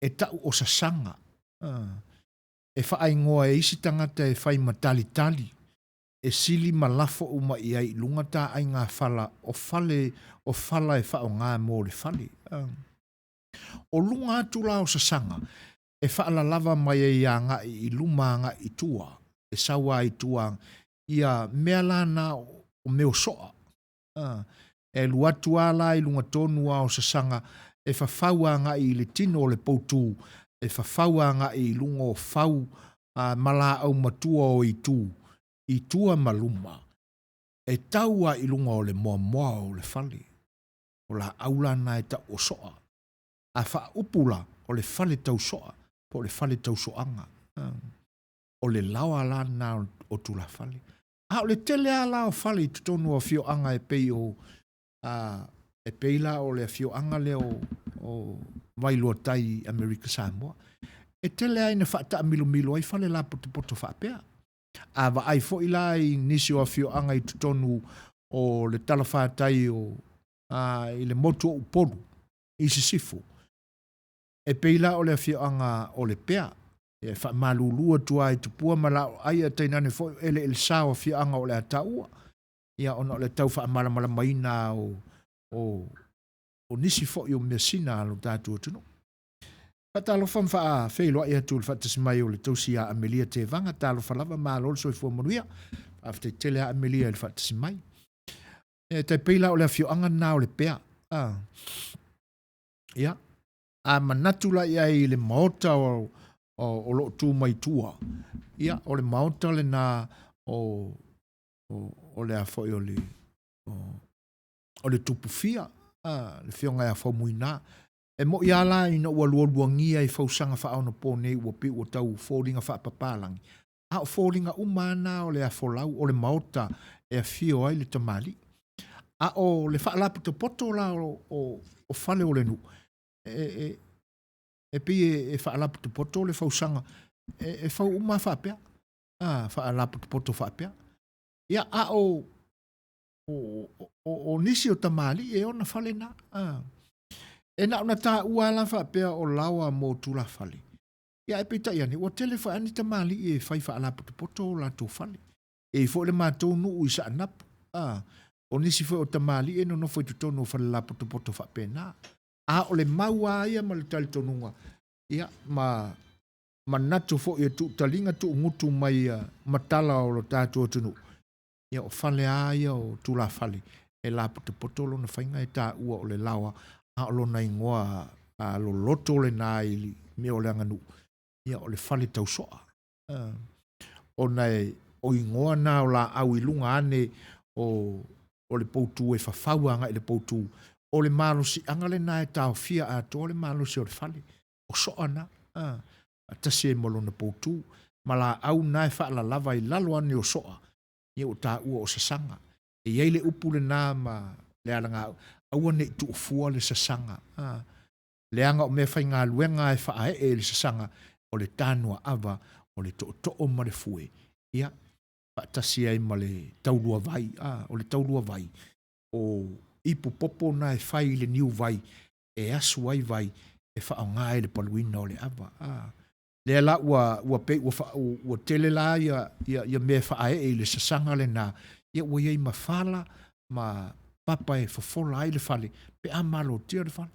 e tau o sasaga. E faaigoa e isi tagata e fai ma talitali, e sili ma lafo uma i ai i luga taaiga fala o fale o fala e faaaoga mo le fale. O luga atu la o sasaga e faalalava mai ai agai i luma agai i tua, e sau lava i tua ia mea la na o mea o soa. E alu atu lava la i luga tonu lava o sasaga e fafau agai i le tino o le poutū, e fafau agai i luga o fau ma laau matua o itu, i tua ma luma, e tau lava i luga o le moamoa o le fale. O laau la na e tau o soa. A faaupu la, o le fale tau soa, po o le fale tau soaga. O le laoa la lena o tulafale. A o le tele lava la o fale i totonu o afioaga e pei o, a, e pei la o le afioaga lea o, o Vailoatai i Amerika Samoa. E tele lava ina faataamilomilo ai fale lapotopoto faapea. A vaai foi la i nisi o afioaga i totonu o le talafatai o, a, i le motu o Upolu i sisifo, E pei la o le afioaga o Lepea, e faamalulu atu lava i tupua ma laoai ae tainane foi o eleelesa o afioaga o le a taua, ia ona o le tau faamalamalamaina o, o, o nisi foi o measina a lo tatou atunuu. Faatalofa ma faafeiloai atu i le faatasi mai o le tausi ia Amelia Tevaga, talofa lava, malo le soifua manuia. Faafetai tele a Amelia i le faatasi mai. E tai pei la o le afioaga lena o Lepea. Ah. Ia, a manatu la i ai i le maota o, o, o loo tu mai tua, ia, o le maota lena o, o, o le a foi o le, o, o le tupufia, a, le fioga ia Faumuina. E mo'i a la ina ua lualuagia i fausaga faaonapo nei ua pei ua tau foliga faapapalangi, a o foliga uma a na o le afolau o le maota e afio ai le tamalii. A o le faalapotopoto la o, o, o fale o le nuu, e, e, e pei e, e faalapotopoto le fausaga, e, e fau uma faapea, a, faalapotopoto faapea. Ia, a o, o, o, o nisi o tamalii e ona fale na. A. E na ona taua la faapea o laoa mo tulafale. Ia ae peitai ane, ua tele foi ni tamalii e fai faalapotopoto o latou fale. E i foi le matou nuu i Saanapu, a, o nisi foi o tamalii e nonofo i totonu o fale lapotopoto faapena. A o le mau lava ia ma le talitonuga, ia, ma manatu foi e tuutaliga tuugutu mai matala o lo tatou atunuu, ia o fale lava ia o tulafale e lapotopoto lona faiga e taua o le laoa, a o lona igoa a loloto lena i mea o le aganuu, ia o le fale tausoa. Ona e o igoa na o laau i luga ane o, o le poutū e fafau agai i le poutū, o le malosiaga lena e taofia atoa le malosi o le fale. O soa na, a, faatasi ai ma lona poutū, ma laau na e faalalava i lalo ane o soa, ia ua taua o sasaga. E i ai le upu lena ma le alagaau, aua ne i tuufua le sasaga. A, leaga o mea faigaluega e faaee i le sasaga, o le tānuaava, o le tootoo ma le fue, ia, faatasi ai ma le taulua vai. A, o le taulua vai, o ipu popo na e fai i le niu vai, e asu ai vai, e faaaoga ai le paluina o le ava. A, lea la ua, ua pei ua, fa, ua tele la ia, ia, ia mea e faaee i le sasaga lena, ia ua i ai ma fala ma papa e fofola ai le fale, pe a malotia le fale.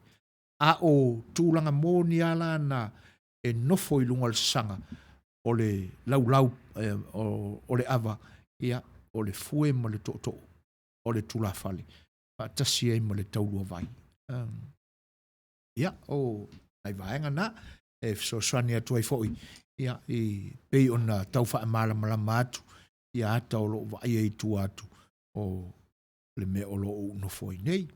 A o tulaga moni lava la na e nofo i luga o le sasaga, o le laulau eh, o, o le ava, ia, o le fue ma le tootoo, o le tulafale, faatasi ai ma le taulua vai. Um, ia, o nai vaega na, e fesoasoani atu ai foi, ia, i pei ona tau faamalamalama atu, ia ata o loo vaaia i tua atu o le mea o lo o ou nofo ai nei.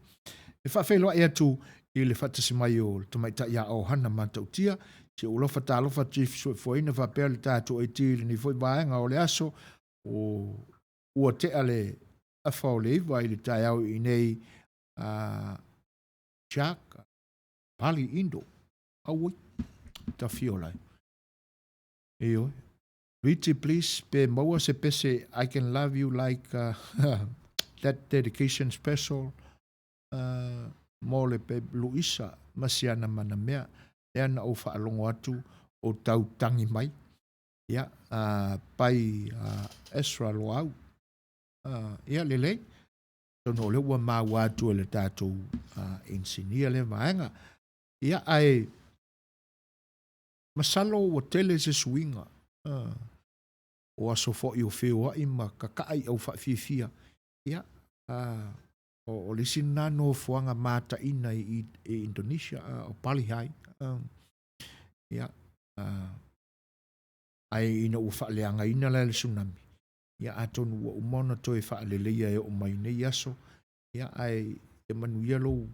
E faafeiloai atu i le faatasi mai o le tamaitai ia Ohana Matautia, si ou alofa talofa Chief Suefuaina faapea le tatou AT i lenei foi vaega o le aso, o ua tea le afa o le iva i le taeao i nei a Jack Pali Indo. Auoi, tafio lai. Ioe. Richie please pe maua se pese I can love you like uh, that dedication special uh, mo le pe Luisa ma siana mana mea lea na ou faalogo atu o tau tangi mai. Ia, by Ezra Loau. Ia, lelei. Atonu o lea ua maua atu e le tatou inisinia lea vaega. Ia, ae masalo ua tele se suiga o aso foi o feoai ma kaka'a i au faafiafia. Ia, o le isi lena nofoaga mataina i Indonesia, o Bali Hai. Ia, ae ina ua faaleagaina la e le tsunami, ia atonu ua uma ona toe faaleleia e oo mai nei aso, ia ae ia manuia lou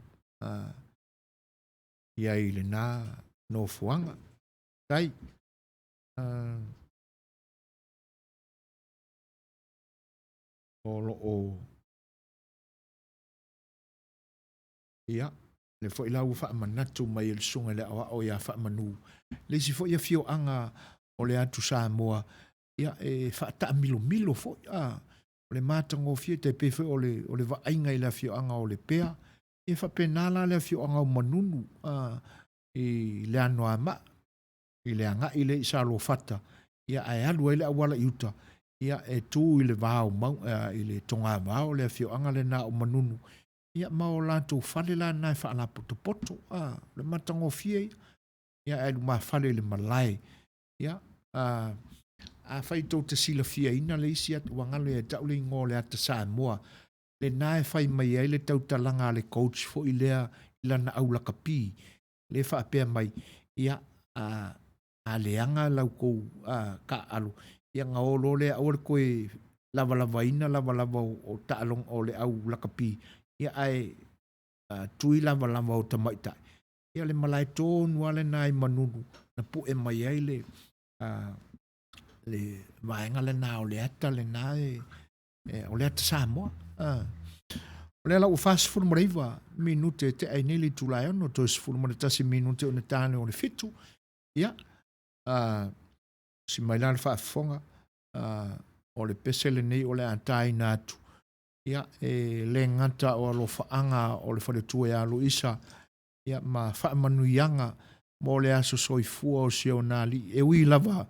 i ai i lena nofoaga. Tai. O lo o Ia, lea foi la ua faamanatu mai e le Susuga i le Aoao ia Faamanu, le isi foi afioaga o le Atu Samoa, ia e faataamilomilo foi, a, o le matagofie, tai pei foi o le, o le vaaiga i le afioaga o Lepea, ia faapena la le afioaga o Manunu, a, i le Anoamaa, i le agai lea i Saluafata, ia ae alu ai le auala i uta, ia e tu i le va o mau, i le togavao le afioaga lena o Manunu, ia ma o latou fale la na e faalapotopoto, a, o le matagofie ia, ia ae lumafale i le malae, ia, a, afai tou te silafiaina le isi ata, ua galo ia te au le igoa o le ata Samoa, lena e fai mai ai le tautalaga a le coach foi lea i lana au lakapi, lea e faapea mai, ia, a, a leaga la outou taaalo, ia ona o loa lea, aua le toe lavalavaina lavalava o taaloga o le au lakapi, ia ae tui lavalava o tamaitai. Ia le malae tonu lava lena i Manunu na pue mai ai le le vaega lena o le ata lena e o le ata Samoa. O lea la ua 49 minute e tea ai nei le itula e 6, toe 11 minute ona ta lea o le 7. Ia, si mai la le faafofoga, o le pese lenei o le a taina atu. Ia, e le gata o alofaaga o le faletua ia Luisa, ia ma faamanuiaga mo le aso soifua o si ona alii. E ui lava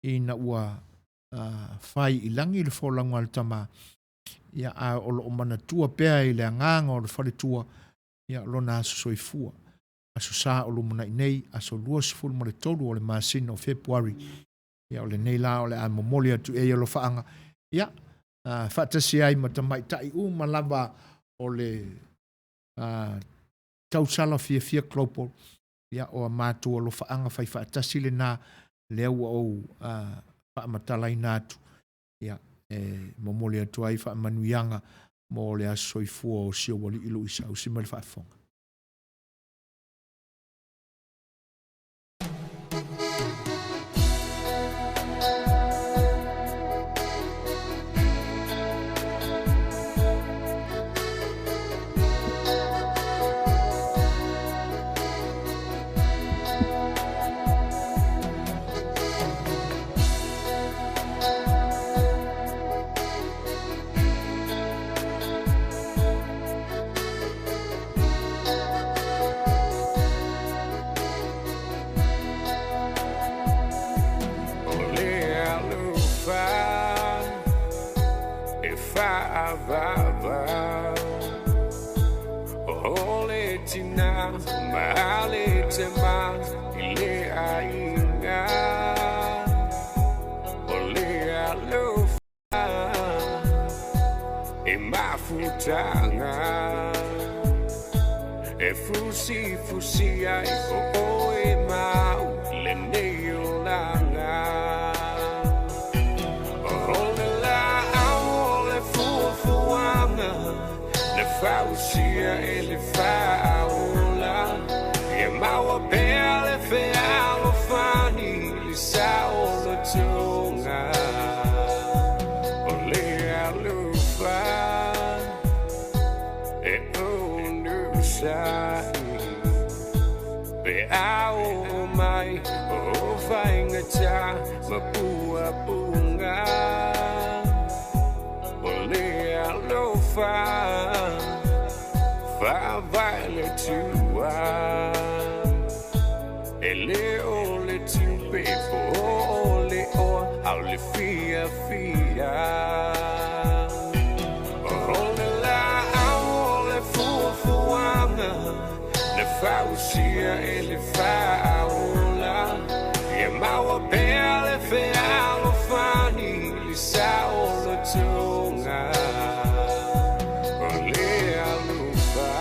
ina ua fai i lagi le folauga a le tama, ia, a o lo o manatua pea i le agaga o le faletua, ia, lona aso soifua. Aso Sa o lumanai nei, aso 23 o le masina o Fepuari. Ia, o lenei la o le a momoli atu i ai alofaaga, ia, faatasi ai ma tamaitai uma lava o le tausala fiafia global, ia, o a matou alofaaga fai faatasi lena, lea ua ou faamatalaina atu, ia, e momoli atu ai faamanuiaga mo le aso soifua o si ou alii Luisa. Usi mai le faafofoga. O le alofa e faavavau, o le tina ma le tama i le aiga. O le alofa e mafutaga, e fusifusi ai o oe mau lenei olaga. O le laau o le fuafuaga na fausia e le faaola, ia maua pea le fealofani le saolotoga. O le alofa e onosai, pe a oo mai o faigata ma puapuga. O le alofa faavae le Atua, e le o le tupe po o le oa. fausia e le faaola Ia maua pea le fealofani Le saolotoga o le alofa.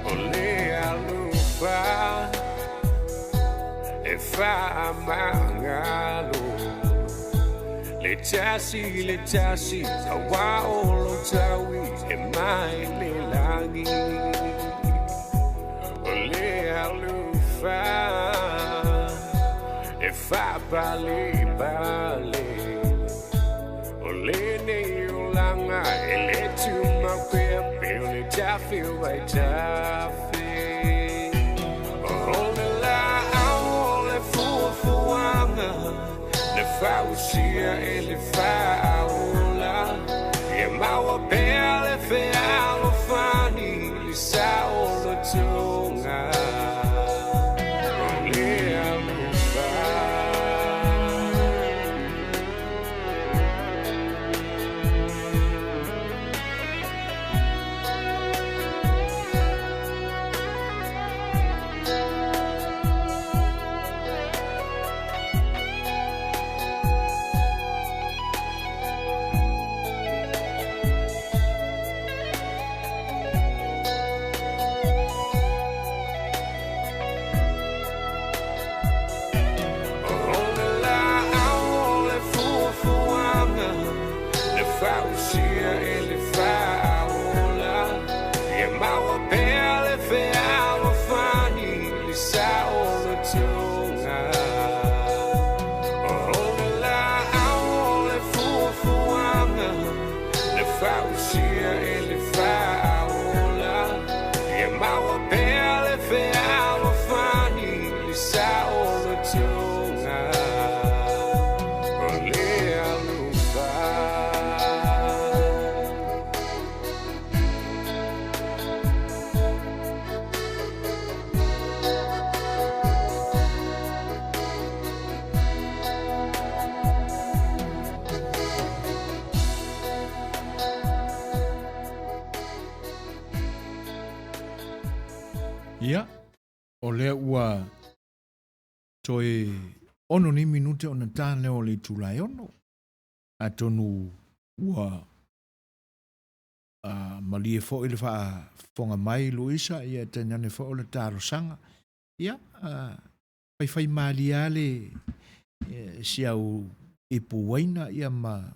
O le alofa e faamagalo Le tasi le tasi aua o lo taui e mai le lagi O le alofa e faapalepale O lenei olaga e le tumau pea pe o le tafe o vaitafe O le laau o le fuafuaga Na fausia e le faaola Ia maua pea le fealofani Le saolotoga o le alofa. O le laau o le fuafuaga Na fausia e le faaola Ia maua pea le fealofani Le saolotoga O le laau o le fuafuaga Na fausia e le faaola Ia maua pea le fealofani Le saolotoga o le alofa. Ia, o lea ua toe ono ni minute ona ta lea o le itula e ono. Atonu ua malie foi le faafofoga mai Luisa, ia tainane foi o le talosaga. Ia, faifai malie lava le si au ipu uaina ia ma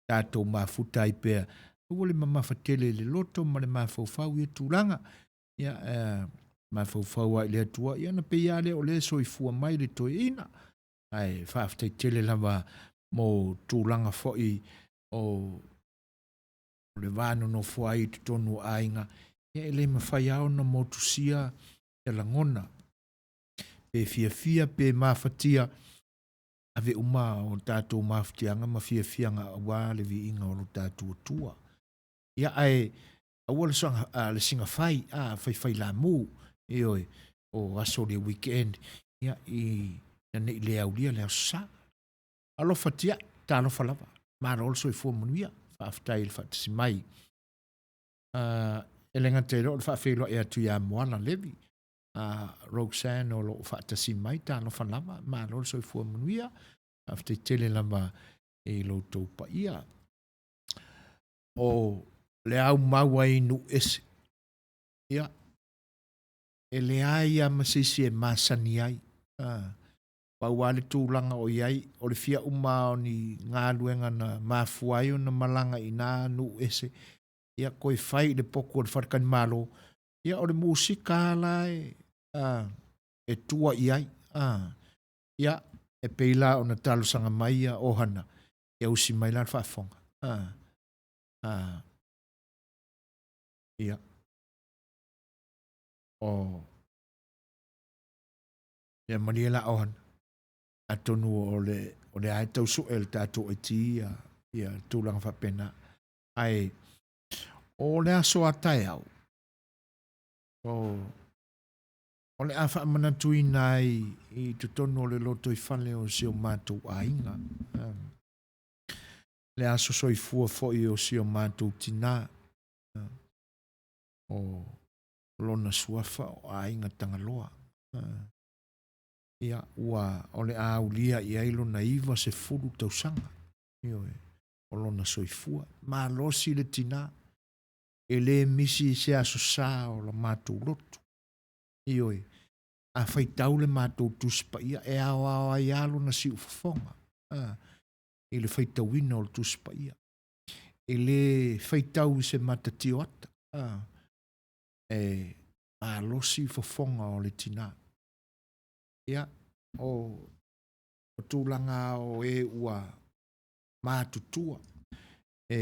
tatou mafuta ai pea. Aua le mamafa tele i le loto ma le mafaufau ia tulaga. Ia, mafaufau lava i le Atua, ia ona pei lava lea o lea e soifua mai le toeaina. Ae faafetai tele lava mo tulaga foi o le va nonofo ai i totonu o aiga, ia e le mafai lava ona motusia ia lagona. Pe fiafia pe mafatia, ave uma o tatou mafatiaga ma fiafiaga aua le viiga o lo tatou Atua. Ia ae aua le soga, le siga fai, a faifai lamu, ioe, o aso o le weekend, ia i na nei le aulia le aso sa. Alofa tiai, talofa lava, malo le soifua manuia, faafetai i le faatasi mai. E le gata i lea o le faafeiloai atu ia Moala Levi, Roxanne o lo o faatasi mai, talofa lava, malo le soifua manuia, faafetai tele lava i lo outou paia. O le aumau ai i nuu ese, ia, e leai lava ma se isi e masani ai. Pau lava le tulaga o i ai, o le fia uma lava o ni galuega na mafua ai ona malaga i na nuu ese, ia toe fai i le potu o le faletalimalo, ia o le musika lava la e tua i ai. Ia, e pei la ona talosaga mai ia Ohana, ia usi mai la le faafofoga. Ia. O. Ia malie la Ohana. Atonu o le, o le a e tau sue le tatou IT ia, ia tulaga faapena. Ae, o le aso a taeao, o. O le a faamanatuina ai i totonu o le lotoifale o si o matou aiga. Le aso soifua foi o si o matou tinā, o lona suafa o Aiga Tagaloa. Ia, ua o le a aulia i ai lona 90 tausaga, ioe, o lona soifua. Malosi le tinā, e le misi i se aso sa o la matou lotu. Ioe, a faitau le matou Tusi Paia, e aoao ai lava lona siufofoga, a, i le faitauina o le Tusi Paia. E le faitau i se matatioata, a, e malosi fofoga o le tinā. Ia, o, o tulaga o e ua matutua, e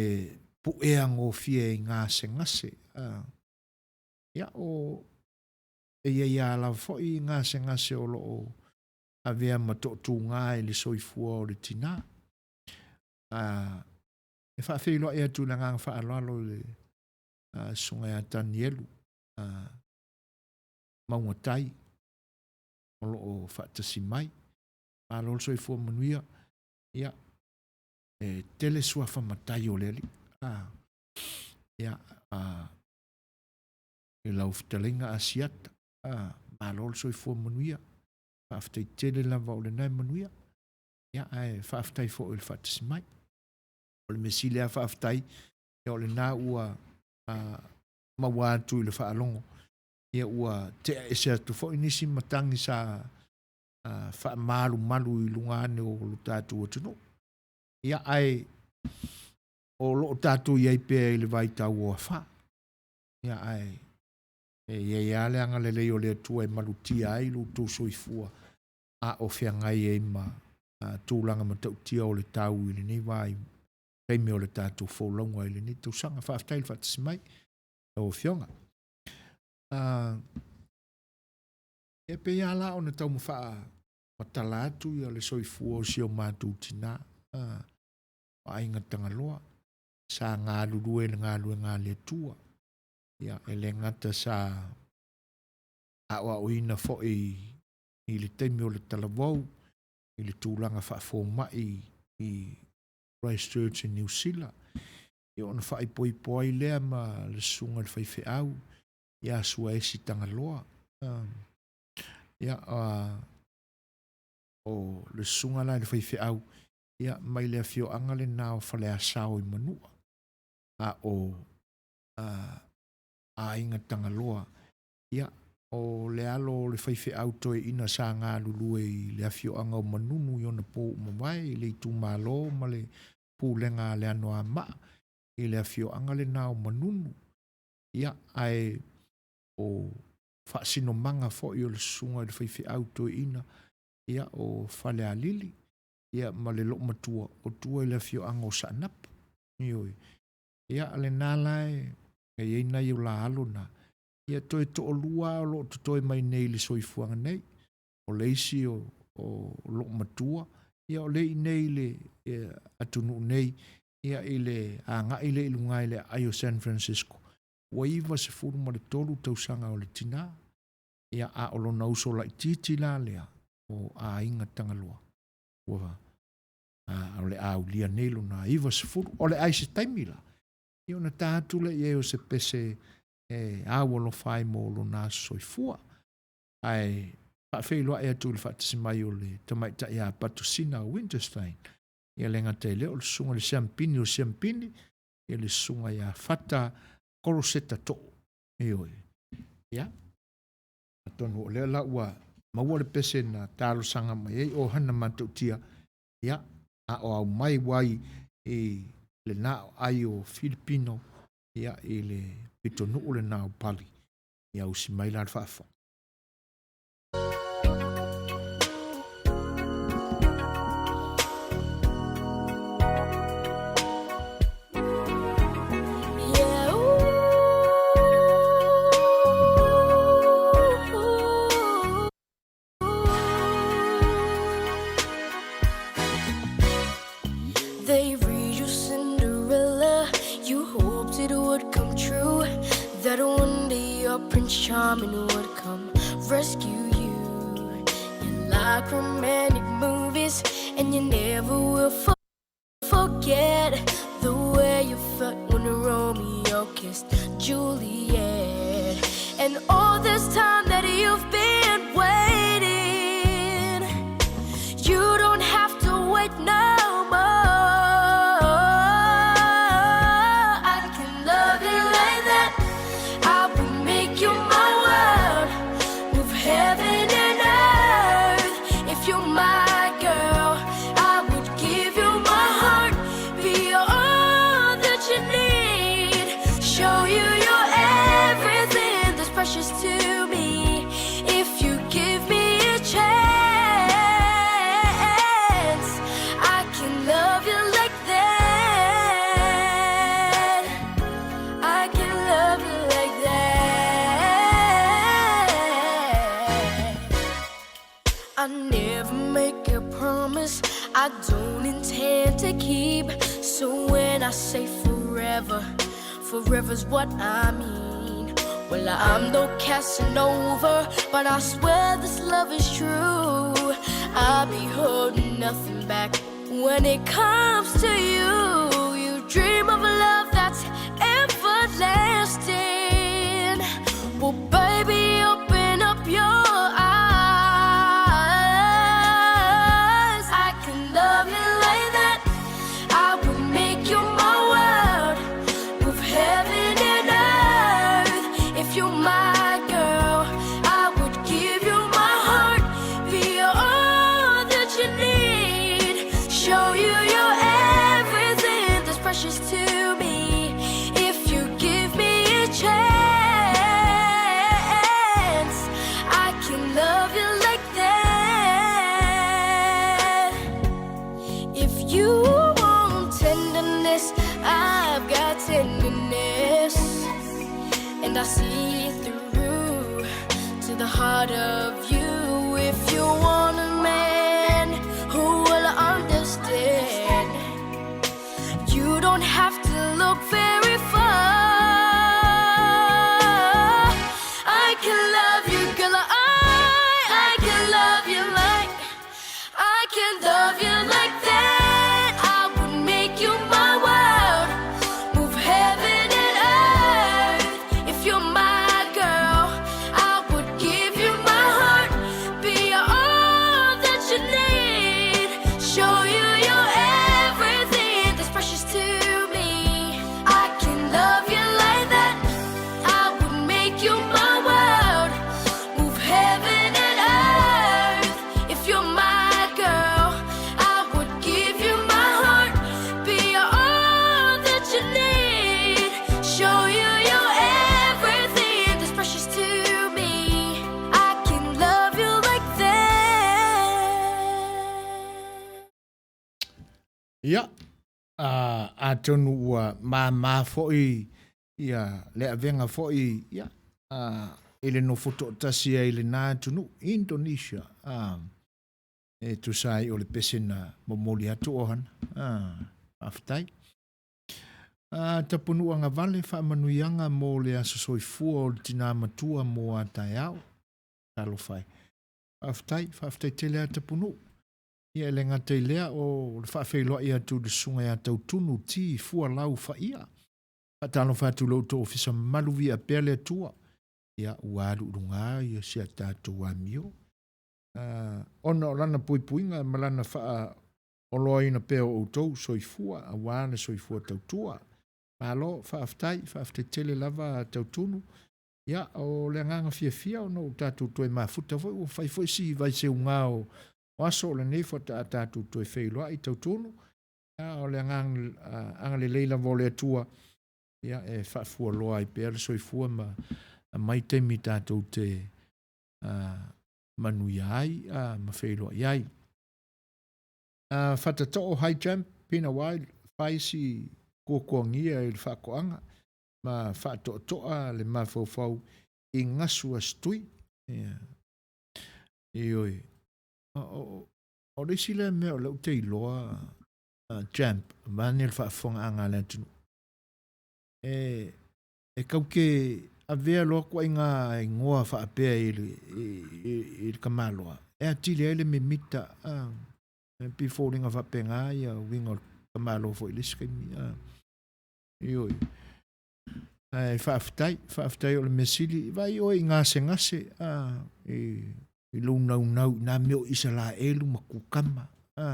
puea gofie i gasegase, a, Ia, o, e i ai lava foi gasegase o lo o avea ma toatuga i le soifua o le tinā. A, e faafeiloai atu i le agaga faaaloalo i le Susuga ia Tanielu Maugatai o lo o faatasi mai. Malo le soifua manuia. Ia, e tele suafa matai o le Alii. A, ia, a, i lau fetalaiga Asiata. Ah, malo le soifua manuia. Faafetai tele lava o lena e manuia. Ia, ae faafetai foi i le faatasi mai. O le mea sili lava faafetai, ia o lena ua maua atu i le faalogo, ia ua tea ese atu foi nisi matagi sa faamalumalu i luga ane o lo tatou atunuu. Ia, ae o lo o tatou i ai pea i le vaitau o afa. Ia, ae e i ai lava le agalelei o le Atua e malutia ai lo outou soifua a o feagai ai ma tulaga matautia o le tau i lenei vaitaimi o le tatou folauga i lenei tausaga. Faafetai le faatasi mai lau Afioga. E pei lava la ona tau faamatala atu ia le soifua o si o matou tinā, o Aiga Tagaloa, sa galulue i le galuega a le Atua. Ia, e le gata sa aoaoina foi i le taimi o le talavou, i le tulaga faafomai i Christchurch i Niu Sila, ia ona faaipoipo ai lea ma le susuga i le faifeau ia Suaesi Tagaloa. Ia, o le susuga la i le faifeau, ia, mai le afioaga lena o Faleasao i Manua, a o Aiga Tagaloa, ia, o le alo o le faifeau toeaina sa galulue i le afioaga o Manunu i ona po ua mavae i le itumalo ma le pulega a le Anoamaa i le afioaga lena o Manunu, ia, ae o faasinomaga foi o le susuga i le faifeau toeaina, ia, o Falealili, ia, ma le loomatua o tua i le afioaga o Saanapu. Ioe. Ia, lena la e i ai nai o la alo na, ia toe toalua o lo o totoe mai nei i le soifuaga nei. O le isi o loomatua, ia o le i nei i le atunuu nei, ia i le agai lea i luga i le aai o San Francisco. Ua 93 tausaga o le tinā, ia a o lona uso laitiiti la lea o Aiga Tagaloa, ua a o le a aulia nei lona 90. O le ai se taimi la, ia ona ta atu lea i ai o se pese e au alofa ai mo lona aso soifua. Ae faafeiloai atu i le faatasi mai o le tamaitai ia Patusina Winterstein. Ia le gata i lea o le susuga i le Siampini o Siampini, ia le susuga ia Fata Koroseta Too. Ioe. Ia, atonu o lea la ua maua le pese na talosaga mai ai o hana matautia, ia, a o au mai wai i le na o ai o Filipino, ia, i le pitonu'u le na o Pali, ia usi mai la le faafofoga. They read you Cinderella. You hoped it would come true. That one day. a Prince Charming would come rescue you. You like romantic movies, and you never will forget the way you felt when Romeo kissed Juliet. And all this time that you've been waiting, you don't have to wait no more. I can love you like that. I will make you my world. Move heaven and earth. If you're my girl, I would give you my heart. Be all that you need. Show you your everything that's precious to me. If you give me a chance, I can love you like that. I can love you like that. I never make a promise I don't intend to keep. So when I say forever, forever's what I mean. Well, I'm no Casanova, but I swear this love is true. I'll be holding nothing back when it comes to you. You dream of a love that's everlasting. Well, baby, open up your eyes. I can love you like that. I would make you my world. Move heaven and earth. If you're my girl, I would give you my heart. Be all that you need. Show you your everything that's precious to me. If you give me a chance, I can love you like that. If you want tenderness, I've got tenderness. And I see through to the heart of you. If you want a man who will understand, you don't have to look very far. I can love you, girl. I can love you like I can love you like that. I would make you my world, move heaven and earth. If you're my girl, I would give you my heart, be all that you need, show you your everything that's precious to me. I can love you like that. I would make you my world, move heaven and earth. If you're my girl, I would give you my heart, be all that you need, show you your everything that's precious to me. I can love you like that. Ia, atonu ua māmā foi ia le avega foi ia i le nofo toatasi ai i lena atunuu, Indonesia, e tusa ai o le pese na momoli atu o hana. Faafetai. Tapunuaga vale faamanuiaga mo le aso soifua o le tinā matua mo a taeao. Talofa e. Faafetai, faafetai tele a Tapunuu. Ia e le gata i lea o le faafeiloai atu i le susuga ia Tautunu T. Fualau Faia. Faatalofa atu i lo outou ofisa mamalu viia pea le Atua. Ia ua alu i luga ia si a tatou amio. Ona o lana puipuiga ma lana faaoloaina pea o outou soifua aua le soifua tautua. Malo, faafetai, faafetai tele lava Tautunu. Ia, o le agaga fiafia ona ua tatou toe mafuta foi, ua fai foi si vaiseuga o aso o lenei faatoa tatou toe feiloai Tautunu. Ia, o le agaga agalelei lava o le Atua, ia, e faafualoa ai pea le soifua ma aumai taimi tatou te manuia ai ma feiloai ai. Fatatoo high jump, been a while, fai si kuakuagia i le faatoaga ma faatoatoa le mafaufau i gasu a Stui. Ia. Ioe. O le isi lea mea o lea ou te iloa champ, vaeane le faafofogaaga a le atunuu. E, e kau ke avea loa ituaiga igoa faapea i le, i, i, i le tamaloa, e atili ai le mimita, a. E pei e foliga faapena ia uiga o le tamaloa foi i le isi taimi, a. Ioe. Ae faafetai, faafetai o le mea sili, vaai oe i gasegase, a, i, i lou naunau i nā mea o Isaraelu ma kukama, a,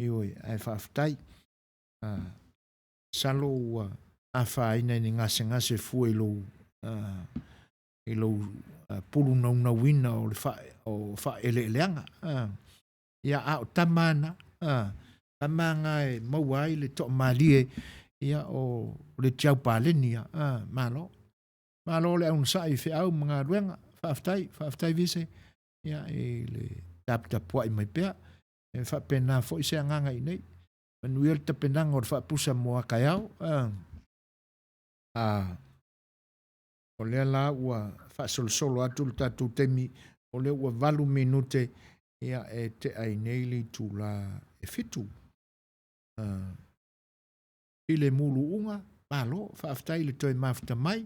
ioe, ae faafetai. A, masalo ua afaina i ni gasegase fua i lou, a, i lou pulu naunauina o le faa, o faaeleeleaga, a. Ia, a o tama ana, a, tama ana e maua ai le toamalie, ia, o le tiau paleni, ia, a, malo. Malo le aunasa'i i feau ma galuega, faafetai, faafetai Vise, ia, i le taputapua'i mai pea. E faapena foi se agaga i nei. Manuia le tapenaga o le faapusa mo a taeao, a, a, O lea la ua faasolosolo atu le tatou taimi, o lea ua 8 minute ia e tea ai nei le itula e 7. Pile muluuga, malo, faafetai i le toe mafuta mai.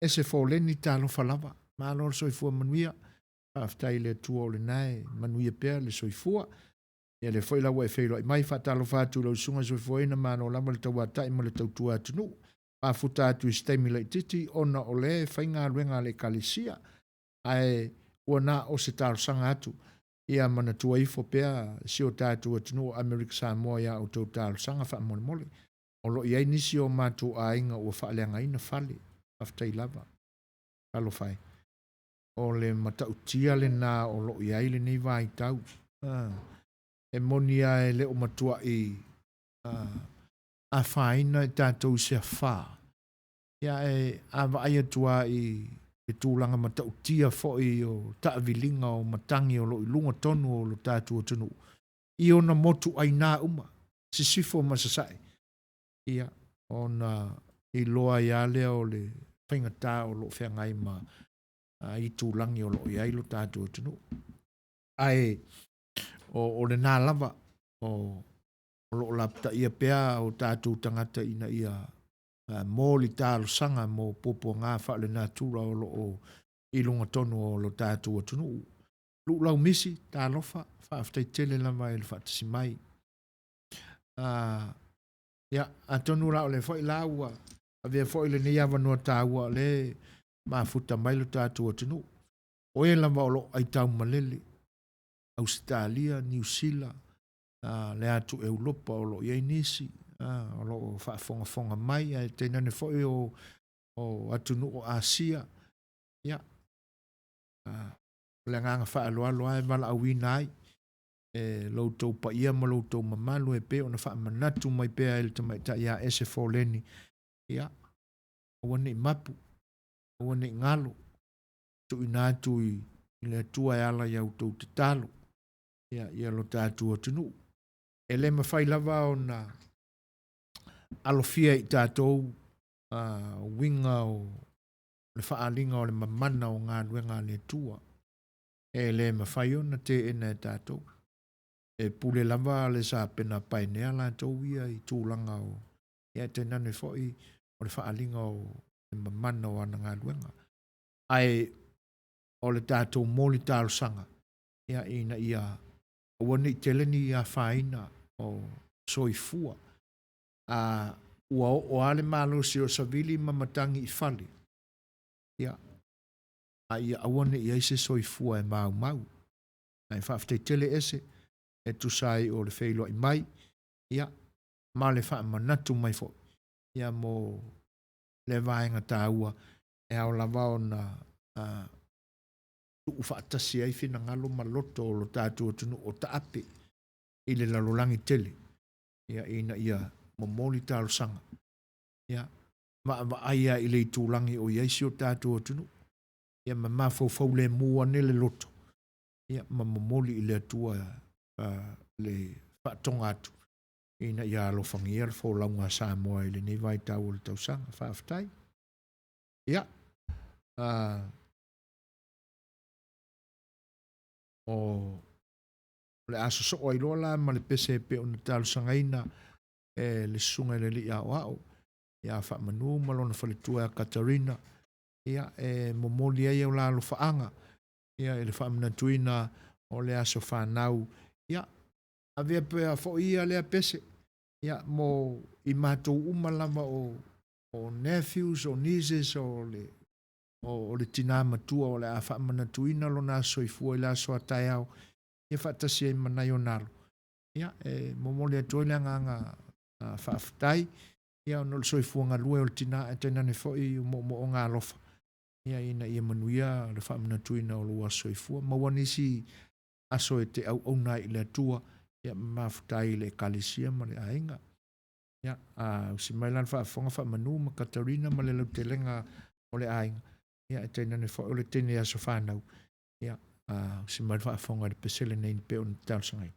Ese Foleni, talofa lava, malo le soifua manuia, faafetai i le Atua o lena e manuia pea le soifua. Ia lea foi la ua e feiloai mai, faatalofa atu i lau susuga soifuaina, malo lava le tauatai ma le tautua atunuu. Mafuta atu i se taimi laitiiti ona o lea e fai galuega a le Ekalesia, ae ua na o se talosaga atu, ia manatua ifo pea si o tatou atunuu o Amerika Samoa i a outou talosaga faamolemole. O lo o i ai nisi o matou aiga ua faaleagaina fale. Faafetai lava. Talofa e. O le matautia lena o lo o i ai lenei vaitau. E moni lava e le o matuai afaina i tatou i se afa, ia ae a vaai atu lava i le tulaga matautia foi o taaviliga o matagi o lo o i luga tonu o lo tatou atunuu, i ona motuaiga uma, sisifo ma sasae, ia, ona iloa ai lava lea o le faigata o lo o feagai ma itulagi o lo o i ai lo tatou atunuu. Ae o lena lava, o lo o lapataia pea o tatou tagata ina ia mo le talosaga mo puapuaga faalenatura o lo o i luga tonu o lo tatou atunuu. Luulau misi, talofa, faafetai tele lava i le faatasi mai. Ia, atonu la o lea foi la ua avea foi lenei avanoa taua o lea e mafuta mai lo tatou atunuu. O e lava o lo o aitaumalele, Ausetalia, Niu Sila, le atu Europa o lo o i ai nisi, o lo o faafogafoga mai, ae tainane foi o atunuu o Asia. Ia, o le agaga faaaloalo lava e valaauina ai e lo outou paia ma lo outou mamalu e pei ona faamanatu mai pea e le tamaitai ia Ese Foleni, ia, aua ne i mapu, aua ne i galo, tuuina atu i le Atua e ala i a outou tatalo, ia, ia lo tatou atunuu. E le mafai lava ona alofia i tatou uiga o le faaaliga o le mamana o galuega a le Atua. E le mafai ona teena e tatou. E pule lava le sapena paenea latou ia i tulaga o, ia tainane foi o le faaaliga o le mamana o ana galuega. Ae o le tatou moli talosaga, ia, ina ia aua ne i tele ni afaina o soifua. A ua oo lava le malosi o savili ma matagi i fale, ia, a ia aua ne i i ai se soifua e maumau. Ae faafetai tele Ese e tusa ai o le feiloai mai, ia, ma le faamanatu mai foi, ia, mo lea vaega taua e ao lava ona tuu faatasi ai finagalo ma loto o lo tatou atunuu o taape i le lalolagi tele, ia, ina ia momoli talosaga, ia, vaavaai lava i le itulagi o i ai si o tatou atunuu, ia ma mafaufau lemu ane le loto, ia, ma momoli i le Atua le faatoga atu ina ia alofagia le folauga a Samoa i lenei vaitau o le tausaga. Faafetai. Ia, o le a sosoo ai loa la ma le pese e pei ona talosagaina e le susuga i le Alii Aoao. ia Faamanu ma lona faletua ia Katarina, ia, e momoli ai au la alofaaga, ia, i le faamanatuina o le aso fanau, ia, avea pea foi ia lea pese, ia, mo i matou uma lava o, o nephews, o nieces, o le, o, o le tinā matua o le a faamanatuina lona aso soifua i le aso a taeao, ia faatasi ai ma nai ona alo. Ia, e momoli atu ai le agaga faafetai, ia, ona o le soifua galue o le tinā ae tainane foi o moomooga alofa, ia, ina ia manuia le faamanatuina o lou aso soifua. Maua nisi aso e te auauna ai i le Atua, ia, ma mafuta ai i le Ekalesia ma le aiga. Ia, a usi mai la le faafofoga Faamanu ma Katarina ma le lautelega o le aiga, ia, ae tainane foi o le teine aso fanau, ia, a usi mai le faafofoga i le pese lenei pei ona talosagaina.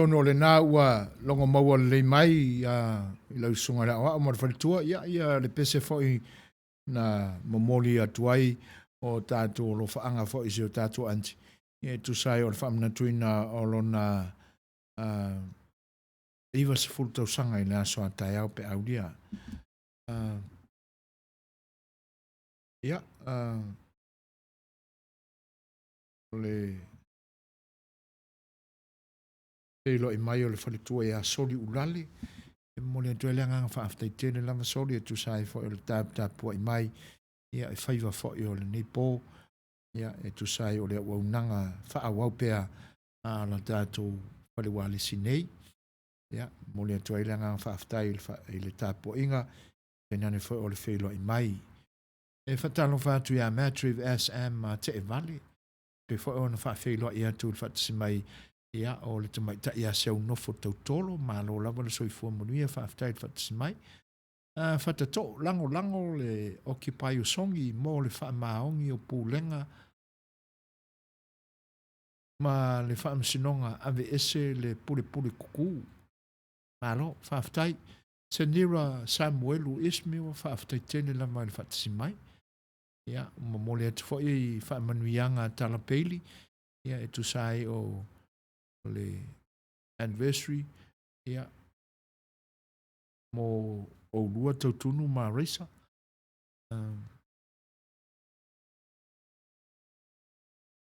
Atonu o lena ua logo maua lelei mai i lau susuga i le aoao ma le faletua, ia, ia le pese foi na momoli atu ai o tatou alofaaga foi i si o tatou aunty, ia e tusa ai o le faamanatuina o lona 90 tausaga i le aso a taeao pe aulia. Ia, o le feiloai mai o le faletua ia Soli Ulale, e momoli atu ai le agaga faafetai tele lava Soli e tusa ai foi o le taputapuai mai ia e faiva foi o lenei po, ia e tusa ai o le auaunaga faaauau pea a la tatou fale ualesi nei. Ia, momoli atu ai le agaga faafetai i le tapuaiga, tainane foi o le feiloai mai. E faatalofa atu ia Matriv SM Teevale, pei foi ona faafeiloai atu i le faatasi mai ia o le tamaitai ia Seunofo Tautolo, malo lava le soifua manuia, faafetai i le faatasi mai. Fatatoo lagolago le Occupy o Sogi mo le faamaoni o pulega ma le faamasinoga aveese le pulepule kuku. Malo, faafetai. Senira Samuelu Ismail, faafetai tele lava i le faatasi mai. Ia, momoli atu foi i faamanuiaga a Tala Peili, ia e tusa ai o le anniversary, ia, mo oulua Tautunu ma Racer.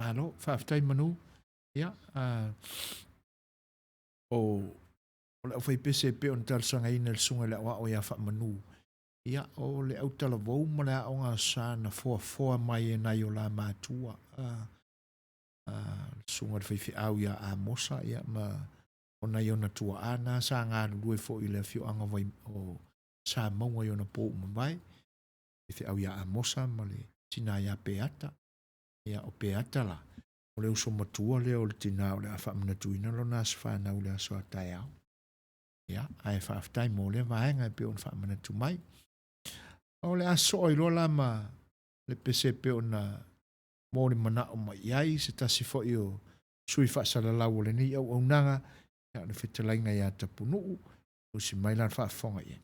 Malo, faafetai Manu. Ia, o le aufaipese e pei ona talosagaina e le Susuga i le Aoao ia Faamanu, ia, o le autalavou ma le aoga sa na foafoa mai e nai o la matua, le Susuga i le Faifeau ia Amosa, ia, ma o nai ona tuaa na sa galulue foi i le afioaga o Samauga i ona po ua mavae, faifeau ia Amosa ma le tina ia Peata. Ia, o Peata la, o le uso matua lea o le tina o le a faamanatuina lona aso fanau i le aso a taeao. Ia, ae faafetai mo lea vaega e pei ona faamanatu mai. O le a sosoo ai loa la ma le pese e pei ona molimanao mai i ai se tasi foi o sui faasalalau o lenei auaunaga, ia, o le fetalaiga ia Tapunuu, tusi mai la le faafofoga i ai.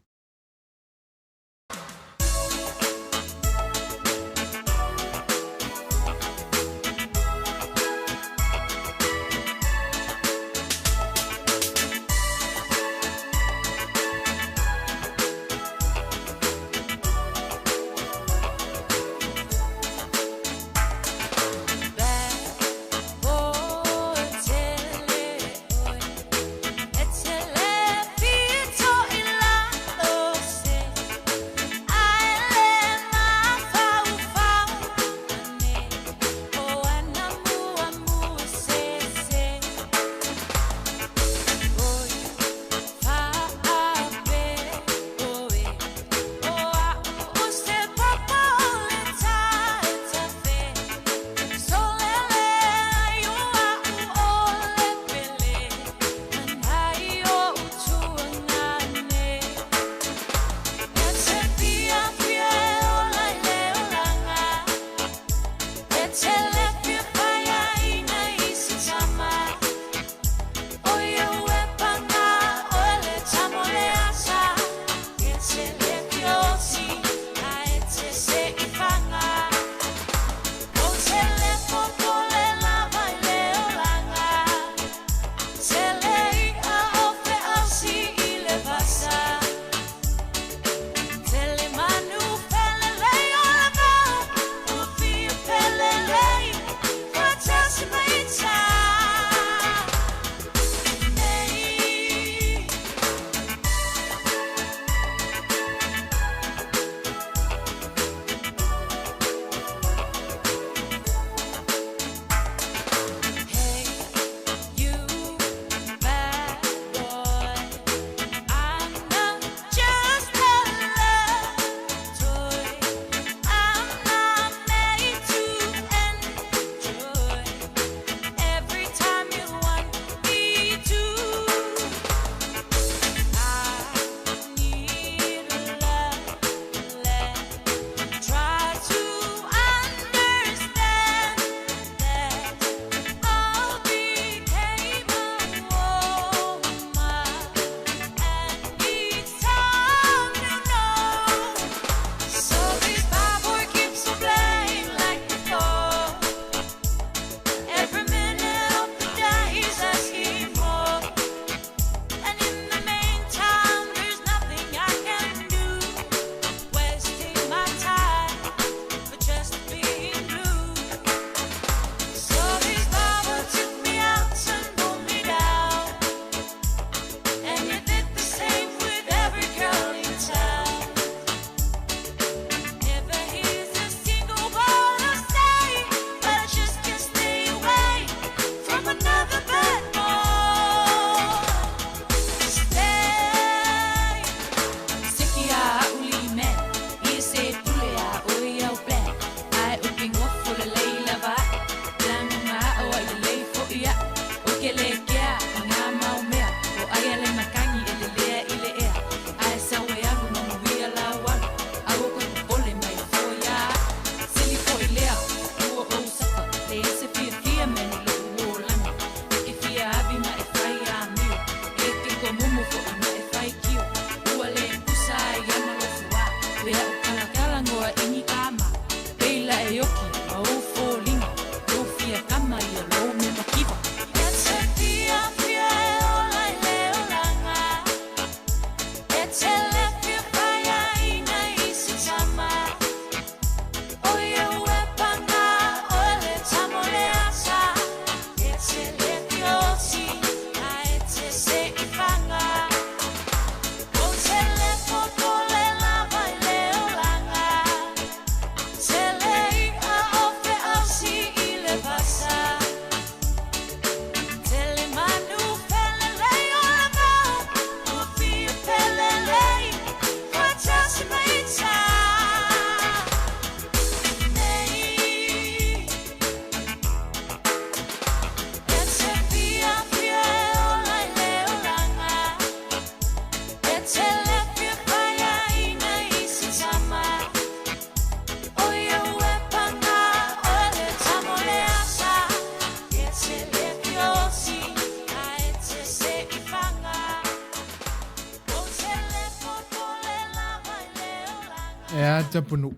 E a Tapunuu?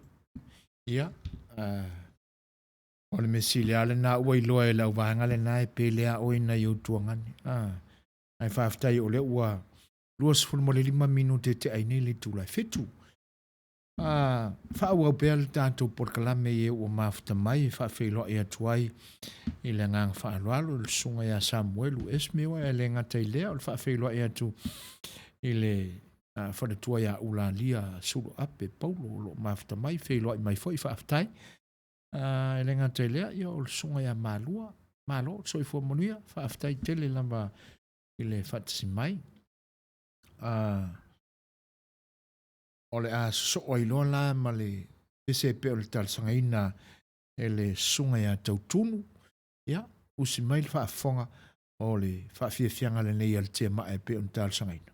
Ia, o le mea sili lava lena ua iloa e le auvaega lena e pele a oe nai ou tuagane. Ae faafetai o lea ua 25 minute te ai nei le itula e 7. Faaauau pea le tatou polokalame i e ua mafuta mai e faafeiloai atu ai i le agaga faaaloalo i le susuga ia Samuelu Esme e le gata i lea o le faafeiloai atu i le faletua ia Ulalia Suluape Paulo o lo o mafuta mai, feiloai mai foi, faafetai. E le gata i lea, ia o le susuga ia Malua, malo, soifua manuia, faafetai tele lava i le faatasi mai. O le a sosoo ai loa la ma le pese e pei o le talosagaina e le susuga ia Tautunu, ia, usi mai le faafofoga o le faafiafiaga lenei a le Tiamaa e pei ona talosagaina.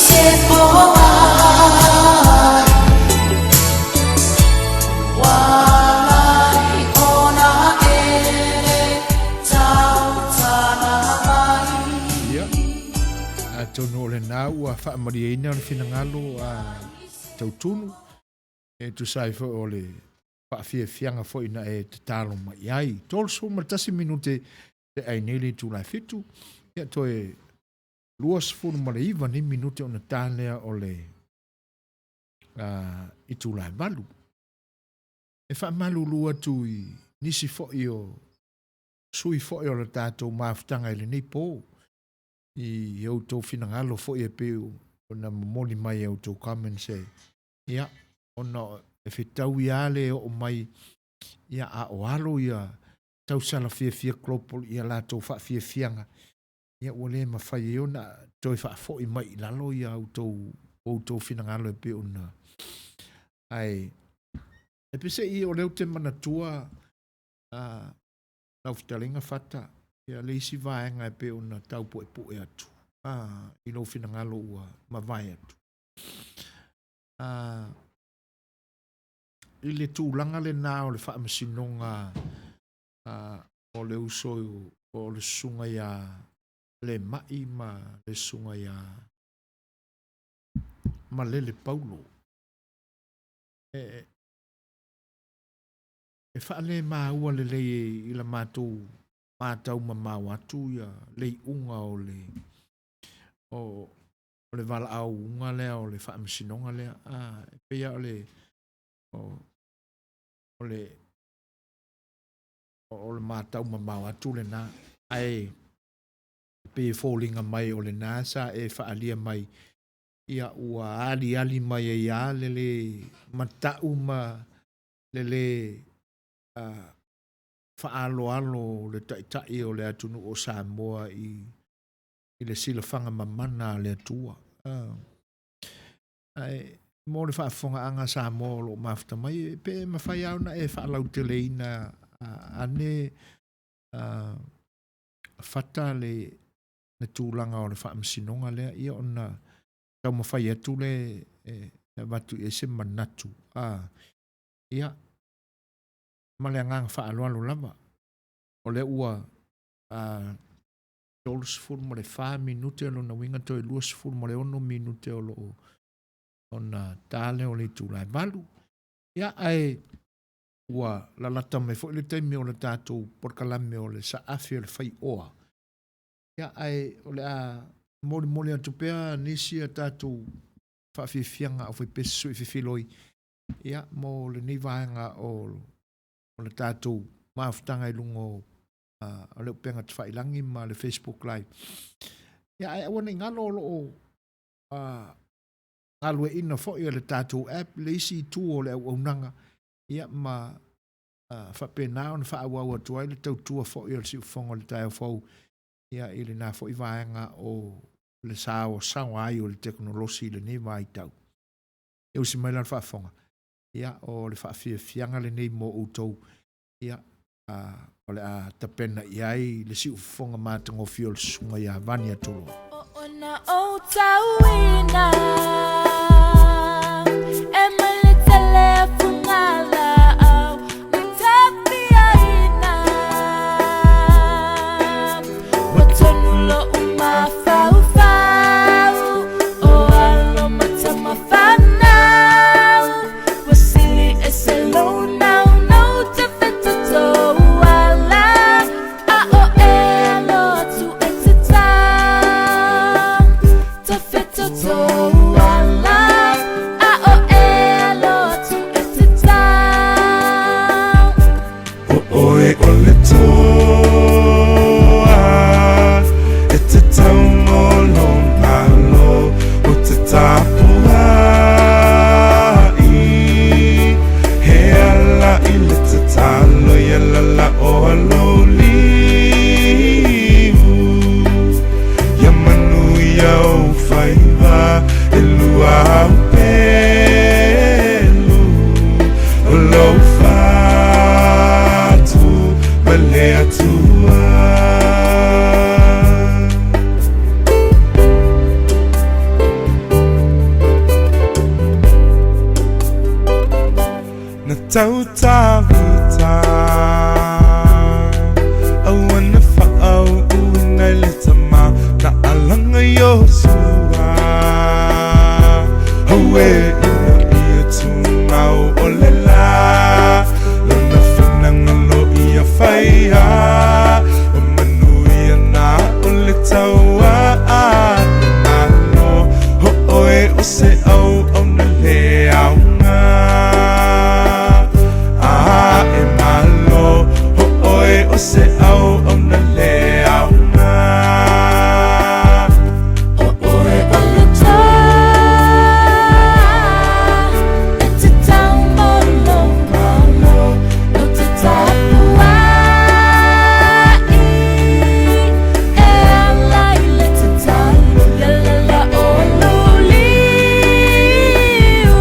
se poai. Walai ona ele tautala mai. Ia, atonu o lena ua faamalieina le finagalo a Tautunu e tusa ai foi o le faafiafiaga foi na e tatalo mai ai. 31 minute te ai nei le itula e fitu, ia toe 29 nei minute ona ta lea o le itula e valu. E faamalulu atu i nisi foi o sui foi o le tatou mafutaga i lenei po, i outou finagalo foi e pei ona momoli mai e outou comments e, ia, ona e fetaui lava le oo mai, ia, a o alo ia tausala fiafia global i a latou faafiafiaga, ia, ua le mafai ai ona toe faafoi mai i lalo ia outou, outou finagalo e pei ona, ae, e peiseai o lea ou te manatua, lau fetalaiga Fata, ia le isi vaega e pei ona tau puepue atu, i lou finagalo ua mavae atu. I le tulaga lena o le faamasinoga o le uso o le susuga ia Lemai ma le susuga ia Malele Paulo. E, e faalemaua lelei i la matou matau mamao atu ia le iuga o le o, o le valaauga lea o le faamasinoga lea, a, e pei lava o le, o, o le, o le matau mamao atu lena, ae pei e foliga mai o lena sa e faaalia mai, ia ua aliali mai ai lava le lē mata'u ma le lē faaaloalo o le Taitai o le atunuu o Samoa i i le silafaga mamana a le Atua. Ae mo le faafofogaaga a Samoa o lo o mafuta mai, pe mafai lava ona e faalauteleina ane fata le le tulaga o le faamasinoga lea, ia ona taumafai atu lea e avatu i ai se manatu. Ia, ma le agaga faaaloalo lava, o lea ua 34 minute, o lona uiga toe 26 minute o lo o ona ta lea o le itula e valu. Ia, ae ua lalata mai foi le taimi o le tatou polokalame o le saafi o le faioa. Ia, ae o le a molimoli atu pea nisi a tatou faafiafiaga au faipese sui fefiloi, ia, mo lenei vaega o le tatou mafutaga i luga o o le upega tafailagi ma le Facebook Live. Ia, ae aua ne i galo o lo o galueaiina foi e le tatou app le isi itu o le auaunaga, ia, ma faapena ona faaauau atu ai le tautua foi o le siufofoga o le taeao fou, ia, i lena foi vaega o le saoasaoa ai o le tekonolosi i lenei vaitau. E usi mai la le faafofoga, ia, o le faafiafiaga lenei mo outou, ia, o le a tapena i ai le siufofoga matagofie o le susuga ia Vani Atoloa. Ona ou tauina e mai le tele a fugalaau ma tapiaina ua tonu lo'u mafaufau o alo ma tama fanau ua sili ese lou naunau tafetoto ala a o e alo atu e te tau tafetoto ala a o e alo atu e te tau. O oe o le toa e te taumolo malo o te tapuai he ala i le tatalo ia lala o alou liu ia manuia ou faiva e lua au pelu o lou fatu ma le Atua. Tautavita Aua na faauuina i le tama Na alaga Iosua Aue ina ia tumau o le la Lona finagalo ia faia O manuia na o le taua a le Malo Ho oe o se auauna le aoga A e Malo Ho oe o se auauna le aoga. O oe o le toa e te tau mo lou Malo no te tapuai e ala i le tatalo la la la o lou liu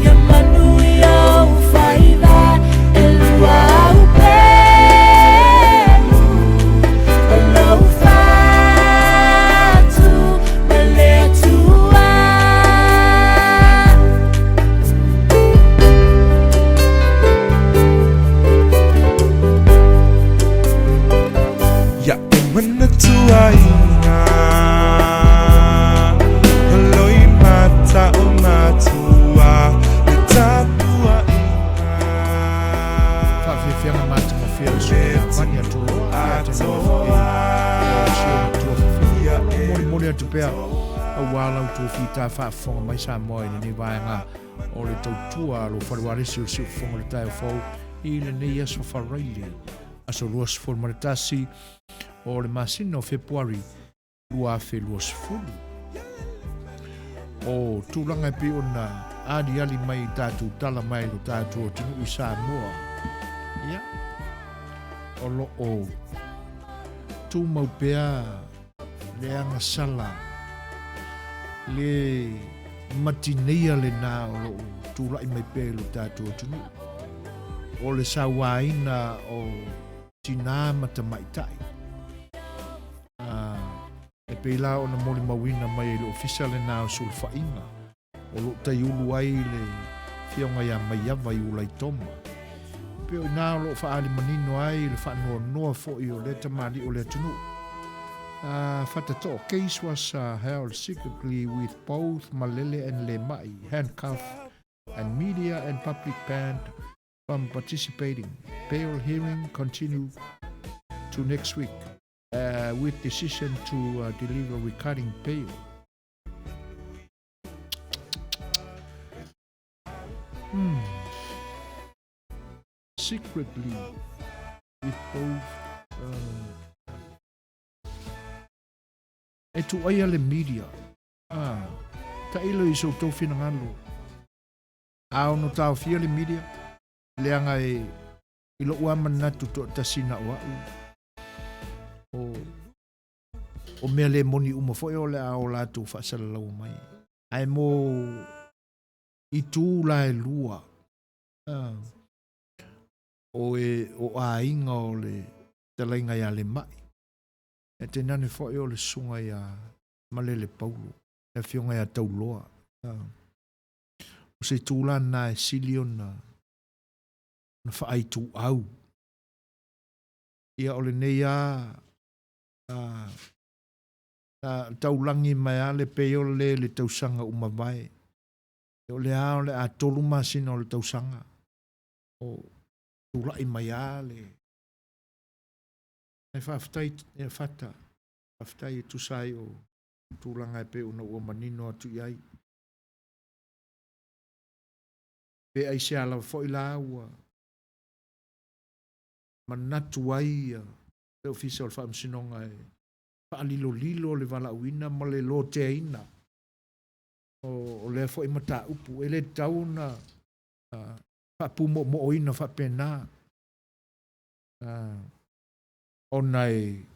ia manuia ou faiva e lua au pelu o lou fatu ma le Atua. Ia e manatuaina O loimata o matua Le tapuaiga Faafiafiaga matagofie le susuga ia Vani Atoloa ia te lua foi o si o matua fafine. O lo o molimoli atu pea aua la outou fita faafofoga mai Samoa i lenei vaega o le tautua a lou fale uarisi o le siufofoga o le taeao fou i lenei aso Faraile aso 21 o le masina o Fepuari 2020. O tulaga e pei ona aliali mai i tatou tala mai lo tatou atunuu i Samoa, ia, o lo o tumau pea le agasala le matineia lena o lo o tulai mai pea i lo tatou atunuu, o le sauaina o tinā ma tamaitai. E pei la ona molimauina mai e le Ofisa lena o Sulufaiga o lo o taiulu ai le Afioga ia Maiava i Ulaitoma. E pei o i ina o lo o faaali manino ai le faanoanoa foi o lea tamalii o le atunuu. Fatatoo case was held secretly with both Malele and Lemai handcuffed and media and public banned from participating. Bail hearing continue to next week with decision to deliver regarding bail. Secretly with both e tuuaia le media. Ah, tailo i so outou finagalo. A ono taofia le media, leaga e i lou lava manatu toatasi na o au, o, o mea le moni uma foi o le a o latou faasalalaua mai. Ae mo itu la e lua, ah, o e o aiga o le talaiga ia Lemai, e tainane foi o le susuga ia Malele Paulo, le afioga ia Tauloa. Ah. O se itu la lena e sili ona ona faaituau. Ia o lenei a a taulagi mai a le peiole i le tausaga ua mavae. O lea o le a 3 masina o le tausaga o tulai mai a le Ae faafetai ia Fata, faafetai e tusa ai o tulaga e pei ona ua manino atu i ai. Pe aisea lava foi la ua manatu ai le Ofisa o le Faamasinoga e faalilolilo le valaauina ma le loteaina o lea foi mataupu. E le tatau ona faapumoomoona faapena ona e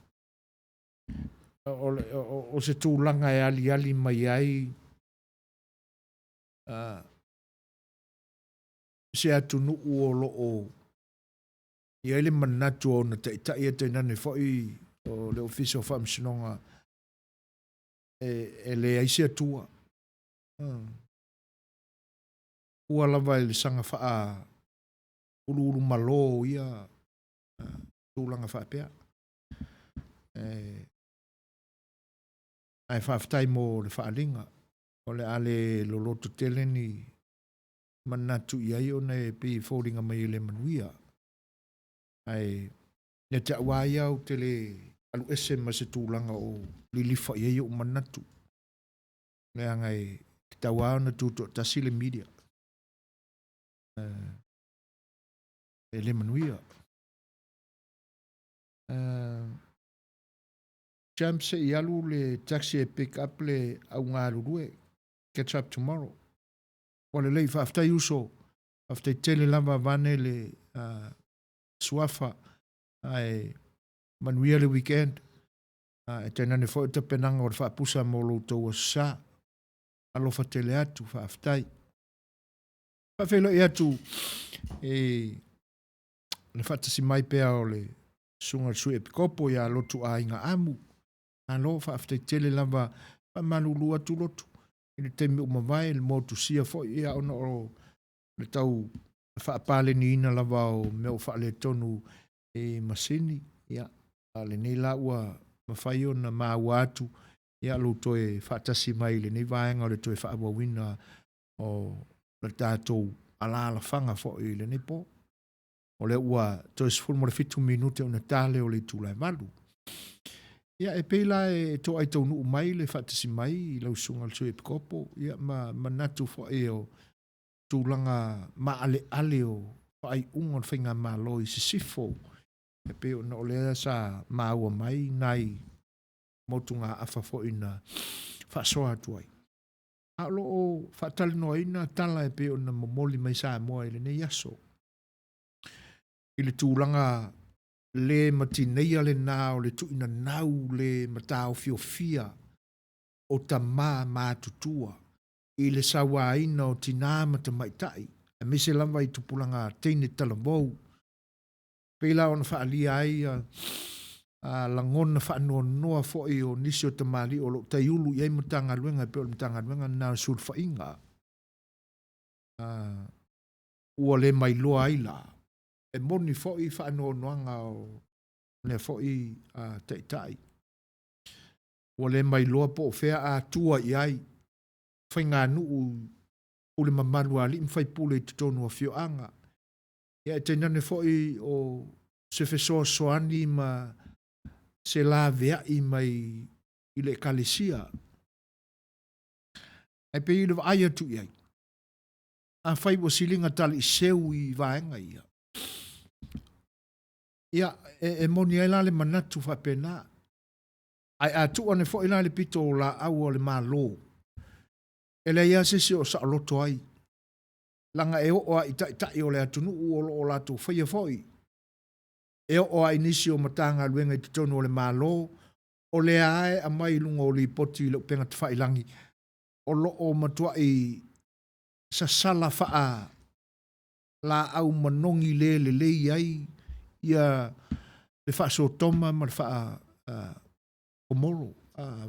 o se tulaga e aliali mai ai se atunuu o lo o i ai le manatu o ona taitai e tainane foi o le Ofisa o Faamasinoga e leai se Atua. Fua lava i le saga faa uluulu malo o ia tulaga faapea. Ae faafetai mo le faaaliga. O le a le loloto tele ni manatu i ai ona e pei e foliga mai e le manuia. Ae ia te au lava ia ou te le alu ese ma se tulaga o lilifa i ai ou manatu. Leaga e tatau lava ona tutoatasi le media. E le manuia. Champ se i alu le taxi e pick up le au galulue. Catch up tomorrow. Ua lelei, faafetai uso. Faafetai tele lava vane le suafa. Ae manuia le weekend. E tainane foi o tapenaga o le faapusa mo lo outou aso sa. Alofa tele atu, faafetai. Faafeiloai atu i le faatasi mai pea o le Susuga i le Sui Epikopo ia Lotu Aiga Amu. Malo, faafetai tele lava, faamalulu atu Lotu i le taimi ua mavae, le motusia foi ia ona o le tau faapaleniina lava o mea o faaletonu i masini, ia, a o lenei la ua mafai ona maua atu ia lou toe faatasi mai i lenei vaega o le toe faaauauina o le tatou alaalafaga foi i lenei po. O lea ua toe 17 minute ona tale o le itula e 8. Ia, e pei la e toai taunuu mai le faatasi mai i lau susuga i le Sui Epikopo, ia ma manatu foi o tulaga maaleale o faaiuga o le faigamalo i sisifo, e pei ona o lea sa maua mai nai motugaafa foi na faasoa atu ai. A o lo o faatalanoaina tala e pei ona momoli mai Samoa i lenei aso, i le tulaga le matineia lena o le tuuinanau le mataofiofia o tama matutua i le sauaina o tinā ma tamaitai, aemaise lava i tupulaga teine talavou. Pei la ona faaalia ai lagona faanoanoa foi o nisi o tamalii o lo o taiulu i ai Matagaluega e pei o le Matagaluega lena o le Sulufaiga, ua le mailoa ai la, e moni foi faanoanoaga o lea foi taitai, ua le mailoa po o fea a tua i ai faiganuu pule mamalu a alii ma faipule i totonu o afioaga. Ia e tainane foi o se fesoasoani ma se laveai mai i le Ekalesia. Ae pei i le vaai atu i ai, afai ua siliga taliiseu i vaega ia, ia e moni ai la le manatu faapena. Ae a tuu ane foi la i le pito o laau a le Malo, e leai lava se isi o saoloto ai, leaga e oo lava i taitai o le atunuu o lo o latou faia foi, e oo lava i nisi o Matagaluega i totonu o le Malo, o lea lava e aumai i luga o lipoti i le upega tafailagi, o lo o matuai sasala faa laau manogi le lelei ai ia le faasotoma ma le faa Komoro,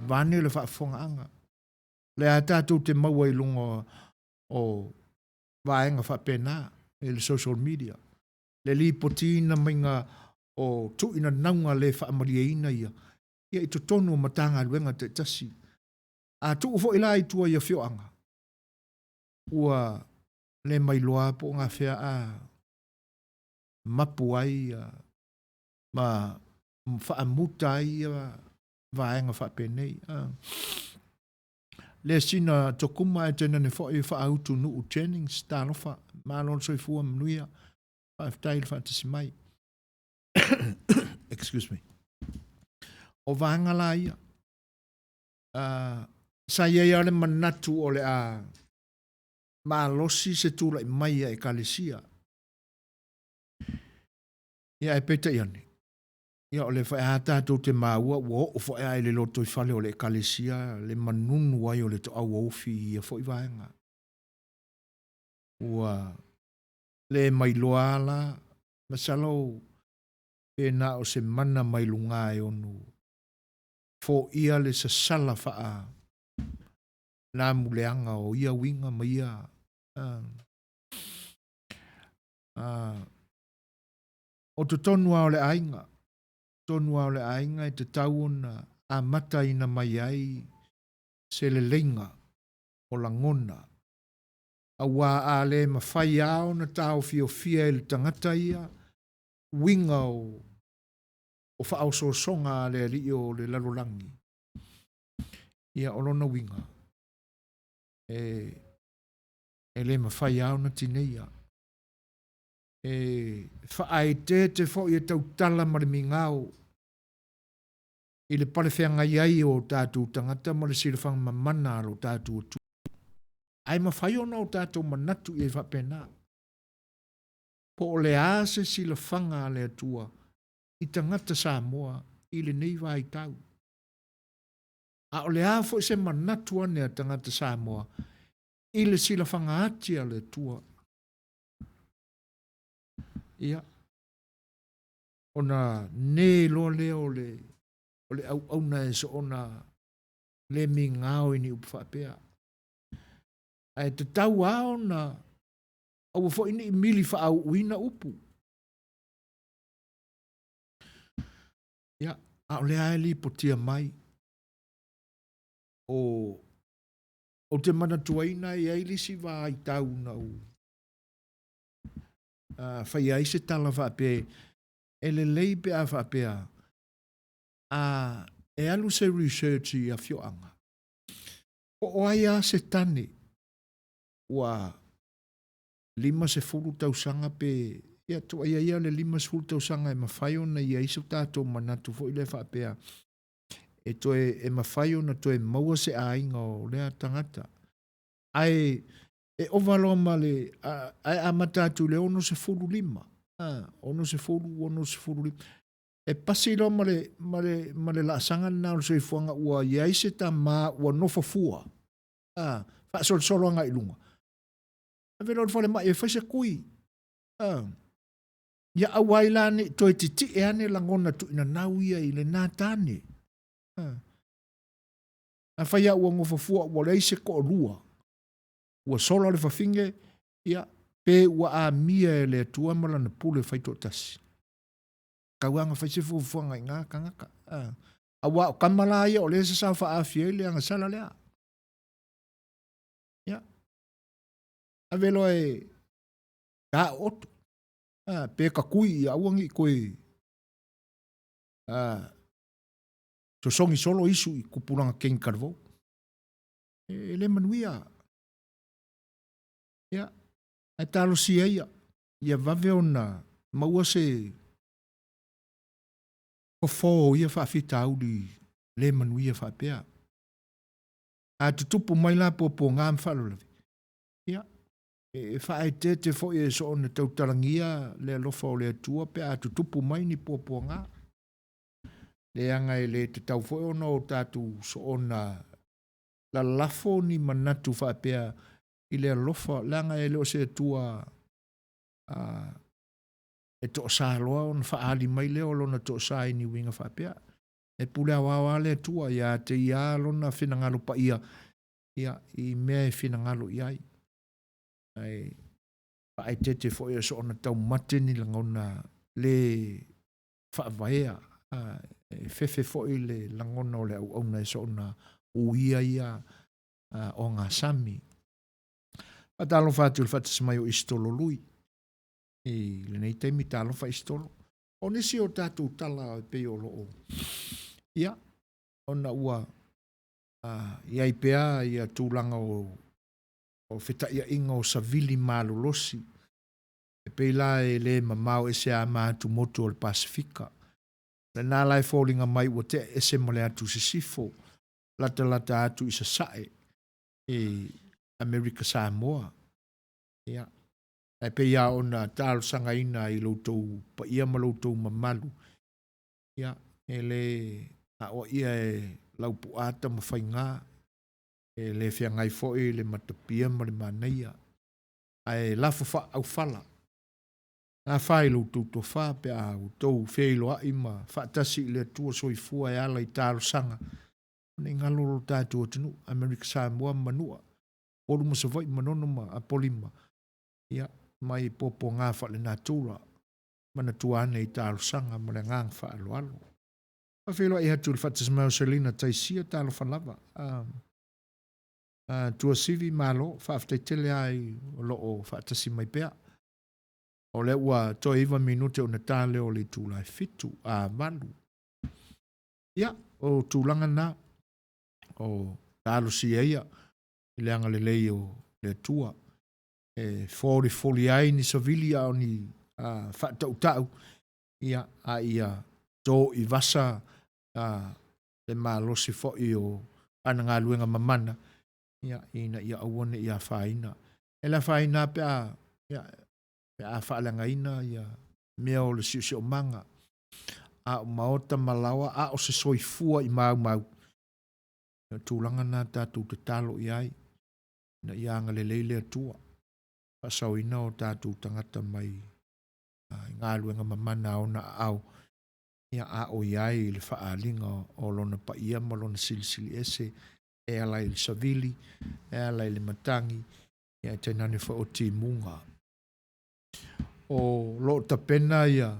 vaeane le faafofogaaga. O lea lava tatou te maua i luga o vaega faapena i le social media, le lipotiina maiga o tuuinanauga le faamalieina ia, ia i totonu o Matagaluega taitasi. A tuu foi la i tua i afioaga, ua le mailoa po o gafea a mapu ai ma faamuta ai ia vaega faapenei. Le sina tokuma ae tainane foi faautu nuu Jennings, talofa, malo le soifua manuia, faafetai le faatasi mai. Excuse me. O vaega la ia, sa i ai lava le manatu o le a malosi se tulai mai a Ekalesia. Ia ae peitai ane, ia o lea foi lava tatou te maua ua oo foi lava i le lotoifale o le Ekalesia le manunu ai o le toauaufi i ia foi vaega. Ua le mailoa lava la, masalo pe na o se mana mai luga e ono foia le sasala faa namuleaga o ia uiga ma ia. O totonu lava o le aiga, totonu lava o le aiga e tatau ona amataina mai ai se leleiga o lagona, auā a le mafai lava ona taofiofia e le tagata ia uiga o faaosoosoga a le alii o le lalolagi, ia o lona uiga, e le mafai lava ona tineia. E faaeteete foi e tautala ma le migao i le palefeagai ai o tatou tagata ma le silafaga mamana a lo tatou Atua. Ae mafai ona o tatou manatu i ai faapena. Po o le a se silafaga a le Atua i tagata Samoa i lenei vaitau. A o le a foi se manatu ane a tagata Samoa i le silafaga ati a le Atua. Ia, ona ne loa lea o le, o le auauna e soona le migao i ni upu faapea. Ae tatau lava ona aua foi ne i mili faaauuina upu. Ia, a o lea lava e lipotia mai, o, ou te manatuaina e i ai le isi vaitau na ou faia ai se tala faapea, e lelei pe a faapea a e alu se research i afioaga, po o ai lava se tane ua 50 tausaga pe, ia tuuaia ia le 50 tausaga e mafai ona i ai so tatou manatu foi lea faapea e toe e mafai ona toe maua se aiga o lea tagata. Ae e ova loa ma le ae amata atu i le 65, 60, 65, e pasi loa ma le, ma le, ma le laasaga lena o le soifuaga ua i ai se tama ua nofo fua, faasolosolo agai i luga, ave loa i le falemai e fai se kui. Ia aua ai la ne i toe titie ane lagona tuuinanau ia i lena tane. Afai lava ua nofo fua ua leai se toalua, ua sola le fafine, ia, pe ua amia e le Atua ma Lana pule faitoatasi. Tau lava ina fai se fuafuaga i na tagata. Aua o tama la ia o lea e sasao faaafi ai le agasala lea. Ia, ave loa e taooto, pe tatui ia aua ne i toe sosogi solo isu i tupulaga kenikalavou. E le manuia. Ia, ae talosia ia, ia vave ona maua se fofo o ia faafitauli le manuia faapea. A tutupu mai la puapuaga ma faalavelave, ia, e faaeteete foi e soona tautalagia le alofa o le Atua pe a tutupu mai ni puapuaga. Leaga e le tatau foi ona o tatou soona lalafo ni manatu faapea i le alofa, leaga e le o se Atua e toasa loa ona faaali mai lea o lona toasa i ni uiga faapea. E pule aoao lava le Atua ia te ia lona finagalo paia ia, i mea e finagalo i ai. Ae faaeteete foi e soona taumate ni lagona le faavaea, e fefe foi le lagona o le auauna e soona uia ia ogasami. Faatalofa atu i le faatasi mai o Isitolo Lui i lenei taimi, talofa Isitolo. O nisi o tatou tala e pei o loo, ia, ona ua i ai pea ia tulaga o fetaiaiga o savili malolosi, e pei la e le mamao ese a ma atumotu o le Pasefika. Lena la e foliga mai ua tea ese ma le atu sisifo, latalata atu i sasae i Amerika Samoa. Ia, ae pei lava ona talosagaina i lo outou paia ma lo outou mamalu, ia, e le aoaia e Laupua Tamafaiga, e le feagai foi le matapia ma le manaia, ae lafo faaaufala, gafa i lo outou tofa pe a outou feiloai ma faatasi i le Atua soifua e ala i talosaga, ne i galo lo tatou atunuu, Amerika Samoa ma Manua, Upolu ma Savaii, Manono ma Apolima, ia. mai puapuaga faalenatura, manatua ane i talosaga ma le agaga faaaloalo. Faafeiloai atu i le faatasi mai o Selina Taisia, talofa lava. Tuasivi, malo, faafetai tele lava i o lo o faatasi mai pea. O lea ua toe 9 minute ona ta lea o le itula e 7, a 8. Ia, o tulaga na, o talosia ia i le agalelei o le Atua e folifoli ai ni savili a o ni faatautau, ia, a ia to i vasa le malosi foi o ana galuega mamana, ia, ina ia aua ne i afaina. E le afaina lava pe a, ia, pe a faaleagaina ia mea o le siosiomaga, a o maota ma laoa, a o se soifua i maumau. O le tulaga lena tatou tatalo i ai, ina ia agalelei le Atua, faasaoina o tatou tagata mai i galuega mamana a ona aao, ia a o i ai i le faaaliga o Lona paia ma Lona silisili ese, e ala i le savili, e ala i le matagi, ia ae tainane foi o timuga. O lo o tapena ia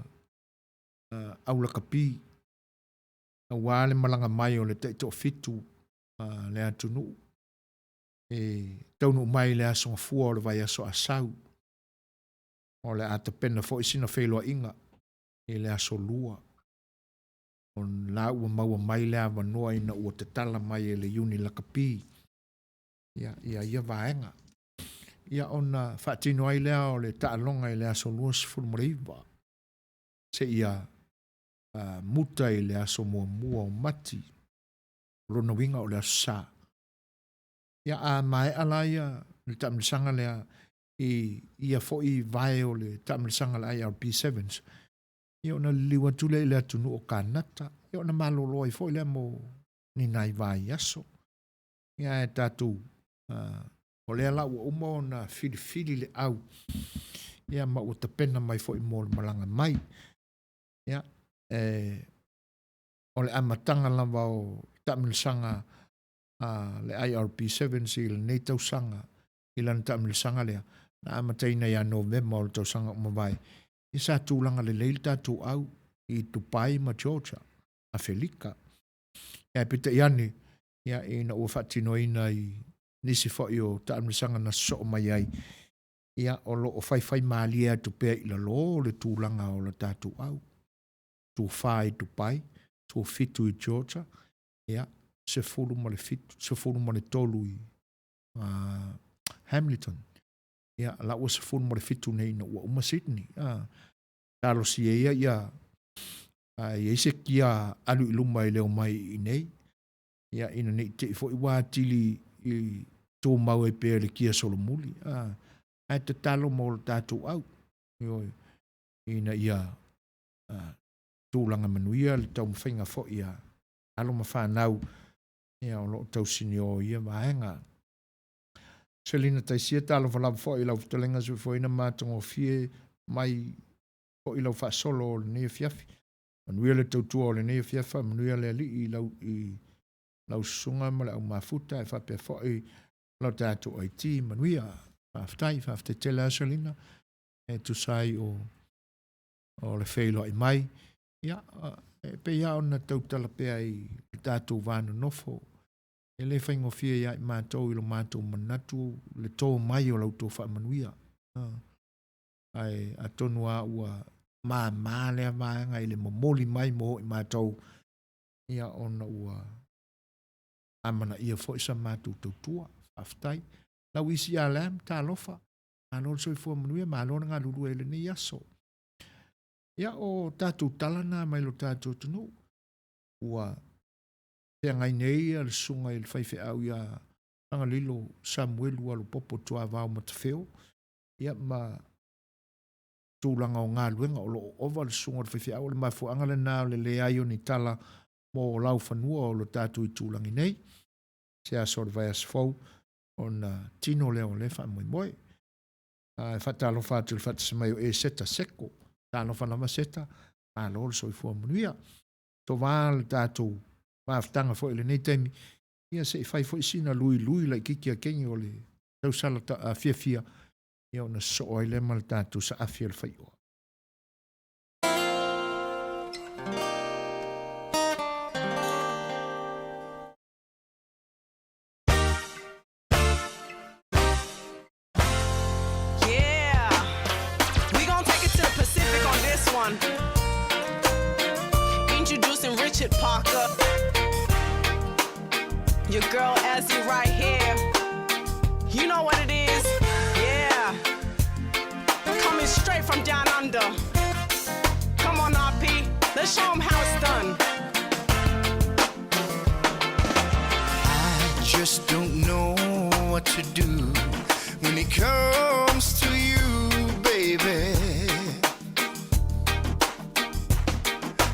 aulakapi aua le malaga mai o le taitoafitu a le atunuu e taunuu mai i le Aso Gafua o le vaiaso Asau. O le a tapena foi sina feiloaiga i le aso Lua. O la ua maua mai le avanoa ina ua tatala mai e le Iuni Lakapi ia, ia ia vaega. Ia ona faatino ai lea o le taaloga i le aso 29 seia muta i le aso muamua o Mati. O lona uiga o le aso Sa. Ia a maea la ia le taamilosaga lea i ia foi vae o le taamilosaga a le IRB Sevens, ia ona liliu atu lea i le atunuu o Kanata, ia ona malolo ai foi lea mo ni nai vaiaso. Ia ae tatou, o lea la ua uma ona filifili le au, ia ma ua tapena mai foi mo le malaga mai. Ia, o le amataga lava o taamilosaga a le IRB Sevens i lenei tausaga i lana taamilosaga lea na amataina ia Novema o le tausaga ua mavae, ia sa tulaga lelei le tatou au i Dubai ma Georgia, Afelika. Ae peitai ane, ia ina ua faatinoina i nisi foi o taamilosaga na sosoo mai ai, ia o lo o faifai malie atu pea i lalo le tulaga o le tatou au. Tufa i Dubai, tuafitu i Georgia, ia, 17, 13 i Hamilton. Ia, la ua 17 nei ina ua uma Sydney. Talosia ia ia i ai se kia alu i luma i le omai i inei. Ia, ina ne i te i foi ua atili i tumau ai pea le kia solomuli. Ae tatalo mo le tatou au. Ioe, ina ia tulaga manuia le taumafaiga foi a alo ma fanau ia o lo o tausinio i ia vaega. Selina Taisia, talofa lava foi i lau fetalaiga soifuaina matagofie mai foi lau faasolo o lenei afiafi. Manuia le tautua o lenei afiafi, faamanuia le Alii i lau, i lau susuga ma le au mafuta e faapea foi lau tatou IT. Manuia. Faafetai, faafetai tele lava Selina e tusa ai o o le feiloai mai. Ia, e pei lava ona tautala pea i le tatou va nonofo, e le faigofie ia i matou i lo matou manatu le tō mai o la outou faamanuia. Ae atonu lava ua māmā lea vaega i le momoli mai mo i matou, ia ona ua amanaia foi sa matou tautua. Faafetai. Lau isi ia Lam, talofa. Malo le soifua manuia, malo le galulue i lenei aso. Ia, o tatou tala na mai lo tatou atunuu. Ua feagai nei le susuga i le faifeau ia Fagalilo Samuelu Alopopo Tuavao Matafeo, ia ma tulaga o galuega o lo o ova le susuga i le faifeau. O le mafuaaga lena o le leai o ni tala mo laufanua o lo tatou itulagi nei. Se aso o le vaiaso fou ona tino lea o lea faamoemoe. E faatalofa atu i le faatasi mai o Eseta Seko. Talofa lava Seta, malo le soifua manuia. Tovā le tatou mafutaga foi i lenei taimi, ia se i fai foi sina luilui laitiiti a teine o le tausala fiafia. Ia ona sosoo ai lea ma le tatou saafi o le faioa. Yeah, we gon' take it to the Pacific on this one. Introducing Richard Parker. Your girl Azzy right here. You know what it is? Yeah. Coming straight from down under. Come on, RP. Let's show 'em how it's done. I just don't know what to do when it comes to you, baby.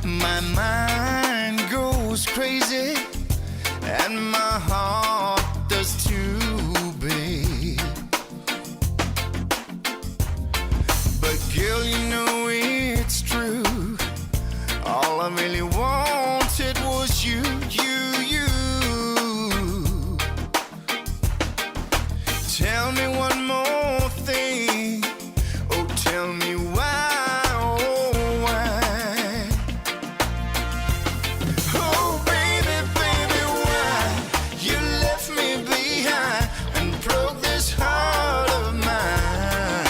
My mind goes crazy and my heart does too, babe. But girl, you know it's true. All I really wanted was you, you, you. Tell me one more thing. Oh, tell me why, oh, why? Oh, baby, baby, why you left me behind and broke this heart of mine?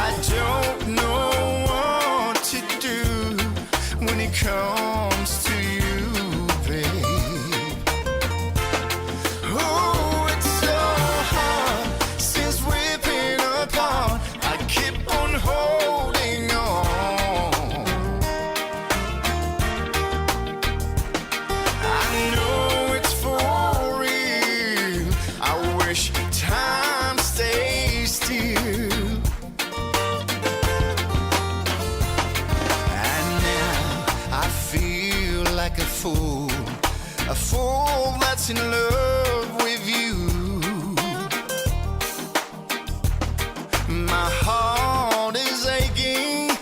I don't know what to do when it comes to you, babe. Oh, it's so hard since we've been apart. I keep on holding on. I know it's for real. I wish time stays still. And now I feel like a fool that's in love with you. My heart is aching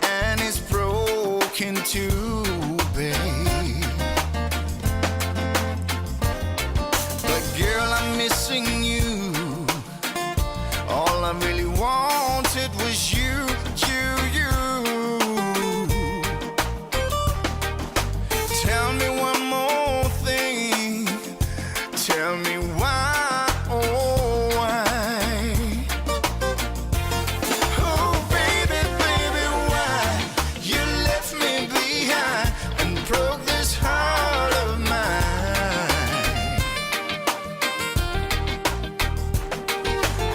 and it's broken too, babe. But girl, I'm missing you. All I really wanted was you, you, you. Tell me one more thing. Tell me why, oh why? Oh baby, baby, why you left me behind and broke this heart of mine?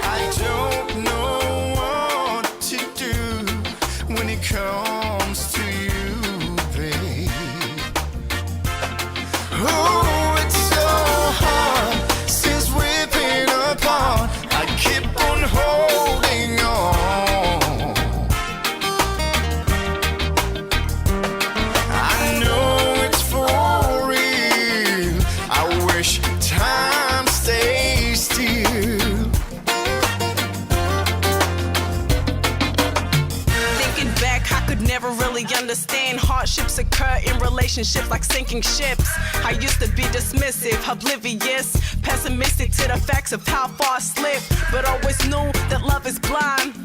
I don't know what to do when it comes to you, babe. Oh, it's so hard since we've been apart. I keep on holding on. I know it's for real. I wish time stays still. Thinking back, I could never really understand hardships occur in relationships like sinking ships. I used to be dismissive, oblivious, pessimistic to the facts of how far I slipped, but always knew that love is blind.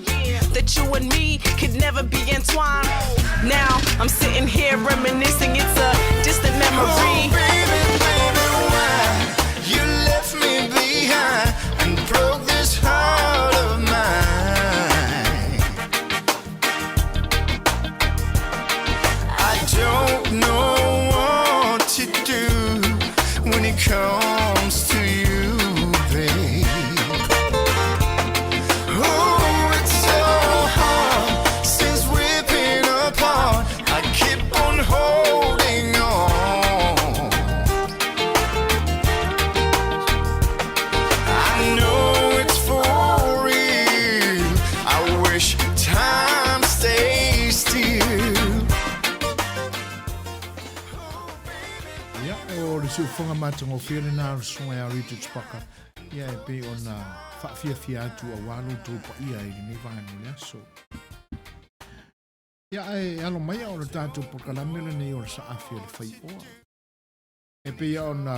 That you and me could never be entwined. Now I'm sitting here reminiscing, it's a distant memory. Oh, baby, baby, why you left me behind and broke this heart of mine? I don't know what to do when it comes to you, babe. Oh, it's so hard since we've been apart. I keep on holding on. I know it's for real. I wish time stays still. Ia, o le siufoga matagofie lena o le susuga ia Richard Parker. Ia, e pei ona faafiafia atu auā lo outou paia i lenei vaega o le aso. Ia, ae alo maia o le tatou polokalame lenei o le saafi o le faioa. E pei ona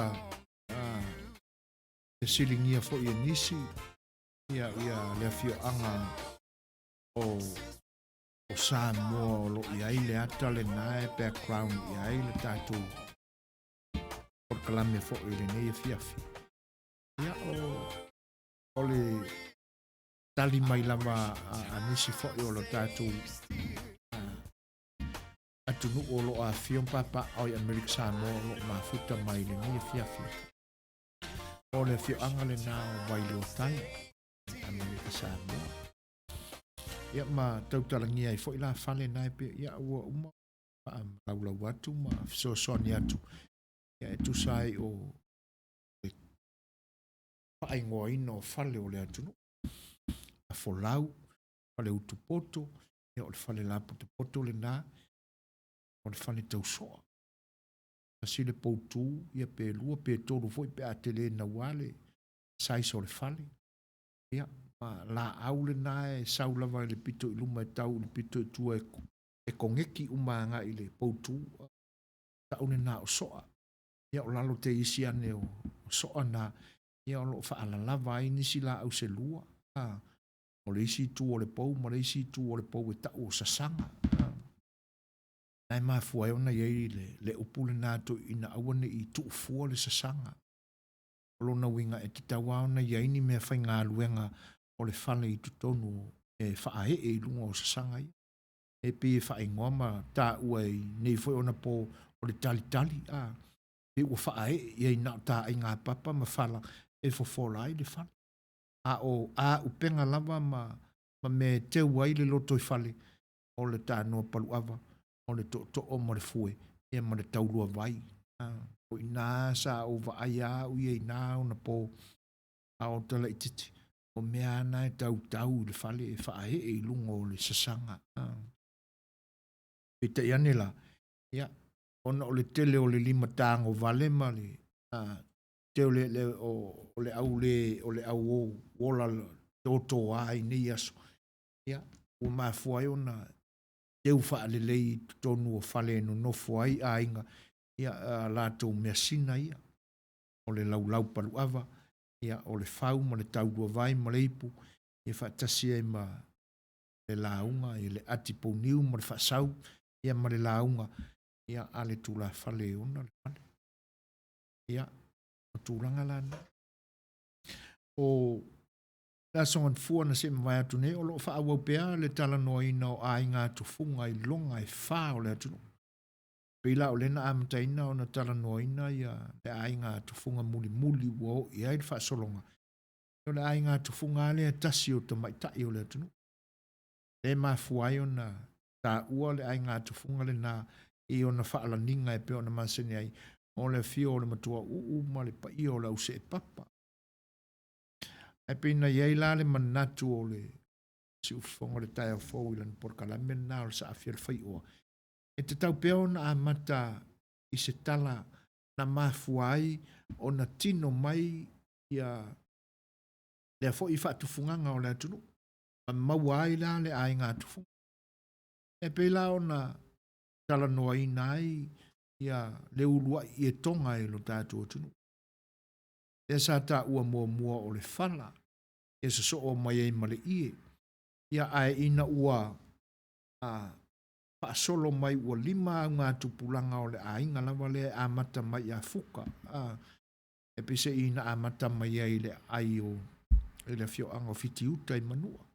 Fesiligia foi e nisi ia ia le afioaga o o Samoa o lo o i ai le ata lena e background i ai le tatou polokalame foi i lenei afiafi. Ia o o le tali mai lava a, a nisi foi o lo tatou atunuu o lo o afifio ma papaaao i Amerika Samoa o lo o mafuta mai i lenei afiafi. O le afioaga lena o Vailoatai, Amerika Samoa. Ia ma tautalagia ai foi la fale na e pe, ia ua uma faamalaulau atu ma fesoasoani atu ia e tusa ai o le faaigoaina o fale o le atunuu. Afolau, fale utupoto, ia o le fale lapotopoto lena, o le fale tausoa. Tasi le poutu, ia pe lua pe tolu foi pe a tele naua le size o le fale. Ia, ma laau lena e sau lava i le pito i luma e tau i le pito i tua e koneki uma agai i le poutu. Tau lena o soa. Ia o lalo te isi ane o soa na, ia o lo o faalalava ai nisi laau se lua. O le isi itu o le pou ma le isi itu o le pou e tau o sasaga. Na e mafua ai ona i ai le, le upu lena toeaiina aua ne i tuufua le sasaga. O lona uiga e tatau lava ona i ai ni mea faigaluega o le fale i totonu e faaee i luga o sasaga ia. E pei e faaigoa ma taua i nei foi ona po o le talitali, a, pei ua faaee i ai na o taaiga papa ma fala e fofola ai le fale. A o auupega lava ma, ma mea e teu ai le lotoifale, o le tanoa paluava, o le tootoo ma le fue, ia ma le taulua vai. O i ina sa ou vaai lava au ia i na ona po, a o talaititi, o mea ana e tautau i le fale e faaee i luga o le sasaga. Peitai ane la, ia, ona o le tele o le lima tago vale ma le tele o le, le, o, o le au le, o le au ola totoa i nei aso, ia, ua mafua ai ona teu faalelei i totonu o fale e nonofo ai aiga, ia, a latou measina ia, o le laulau paluava, ia, o le fau ma le tauluavai ma le ipu, ia faatasi ai ma le lauga, ia le ati pouniu ma le faasau, ia ma le lauga, ia, a le tulafale e ona le fale. Ia, o tulaga la na. O le Aso Gafua na seʻi mavae atu nei, o lo o faaauau pea le talanoaina o aiga tufuga i loga e fa o le atunuu. Pei la o lea na amataina ona talanoaina ia le aiga tufuga mulimuli ua oo i ai le faasologa. O le aiga tufuga lava lea tasi o tamaitai o le atunuu. Lea e mafua ai ona taua le aiga tufuga lena i ona faalaniga e pei ona masani ai, o le afio o le Matuauu ma le paia o le auseepapa. Ae pei na i ai la le manatu o le siufofoga o le taeao fou i lana polokalame lena o le Saafia le Faioa, e tatau pea ona amata i se tala na mafua ai ona tino mai ia lea foi faatufugaga o le atunuu, ma maua ai la le aiga tufuga. E pei la ona talanoaina ai ia le uluai ietoga i lo tatou atunuu. Lea sa taua muamua o le fala e sosoo mai ai ma le ie. Ia ae ina ua a, faasolo mai ua lima augatupulaga o le aiga lava lea e amata mai ia Fuka, a, e peiseai na amata mai ai i le aai o i le afioaga o Fitiuta i Manua.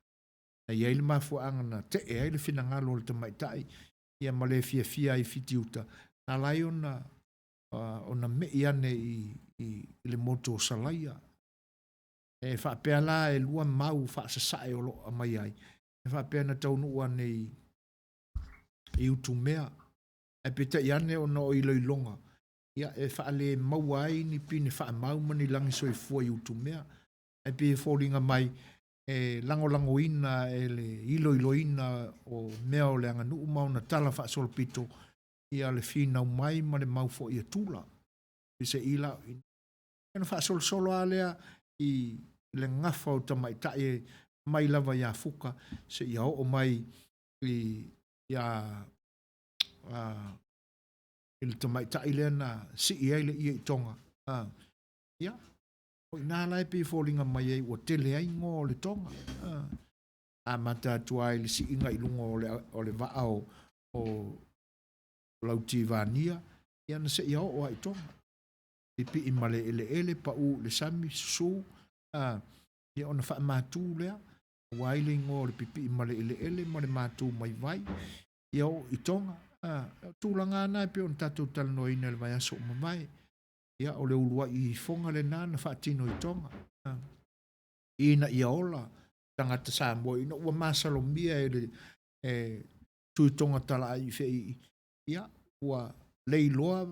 Na i ai le mafuaaga na tee ai le finagalo o le tamaitai ia ma le fiafia ai i Fitiuta, na ala ai ona ona me'i ane i, i, i le motu o Salaia. E faapea la e lua mau faasasae o lo o aumai ai, e faapea na taunuu ane i, i Utumea, ae peitai ane ona o iloiloga, ia e faale maua ai ni pine faamau ma ni lagi soifua i Utumea. Ae pei e foliga mai e lagolagoina e le iloiloina o mea o le aganuu ma ona tala faasolopito ia le finau mai ma le mau foi a Tula. I se i la, ona faasolosolo lava lea i le gafa o tamaitai mai lava ia Fuka seia oo mai i, ia, a, i le tamaitai lea na sii ai le ie i Toga. A, ia, O i ina la e pei e foliga mai ai ua tele ai igoa o le Toga. Amata atu lava i le siiga i luga o le, o le vaa o, o Lautivania, ia na seia oo lava i Toga. Pipii ma le eleele, pau i le sami, susu, a, ia ona faamatu lea, ua ai le igoa o le pipii ma le eleele ma le matu mai vai, ia oo i Toga. A, o tulaga lava na e pei ona tatou talanoaina i le vaiaso ua mavae. Ia, o le uluai ifoga lena na faatino i Toga, ina ia ola tagata Samoa ina ua masalomia e le e Tui Toga Talaai Feii, ia, ua leiloa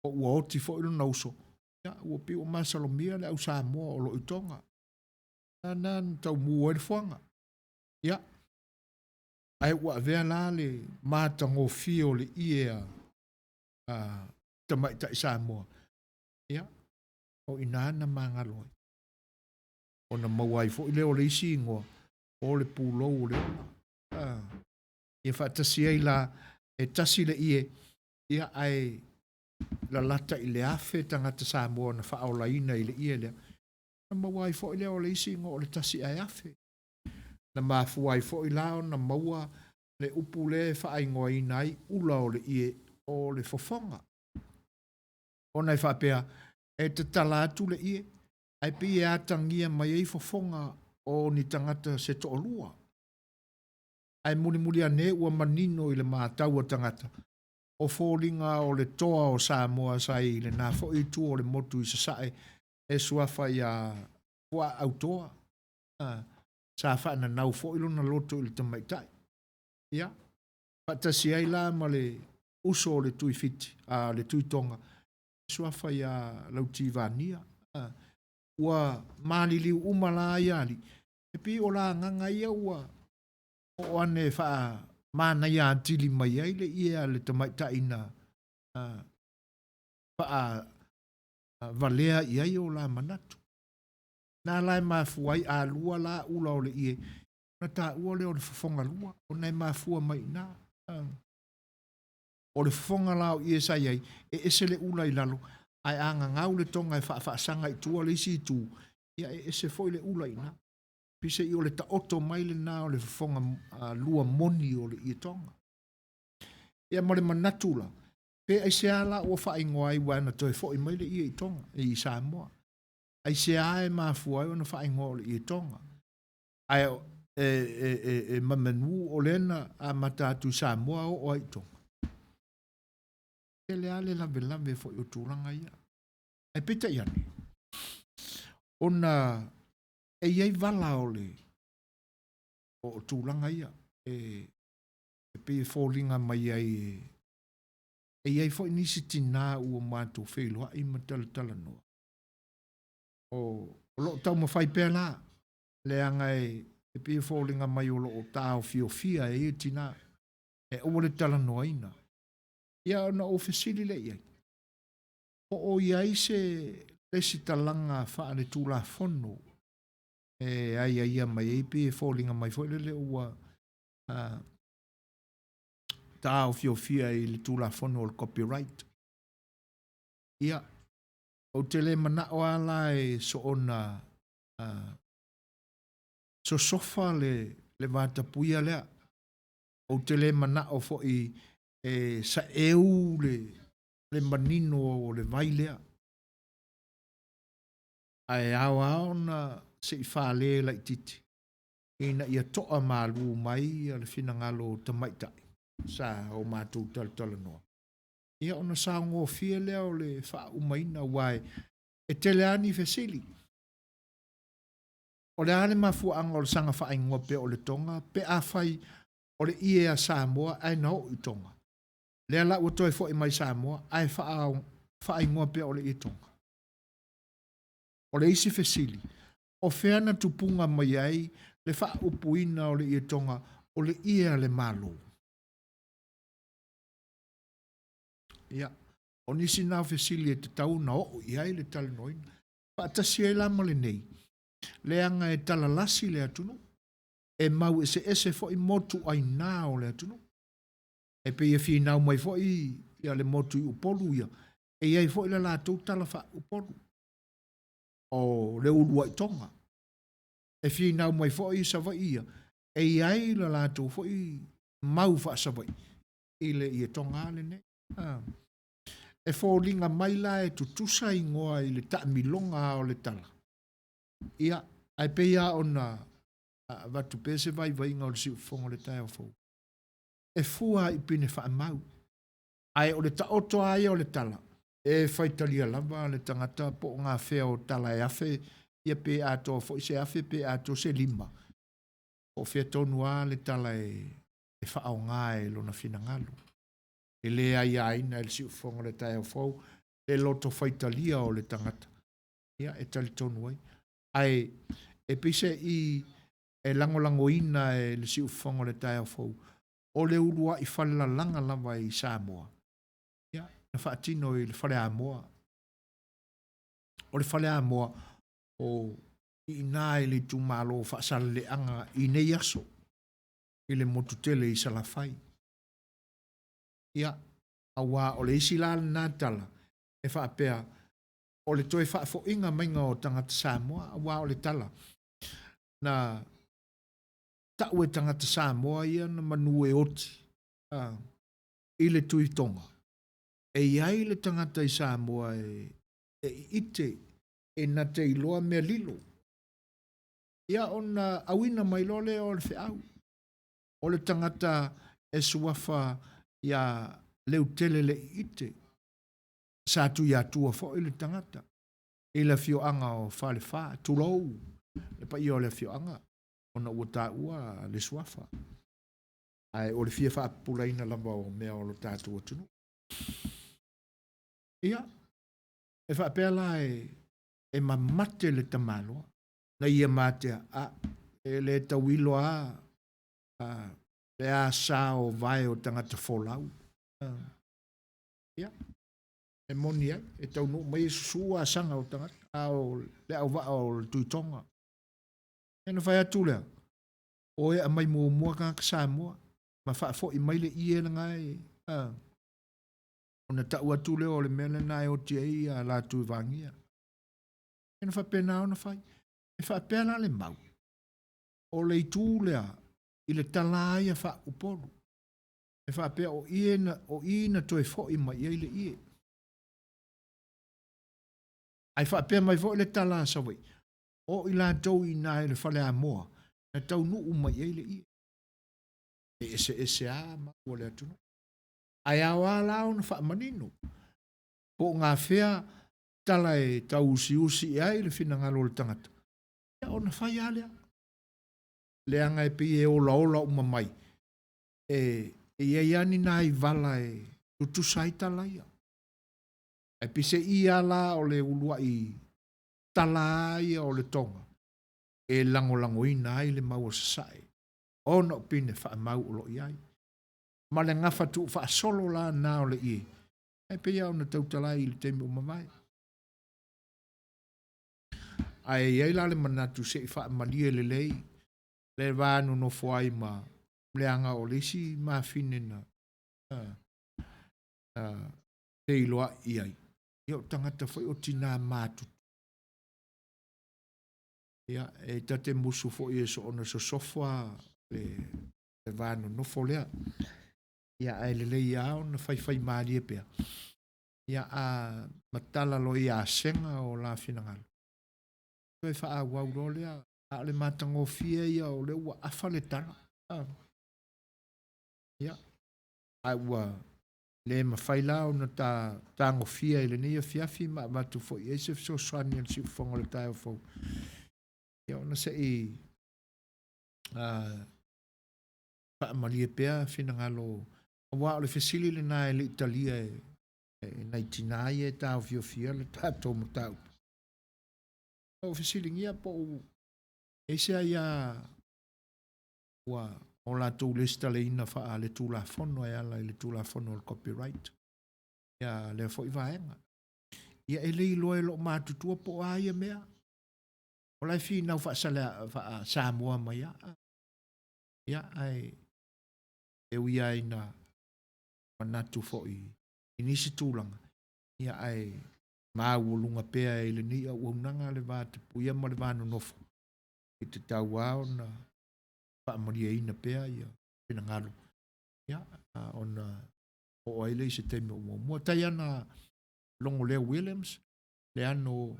po ua oti foi lona uso, ia, ua pei ua masalomia le au Samoa o lo o i Toga. Na na na taumu ai le fuaga. Ia, ae ua avea la le matagofie o le ie a a tamaitai Samoa, ia, o i ina na magalo ai. Ona maua ai foi lea o le isi igoa, o le pulou o le ola. Ah, ia faatasi ai la, e tasi le ie, ia, ae lalata i le 1000 tagata Samoa na faaolaina i le ie lea. Na maua ai foi lea o le isi igoa o le tasi ae afe. Na mafua ai foi la ona maua le upu lea e faaigoaina ai ula o le ie o le fofoga. Ona e faapea, e tatala atu le ie, ae pei e atagia mai ai fofoga o ni tagata se toalua. Ae mulimuli ane ua manino i le matau a tagata, o foliga o le toa o Samoa sa i lena foi itu o le motu i Sasae e suafa iā Fuaautoa, sa faananau foi lona loto i le tamaitai. Ia, faatasi ai la ma le uso o le Tui Fiti, a le Tui Tonga, e suafa iā Lautivania. Ua maliliu uma la ia alii, e pei o lagaga ia ua oo ane e faamanaia atili mai ai le ie a le tamaitai na faavalea i ai o la manatu. Na la e mafua ai a lua la ula o le ie, ona taua lea o le fofoga lua, ona e mafua mai i ina. O le fofoga la o ie sa i ai, e ese le ula i lalo, ae a gagau le toga e faafaasaga i tua le isi itu, ia e ese foi le ula i ina. Peiseai o le taoto mai lena o le fofoga lua moni o le ie toga. Ia ma le manatu la, pe aisea la ua faaigoa ai aua na toe foi mai le ie i Toga, i Samoa. Aisea e mafua ai ona faaigoa o le ie Toga. Ae e, e, e, e mamanu o lea na amata atu i Samoa oo ai i Toga. Tele lava le lavelave foi o tulaga ia. Ae peitai ane, ona e i ai vala o le o tulaga ia e, e pei e foliga mai ai e, e i ai foi nisi tinā ua matou feiloai ma talatalanoa. O, o lo o taumafai pea la, leaga e, e pei e foliga mai o lo o taofiofia e ia tinā, e aua le talanoaina. Ia ona ou fesili lea i ai, po o i ai se lesitalaga faaletulafono e aiaia mai ai pei e foliga mai foi lele ua uh, taofiofia i le Tulafono o le Copyright. Ia, ou te le manao lava la e soona uh, sosofa le, le vatapuia lea. Ou te le manao foi e saeu le, le manino o le vai lea. Ae ao lava ona se i fale laitiiti ina ia toa malu mai le finagalo o tamaitai sa o matou talatalanoa, ia ona saogofie lea o le faaumaina, aua e tele lava ni fesili. O le a le mafuaaga o le saga faaigoa pea o le Toga pe afai o le ie a Samoa ae na oo i Toga? Lea la ua toe foi mai Samoa ae faaigoa pea o le ie Toga. O le isi fesili, o fea na tupuga mai ai le faaupuina o le ie Toga o le ie a le Malo? Ia, o nisi na o fesili e tatau ona oo i ai le talanoaina. Faatasi ai la ma lenei, leaga e talalasi le atunuu, e mau eseese foi motuaiga o le atunuu. E pei e finau mai foi ia le motu i Upolu ia, e i ai foi le latou tala faa-Upolu. o le uluai toga. E finau mai foi i Savaii ia, e i ai le latou foi mau faa-Savaii i le ietoga lenei. E foliga mai la e tutusa igoa i le taamiloga o le tala. Ia, ae pei lava ona avatu pea se vaivaiga o le siufofoga o le taeao fou. E fua i pine faamau. Ae o le taoto lava ia o le tala, e faitalia lava le tagata po o gafea o tala e 1000, ia pe atoa foi se 1000 pe atoa se 5. Po o fea tonu lava le tala e faaaoga e lona finagalo. E le aiaina e le siufofoga o le taeao fou le loto faitalia o le tagata, ia e talitonu ai. Ae e pei se i e lagolagoina e le siufofoga o le taeao fou, o le uluai falelalaga lava i Samoa, ia, na faatino i le Faleamoa. O le Faleamoa o i ina i le itumalo o Faasaleleaga i nei aso, i le motu tele i Salafai. Ia, auā o le isi la lena tala e faapea o le toe faafoiga maiga o tagata Samoa, auā o le tala na tau e tagata Samoa ia na manu e oti i le Tuitoga, e i ai le tagata i Samoa e iite e na te iloa mea lilo. Ia ona auina mai loa lea o le feau, o le tagata e suafa ia Leutele le Iite, sa Tuiatua foi le tagata i le afioaga o Falefa, tulou le paia o le afioaga, ona ua taua le suafa. Ae o le fia faapupulaina lava o mea o lo tatou atunuu. Ia, e faapea la e mamate le tamaloa, na ia matea, a, e le tauilo a, le asa o vae o tagata folau. Ia, e moni ai, e taunuu mai e susu asaga o tagata, a o le auvaa o le Tuitoga. Ia ona fai atu lea, o e aumai muamua tagata Samoa, ma faafoi mai le ie lena e, ona tau atu lea o le mea lena e oti ai a latou i Vagia. Ia ona faapena ona fai. E faapea la le mau, o le itu lea i le tala ia faa-Upolu. E faapea o ie na, o i na toe foi mai ai le ie. Ae faapea mai foi le tala a Savaii, o i latou i ina i le Faleamoa na taunuu mai ai le ie. E eseese lava mau o le atunuu. Ae ao lava la ona faamanino po o gafea tala e tauusiusi i ai le finagalo o le tagata, ia ona fai lava lea. Leaga e pei e olaola uma mai, e i ai lava ni nai vala e tutusa ai tala ia. Ae peiseai lava la o le uluai tala lava ia o le toga e lagolagoina ai le mau o Sasae, ona o pine faamau o lo o i ai. Ma le gafa tuufaasolo la na o le ie, e pei lava ona tautala ai i le taimi ua mavae. Ae i ai la le manatu se i faamalie lelei le va nonofo ai ma leaga o le isi mafine na feiloai i ai, ia o tagata foi o tina matutua. Ia, e ta te musu foi e soona sosofa le va nonofo lea. Ia, ae lelei lava ona faifai malie pea. Ia, a matala loa i asega o la finagalo, toe faaauau loa lea. A o le matagofie ia o lea ua afa le tala. Ia, ae ua le mafai la ona tagofia i lenei afiafi ma avatu foi i ai se fesoasoani a le siufofoga o le taeao fou. Ia ona se i faamalie pea finagalo, aua o le fesili lena e le i talia e nai tina ia e taofiofia le tatou mataupu. O fesiligia po o e se aia ua o latou lesitalaina faa le Tulafono e ala i le Tulafono o le Copyright. Ia lea foi vaega. Ia e le iloa e loo matutua po o a ia mea. O la e finau faa-Samoa mai a. Ia, ae e ui lava ina manatu foi i nisi tulaga, ia ae maualuga pea i lenei auaunaga le va tapuia ma le va nonofo e tatau lava ona faamalieina pea ia finagalo ia ona oo ai lea i se taimi o muamua. Taiana Logolea Williams, Leano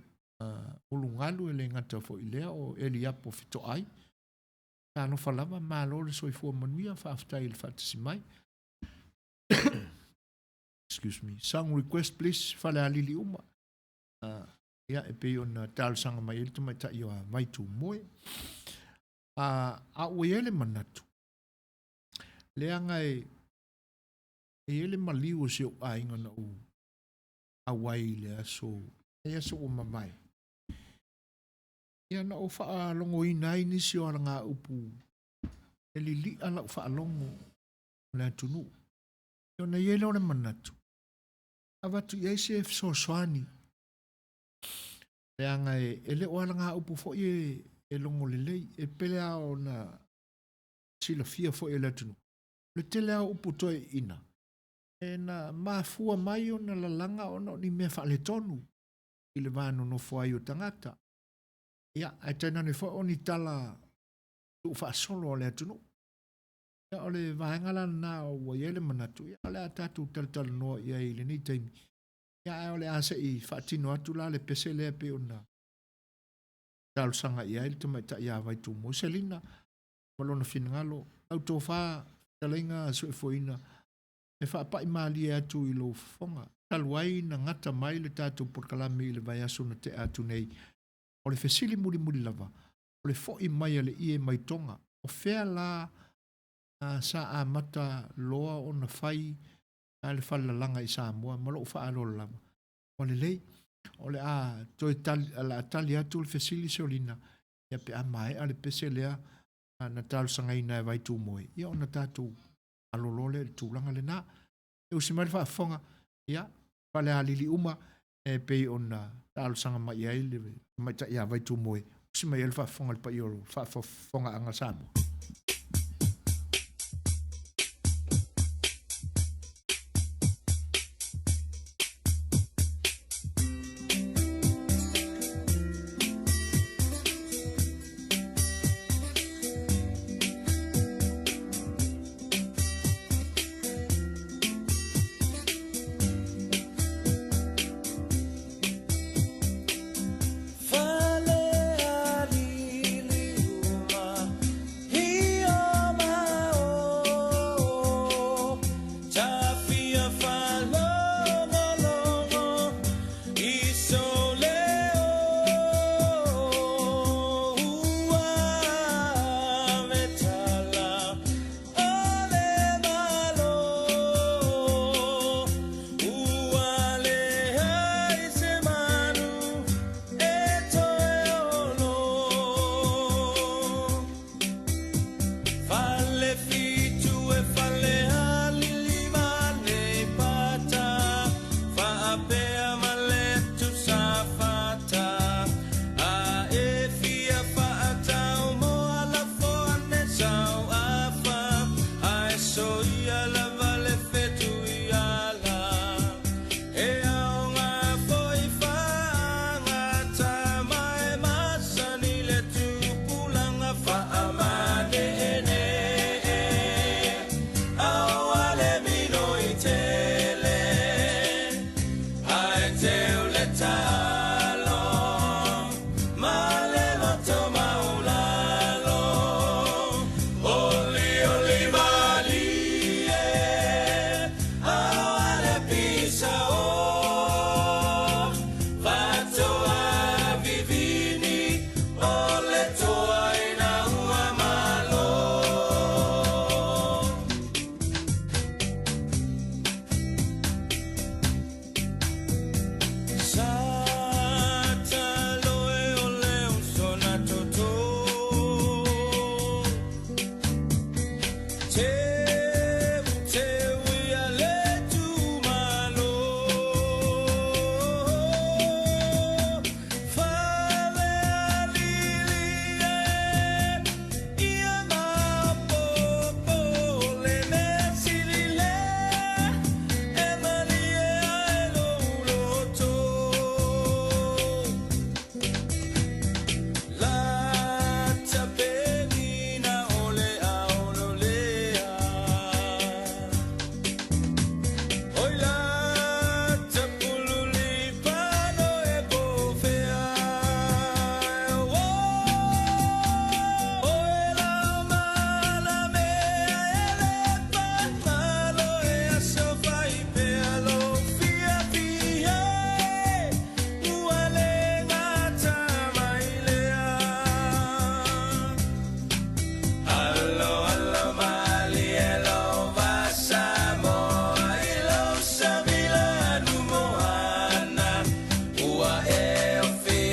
Ulugalu e le gata foi i lea o Eliapo Fetoai. Talofa lava, malo le soifua manuia, faafetai i le faatasi mai. Excuse me. Song request please, Falealili uma. Ia, e pei ona talosaga mai ai le tamaitai o Vaitumoe. A ua i ai le manatu, leaga e i ai le maliu o si ou aiga na ou auai i le aso, le aso ua mavae. Ia na ou faalogoina ai nisi o alagaupu e lili'a lau faalogo o le atunuu. Ia ona i ai lea o le manatu, avatu i ai se fesoasoani, leaga e le o alagaupu foi e logo lelei, e pele lava ona silafia foi e le atunuu. O le tele lava o upu toeaiina, e na mafua mai ona lalaga ona o ni mea faaletonu i le va nonofo ai o tagata. Ia, ae tainane foi o ni tala tuufaasolo a le atunuu. Ia, o le vaega la lena ua i ai le manatu, ia, o le a tatou talatalanoa i ai i lenei taimi. Ia, ae o le a se i faatino atu la le pese lea pei ona talosaga i ai le tamaitai ia Vaitumoe Selina ma lona finagalo. Lau tofa fetalaiga Soifuaina, e faapai malie atu i lou fofoga. Talu ai na gata mai le tatou polokalame i le vaiaso na tea atu nei, o le fesili mulimuli lava, o le fo'i mai a le ie mai Toga, o fea la sa amata loa ona fai le falelalaga i Samoa? Ma lou faaaloalo lava. Ua lelei, o le a toe tali, o le a tali atu le fesili Solina, ia pe a maea le pese lea na talosagaina e Vaitumoe, ia ona tatou malolo lea i le tulaga lena. E usi mai le faafofoga, ia, Falealili uma, e pei ona talosaga mai i ai le tamaitai ia Vaitumoe, usi mai ai le faafofoga i le paia o le faafofogaaga Samoa.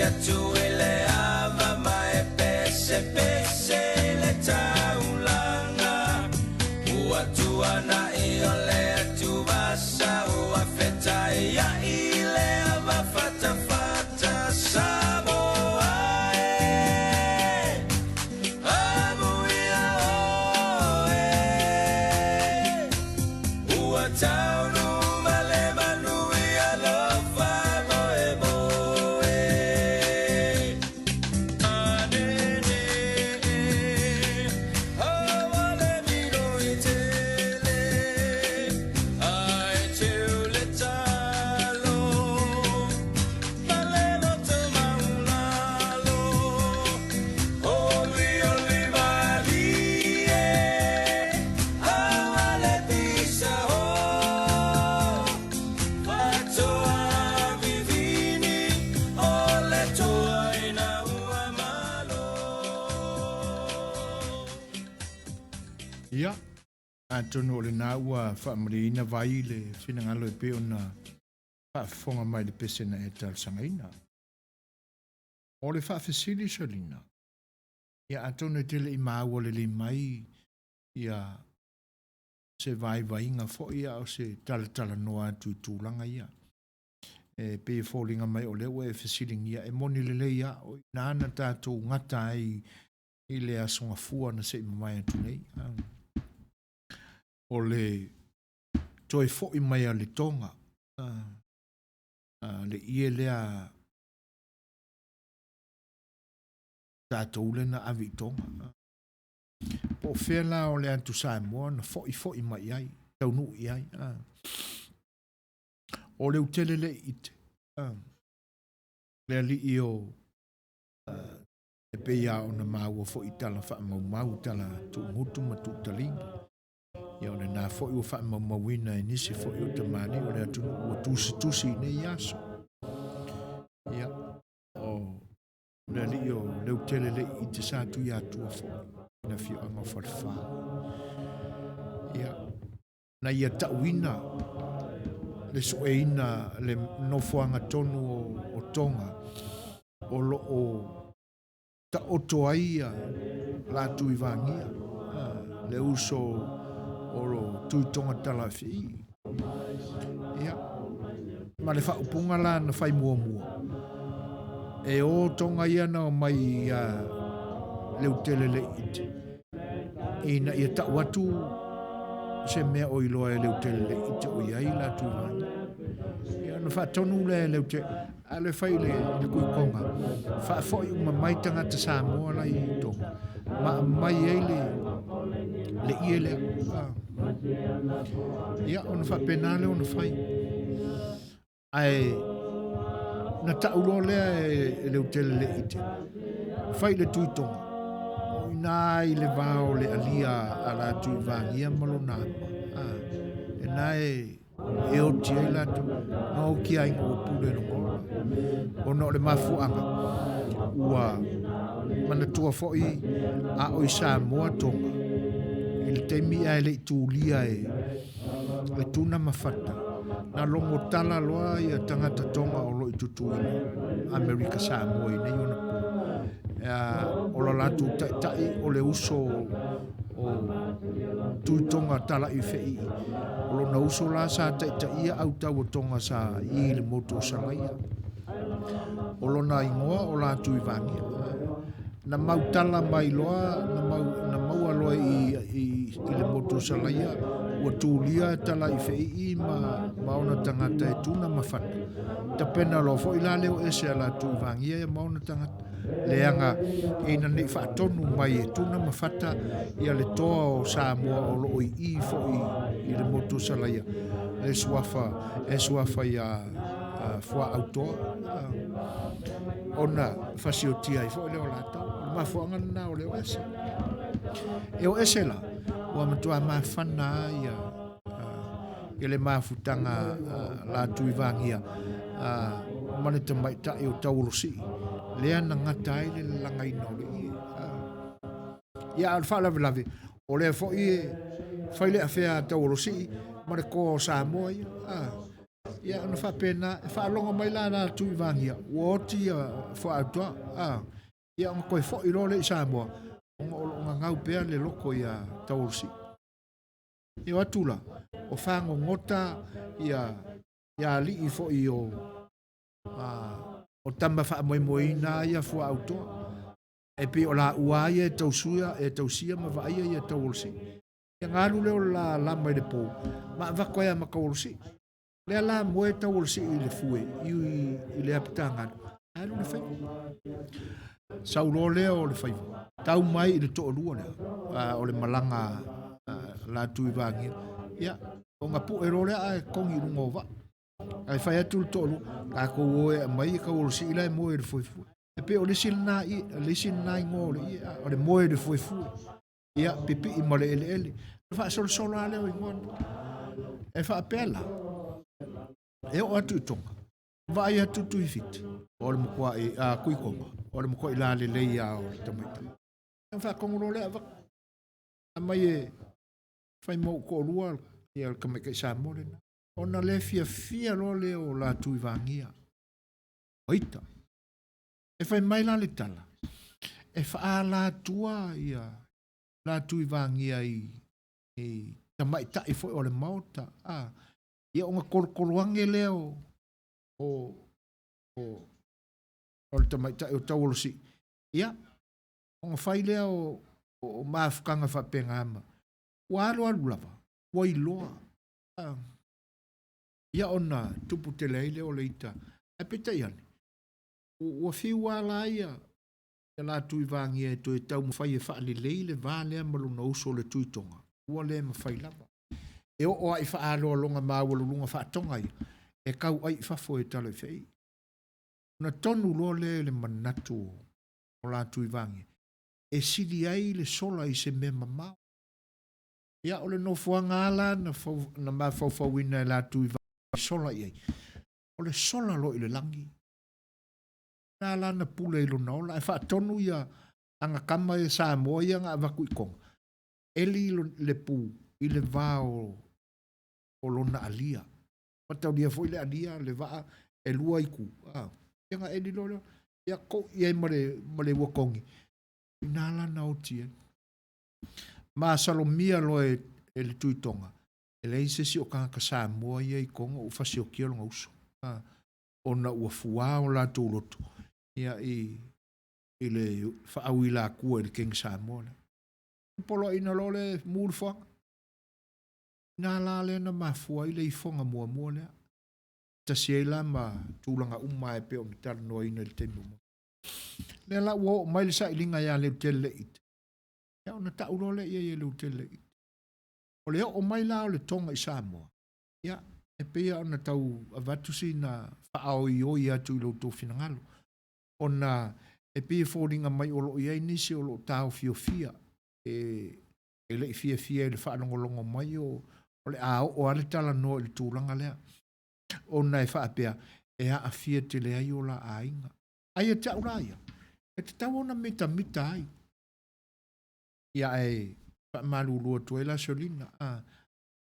atu i le ava ma e pesepese i le taulaga. Ua tuanai o le atuvasa ua fetaiai i le ava fatafata. Samoa e, amuia oe. Ua taunuu ma le manuia lou faamoemoe. Anene, aua le miloi tele, ae teu le talo, ma le loto maulalo. Olioli malie, aua le pisaō, fatoa vivini, o le toa ina ua malo. Ia, atonu o lena ua faamalieina vai le finagalo e pei ona faafofoga mai i le pese na e talosagaina. O le faafesili Selina, ia atonu e te le i maua lelei mai ia se vaivaiga foi a o se talatalanoa atu i tulaga ia. E pei e foliga mai o lea ua e fesiligia, e moni lelei lava, o i ina na tatou gata ai i le Aso Gafua na se i mavae atu nei. O le toe foi mai a le Toga, le ie lea tatou lea na ave i Toga. Po o fea la o le atu Samoa na foi foi mai i ai, taunuu i ai. O Leutele-le-iite, le alii o e pei lava ona maua foi i tala faamaumau, tala tuugutu ma tuutalina. Ia o lena foi ua faamaumauina e nisi foi o tamalii o le atunuu ua tusitusi i nei aso. Ia, o le alii o Leutele-le-iite sa Tuiatua foi i le afioaga o Falefa. Ia, na ia tauina le sueina le nofoaga tonu o Toga o lo o taoto ai ia Latuivagia, le uso o lo Tuitoga Talafii. Ia, ma le faaupuga la na fai muamua, e o Toga ia na omai ia Leutele-le-iite, ina ia tau atu se mea o iloa e Leutele-le-iite o i ai Latuivagia. Ia, ona faatonu lea e Leutele, A le fai i le Tuitoga, faafoi uma mai tagata Samoa la i Toga, ma aumai ai le, le ie lea. Ia, ona faapena lea ona fai. Ae na tau loa lea e Leutele-le-iite, fai le Tuitoga, o i ina i le va o le alia a Latuivagia ma lona ama. Lena e e oti ai latou, na oti aiga ua pule i lona ola. Ona o le mafuaaga, ua manatua foi a o i Samoa Toga, i le taimi ae le i tulia e le Tuna ma Fata, na logo tala loa ia tagata Toga o lo o i Tutuila, Amerika Samoa i nei ona po. O lo latou taitai o le uso o Tuitoga Talaifeii, o lona uso la sa taitaia autau o Toga sa i le motu o Salaia. O lona igoa o Latuivagia. Na mau tala mai loa, na, mau, na maua loa i, i, i le motu o Salaia, ua tulia Talaifeii ma, ma ona tagata e Tuna ma Fata. Tapena loa foi la leo ese a Latuivagia ia ma ona tagata. Leaga ina nei faatonu mai e Tuna ma Fata ia le toa o Samoa o lo o i i foi i le motu o Salaia, le suafa, e suafa ia Fuaautoa, ona fasiotia ai foi lea o latou. O le mafuaaga lena o le o ese. E o ese la, ua matua mafana lava ia ia le mafutaga a Latuivagia ma le tamaitai o Tauolosii, lea na gata ai le lalagaina o le ie. Ia, a o le faalavelave, o lea foi e fai le afea a Tauolosii ma le koa o Samoa ia. Ia ona faapena, e faalogo mai la la Tuivagia, ua oti ia Fuaautoa, a, ia ona toe foi loa lea i Samoa, ona o lo o gagau pea le loko ia Tauolasii. E o atu la, o fagogota ia, ia alii foi o, a, o tama faamoemoeina ia Fuaautoa. E pei o laua ia e tausuia, e tausia ma vaaia ia Tauolasii. Ia ona alu lea o le la lama i le po, ma avatu ai ma Tauolasii. Lea la moe Tauolasii i le fue, i, i le apitagalu, alu le faiva. Sau loa lea o le faiva, tau mai i le toalua lea, a, o le malaga a, la Tuivagia. Ia, ona pue loa lea ae kogi i luga o vaa. Ae fai atu le toalua, tatou o e aumai e Tauolasii la e moe i le fuefue. E pei o le isi lena, le isi lena igoa o le ie, o le moe i le fuefue. Ia, pipii ma le eleele. O le faasolosolo lava lea o igoa na. E faapea la, e oo atu i Tonga, vaai atu Tuifiti, o le matuai, a, Tuitoga, o le matuai lalelei lava o le tamaitai. Ona faatonu loa lea avatu, aumai e fai ma ou toalua ia le tamaitai Samoa lena. Ona le fiafia loa lea o la Tuivagia. O ita. E fai mai la le tala, e faaalatua ia la Tuivagia i, i tamaitai foi o le Maota. A, ia ona tolotolo ane lea o, o, o, o le tamaitai o Tauolosii. Ia, ona fai lea o, o, o mafutaga faapena ma, ua alu alu lava, ua iloa. A, ia ona tupu tele ai lea o le ita. Ae peitai ane, ua fiu lava la ia ia la Tuivagia e toe taumafai e faalelei le va lea ma lona uso o le Tuitoga, ua le mafai lava. E oo lava i faaaloaloga maualuluga faatoga ia, e tau ai i fafo e tala i fei. Ona tonu loa lea i le manatu o la Tuivagia, e sili ai le sola i se mea mamao. Ia, o le nofoaga lava la na, fau, na mafaufauina e la Tuivagia sola i ai, o le sola loa i le lagi. Na la na pule i lona ola, ae faatonu ia ana tama ia Samoa ia na avatu i Tonga, eli le pu i le va o, o lona alia. Mataulia foi le alia, le vaa, e lua itu. Ah, ia na eli loa lea, ia kou i ai ma le, ma le uakogi. Ina la na oti ai. Masalomia loa e, e le Tuitoga, e leai se isi o tagata Samoa ia i Tonga ua fasiokia lona uso. Ah, ona ua fuā o latou loto ia i, i le faauilatua i le King Samoa lea. Poloaiina loa le mu le foaga. Ina la lea na mafua ai le ifoga muamua lea. Tasi ai la ma tulaga uma e pei ona talanoaina i le taimi muamua. Lea la ua oo mai le sailiga ia Leutele Leita. Ia ona tau loa lea i ai e Leutele Leita. O le oo mai la o le Tonga i Samoa, ia, e pei ona tau avatu sina faaoioi atu i lo outou finagalo, ona e pei e foliga mai o lo o i ai nisi o lo o taofiofia e, e le i fiafia i le faalogologo mai o, o le a oo lava le talanoa i le tulaga lea, ona e faapea e aafia tele ai o la aiga. Ae ia te au la ia, e tatau ona mitamita ai. Ia ae faamalulu atu ai la Solina, a,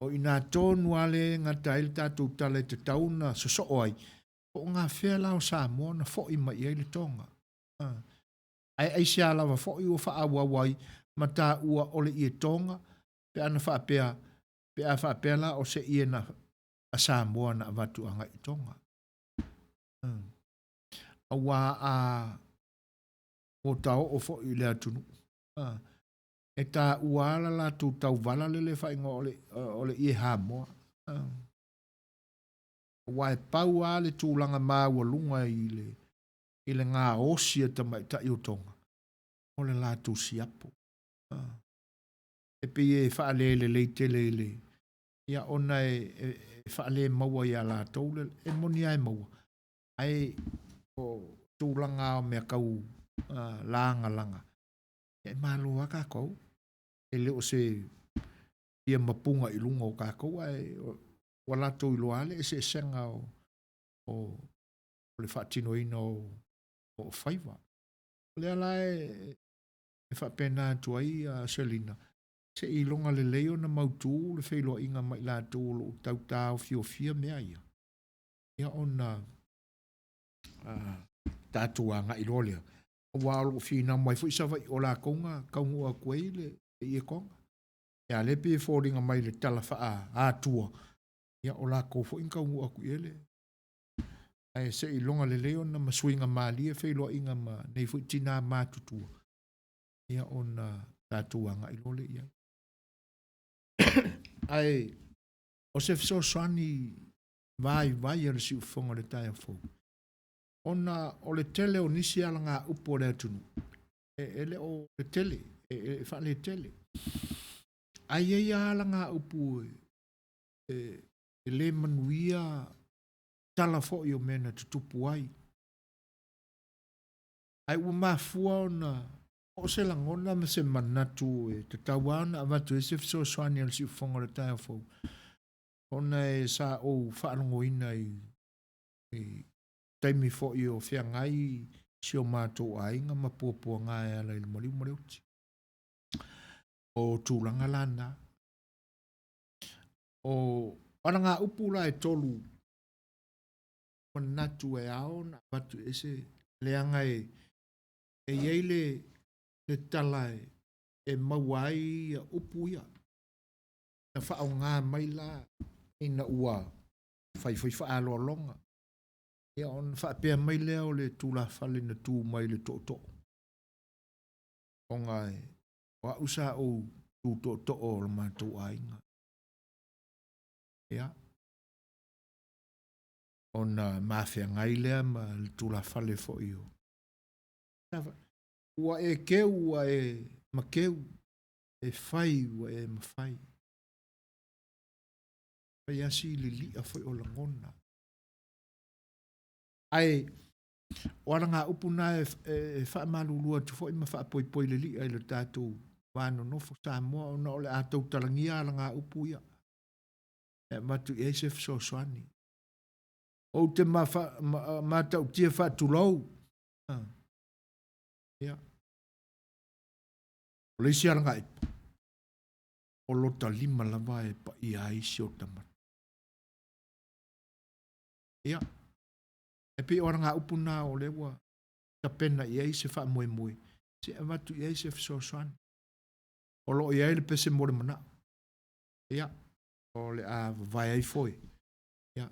o i ina tonu lava lea e gata ai le tatou tala e tatau ona sosoo ai, po o gafea la o Samoa na foi mai i ai le Toga. A, ae aisea lava foi ua faaauau ai ma taua o le ie Toga pe ana faapea, pe a faapea la o se ie na a Samoa na avatu agai i Toga. Auā a ua oo foi i le atunuu. A, e taua lava la latou tauvala lele e faaigoa o le, o le ie Hamoa. A, aua e pau lava le tulaga maualuga i le, i le gaosi a tamaitai o Toga, o le latou siapo. A, e pei e faalelelei tele i le, ia ona e, e, e faalemaua iā latou le, e moni lava e maua, ae o tulaga o mea tau uh, lagalaga, e malo lava tatou. E le o se fia mapuga i luga o tatou, ae ua latou iloa lava le eseesega o, o, o le faatinoina o, o faiva. O lea la e, e faapena atu ai a Selina, se i iloga lelei ona mautu le feiloaiga ma i latou o lo o tau taofiofia mea ia. Ia ona tatou agai loa lea, aua o lo o finau mai foi Savaii o latou na taunuu atu ai le ietoga. Ia a lea pei e foliga mai le tala faa-Atua, ia o latou foi na taunuu atu i ai le ae seiloga lelei ona masuiga malie feiloaiga ma nei foi tinā matutua, ia ona tatou agai loa lea i ai. Ae o se fesoasoani vaivai a le siufofoga o le taeao fou, ona o le tele o nisi alagaupu a le atunuu, e le o le tele, e faaletele. Ae i ai lava alagaupu e le manuia tala foi o mea na tutupu ai. Ae ua mafua ona oo se lagona ma se manatu e tatau lava ona avatu ai se fesoasoani a le siufofoga o le taeao fou, ona e sa ou faalogoina i taimi foi o feagai si o matou aiga ma puapuaga e ala i le maliu ma le oti. O tulaga la na. O alagaupu la e tolu manatu e ao ona avatu i ai se leaga e i ai le tala e maua ai upu ia. Na faaaoga mai la ina ua fai foi faaaloaloga, ia ona faapea mai lea o le tulafale na tu mai le tootoo, ona o au sa ou tu tootoo o le matou aiga. Ia, ona mafeagai lea ma le tulafale foi o ua e keu ua e makeu, e fai ua e mafai. Fai lava si lilia foi o lagona. Ae o alagaupu na e faamalulu atu foi ma faapoipoi lilia i le tatou va nonofo Samoa, ona o le a tautalagia alagaupu ia e avatu i ai se fesoasoani. Ou te matautia faatulou. Ia. O le isi alagaipa, o lota lima lava e paia ai si ota mata. Ia, e pei o alagaupu na o lea ua tapena i ai se faamoemoe, se avatu i ai se fesoasoani. O lo o i ai le pese mo le manao. Ia, o le a vavae ai foi. Ia,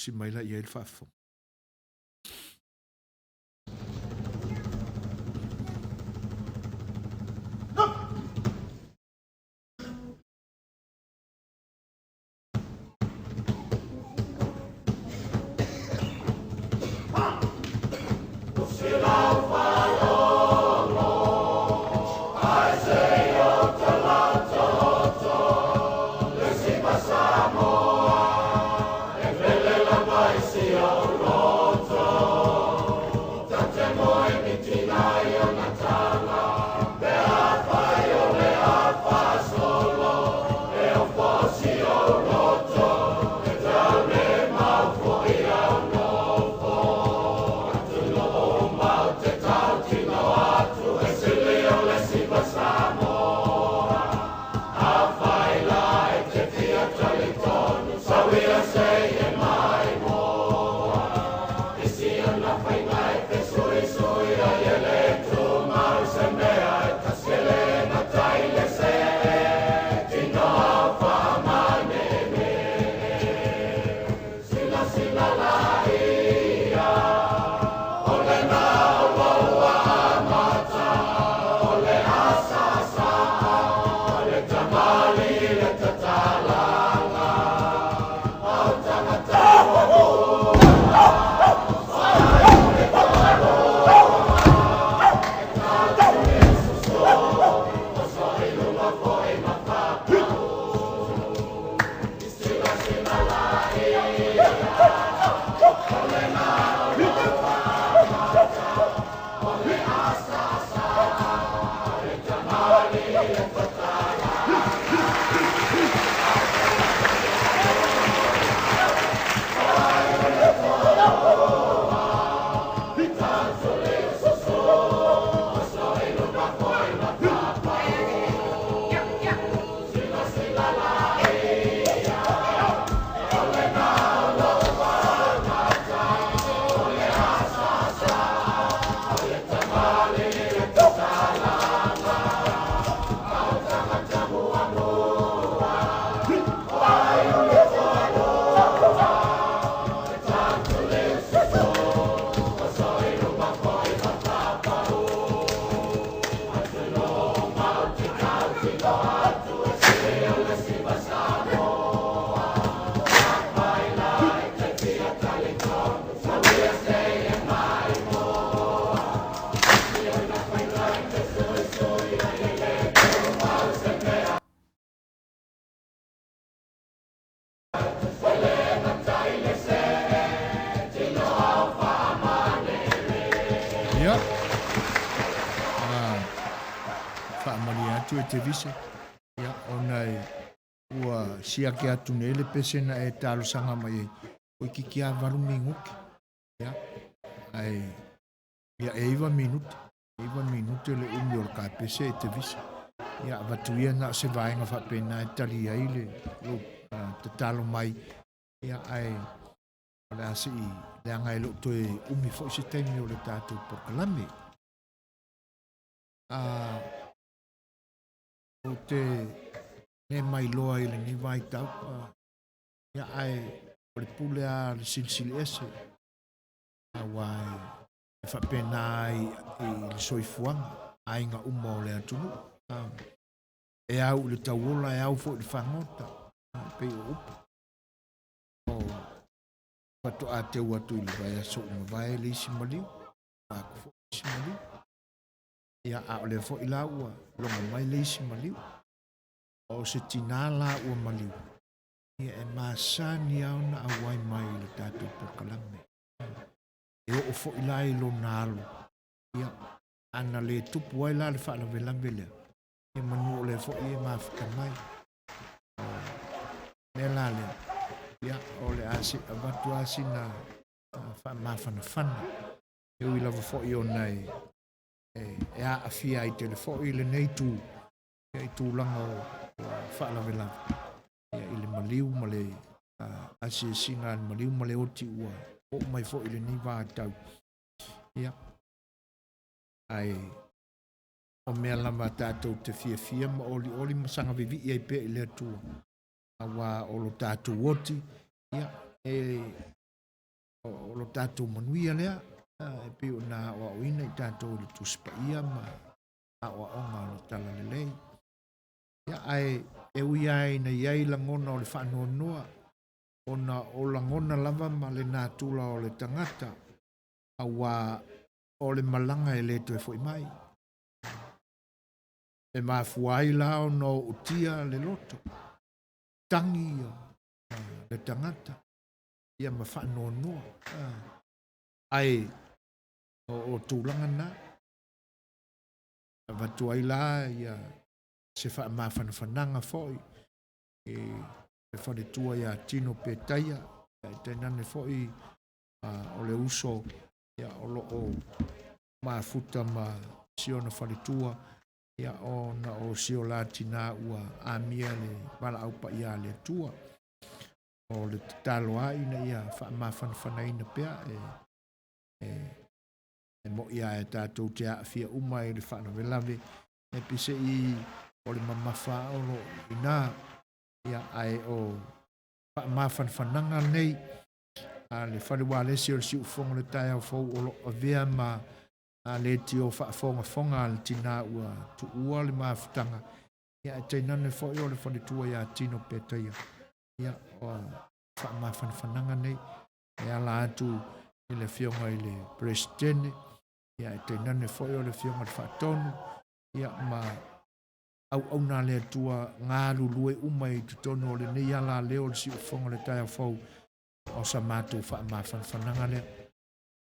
si mai la i ai le faafofoga. Ia. Ah, faamalie atu e te vise. Ia, ona e ua siaki atu nei le pese na e talosaga mai ai. Toeitiiti lava 8 minute. Ia, ae ia e 9 minute. E 9 minute le umi o le kapese e te vise. Ia, avatu ia na o se vaega faapena e tali ai le lou tatalo mai. Ia, ae o le a sei leaga e le o toe umi foi se taimi o le tatou polokalame. Ou te le mailoa i lenei vaitau, ia, ae o le pule lava a le Silisili Ese, aua e faapena ai i le soifuaga, aiga uma o le atunuu. E au i le tauola, e au foi i le fagota, e pei o upu. O faatoa teu atu i le vaiaso ua mavae le isi maliu, ua aku foi le isi maliu. Ia, a o lea foi la ua logo mai le isi maliu. O se tinā la ua maliu, ia e masani lava ona auai mai i le tatou polokalame. E oo foi la i lona alo, ia, ana le tupu ai la le faalavelave lea, ia manu o lea foi e mafuta mai. O mea la lea, ia, o le a se avatu lava sina faamafanafana. E ui lava foi ona e, e aafia ai tele foi lenei itu, ia, i tulaga o faalavelave ia, i le maliu ma le asiasiga a le maliu ma le oti ua oo mai foi i lenei vaitau. Ia, ae o mea lava tatou te fiafia ma olioli ma saga vivii ai pea i le Atua, aua o lo tatou oti, ia, e o lo tatou manuia lea, e pei ona aoaoina i tatou i le Tusi Paia ma aoaoga o le Talalelei. Ia, ae e ui lava ina i ai lagona o le faanoanoa, ona o lagona lava ma le natura o le tagata, aua o le malaga e le toe foi mai. E mafua ai la ona ootia le loto, tagi ia le tagata, ia ma faanoanoa. Ae o tulaga na, avatu ai la ia se faamafanafanaga foi i le faletua ia Tino Petaia, e tainane foi o le uso ia, o lo o mafuta ma si ona faletua, ia, ona o si o la tinā ua amia le valaau paia a le Atua. O le tatalo lava ina ia faamafanafanaina pea e mo'i lava e tatou te aafia uma i le faalavelave, e peiseai o le mamafa o lo o i ina, ia, ae o faamafanafanaga nei a le Fale Ualesi o le Siufofoga o le Taeao Fou o lo o avea ma leitio faafogafoga a le tinā ua tuua le mafutaga, ia, ae tainane foi o le faletua ia Tino Petaia. Ia, o faamafanafanaga nei e ala atu i le afioga i le Peresetene, ia, e tainane foi o le afioga i le Faatonu, ia, ma auauna a le Atua galulue uma i totonu o lenei alaleo o le Siufofoga o le Taeao Fou. O sa matou faamafanafanaga lea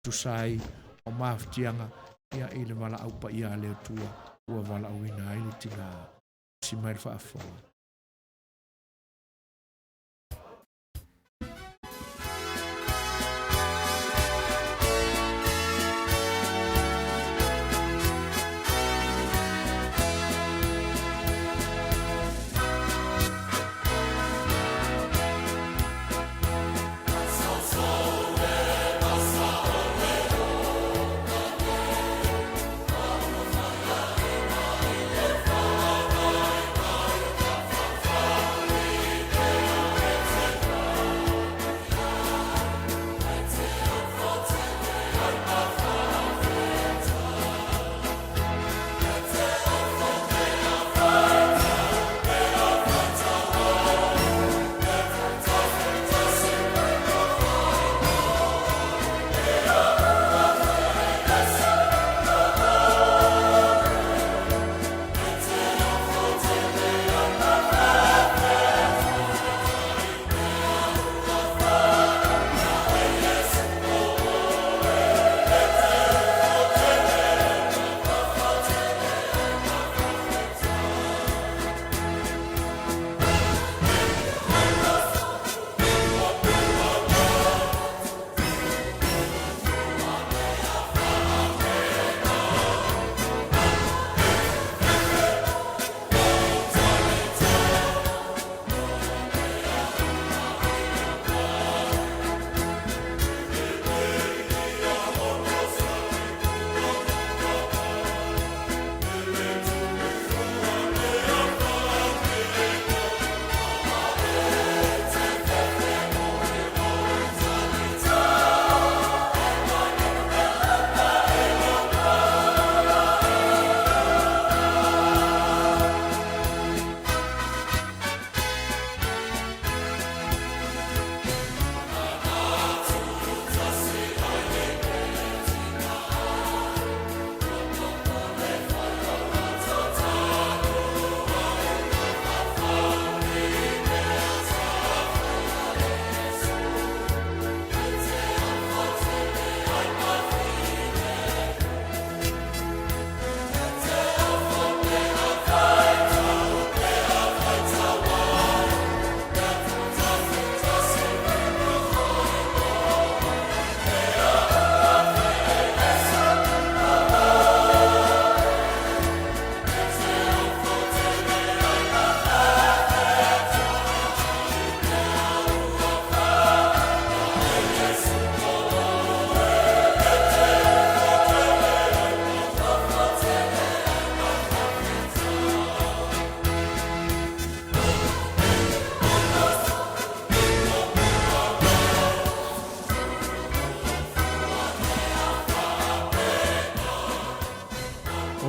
tusa ai o mafatiaga, ia, i le valaau paia a le Atua ua valaauina ai le tinā. Tusi mai le faafofoga.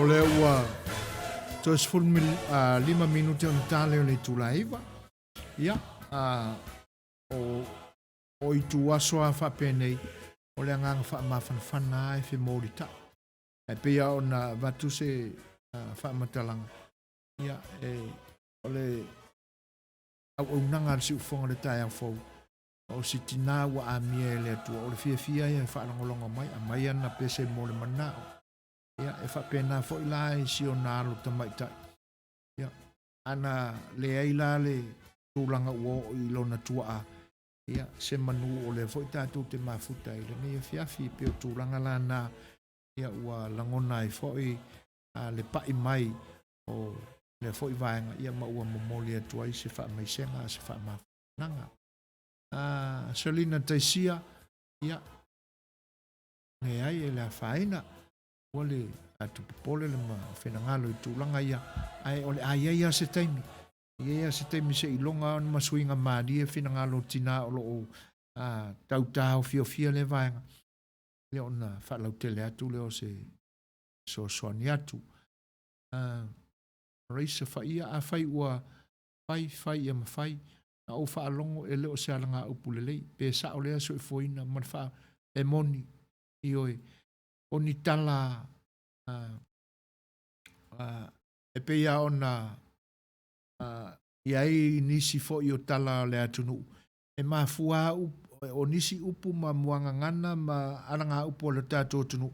O lea ua toe 15 minute ona ta lea o le itula e 9. Ia, o itu aso lava faapenei, o le agaga faamafanafana lava e femolitai. Ae pei lava ona avatu se faamatalaga, ia, o le auaunaga a le siufofoga o le taeao fou, o si tinā ua amia e le Atua, o le fiafia ia e faalogologo mai, aumai ana pese mo le manao. Ia, e faapena foi la i si ona alo tamaitai. Ia, ana leai la le tulaga ua oo i lona tuaa, ia, se manu o lea foi tatou te mafuta i lenei afiafi, pei o tulaga la na, ia, ua lagona ai foi le pai mai o lea foi vaega, ia, ma ua momoli atu ai se faamaisega, se faamafanafanaga. Selina Taisia, ia, leai e le afaina, ua le atu popole le finagalo i tulaga ia, ae o le a i ai lava se taimi, i ai lava se taimi se iloga ona ma suiga malie finagalo o tinā o lo o tautaofiofia lea vaega, ia ona faalautele atu lea o se fesoasoani atu. Raisa Faia, afai ua fai, fai ia mafai, na ou faalogo e le o se alagaupu lelei, pe sao lea soifuaina ma le faa, e moni, ioe, o ni tala e pei lava ona i ai nisi foi o tala o le atunuu, e mafua o nisi upu ma muagagana ma alagaupu a le tatou atunuu,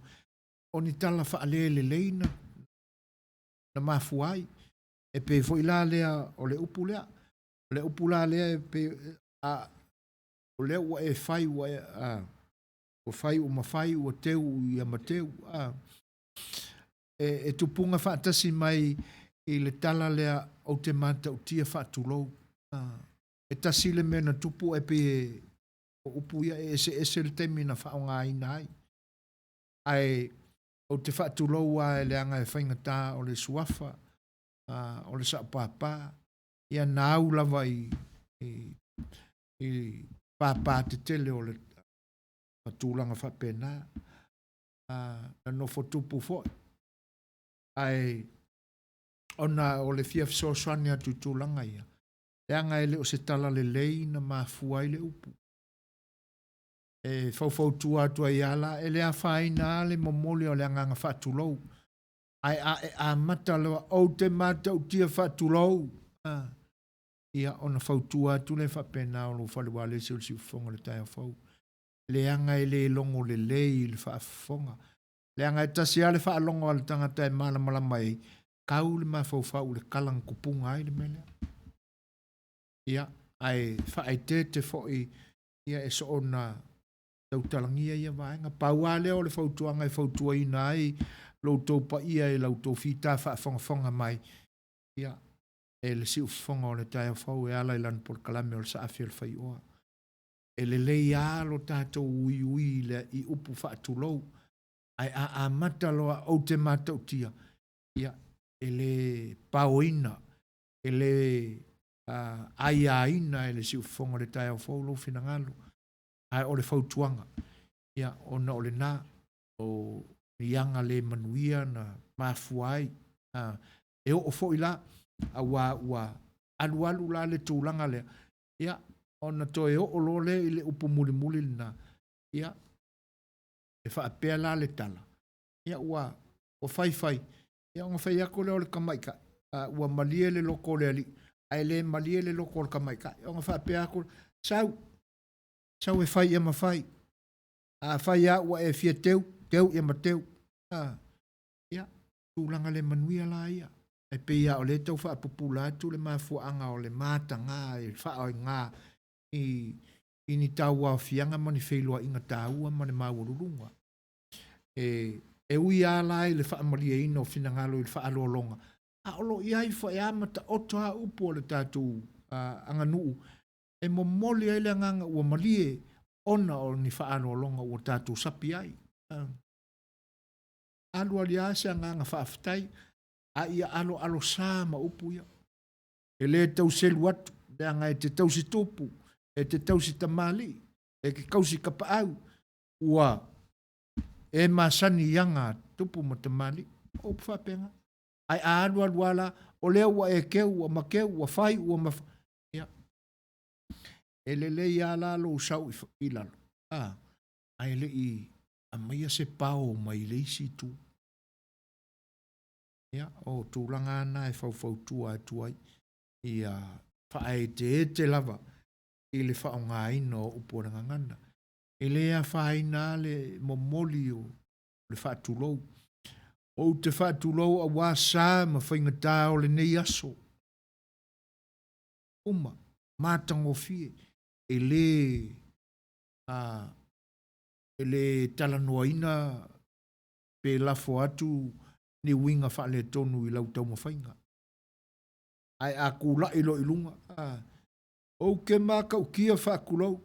o ni tala faalelelei na mafua ai. E pei foi la lea o le upu lea. O le upu la lea e pei, a, o lea ua e fai, ua e, a, ua fai ua mafai, ua teu ia mateu. A, e tupuga faatasi mai i le tala lea ou te matautia faatulou. A, e tasi le mea na tupu e pei e, o upu ia e eseese le taimi na faaaogaina ai. Ae ou te faatulou lava e leaga e faigata o le suafa, o le saopapa, ia na au lava i papa tetele o le tulaga faapena, na nofo tupu foi. Ae ona o le fia fesoasoani atu i tulaga ia, leaga e le o se tala lelei na mafua ai le upu. E faufautua atu ai lava la, e le afaina lava le momoli o le agaga faatulou, ae a e amata loa, ou te matautia faatulou, ia ona fautua atu lea faapena o lou fale ualesi o le siufofoga o le taeao fou. Leaga e le logo lelei i le faafofoga. Leaga e tasi lava le faalogo a le tagata e malamalama ai, tau le mafaufau i le kala na tupuga ai le mea lea. Ia, ae faaeteete foi ia e soona tautalagia ia vaega. Pau lava lea o le fautuaga e fautuaina ai lo outou paia i la outou fita faafogafoga mai, ia, e le siufofoga o le taeao fou e ala i lana polokalame o le saafi o le faioa. E lelei lava lo tatou uiui i le i upu faatulou, ae a amata loa ou te matautia, ia, e le paoina, e le aiaina e le siufofoga o le taeao fou lou finagalo, ae o le fautuaga, ia, ona o lena, o ni aga le manuia na mafua ai, e oo foi la, auā ua alualu la le tulaga lea, ia, ona toe oo loa lea i le upu mulimuli lena, ia, e faapea la le tala, ia, ua fai fai, ia ona fai atu lea o le tamaitai, ua malie le loto o le alii, ae le malie le loto o le tamaitai, ona faapea atu, sau, sau e fai ia ma fai, a fai lava ua e fia teu, teu ia ma teu. Ia, tulaga le manuia la ia. E pei lava o lea e tau faapupula atu le mafuaaga o le mataga e faaaoga i ni tauaofiaga ma ni feiloaiga taua ma le maualuluga. E ui lava la i le faamalieina o finagalo i le faaaloaloga, a o lo o i ai foi lava ma taoto lava upu o le tatou aganuu e momoli ai le agaga ua malie ona o ni faaaloaloga ua tatou sapi ai. Alu alu lava se agaga faafetai, a ia aloalosa ma upu ia. E le tau selu atu, leaga e te tausi tupu, e te tausi tamalii, e te tausi tapaau, ua e masani i aga tupu ma tamalii. O upu faapena. Ae a alu alu lava la, o lea ua e keu, ua makeu, ua fai, ua maf... Ia. E lelei lava la lou sau i, i lalo, a, ae le i aumaia se pao mai le isi itu. Ia, o tulaga lava na e faufautua atu ai, ia faaeteete lava i le faaaogaina o upu a le gagana. E le afaina lava le momoli o le faatulou. Ou te faatulou aua sa ma faigata o lenei aso. Uma, matagofie, e le, a, e le talanoaina pe lafo atu ni uiga faaletonu i lau taumafaiga. Ae a kula'i loa i luga, a, ou te matautia faatulou,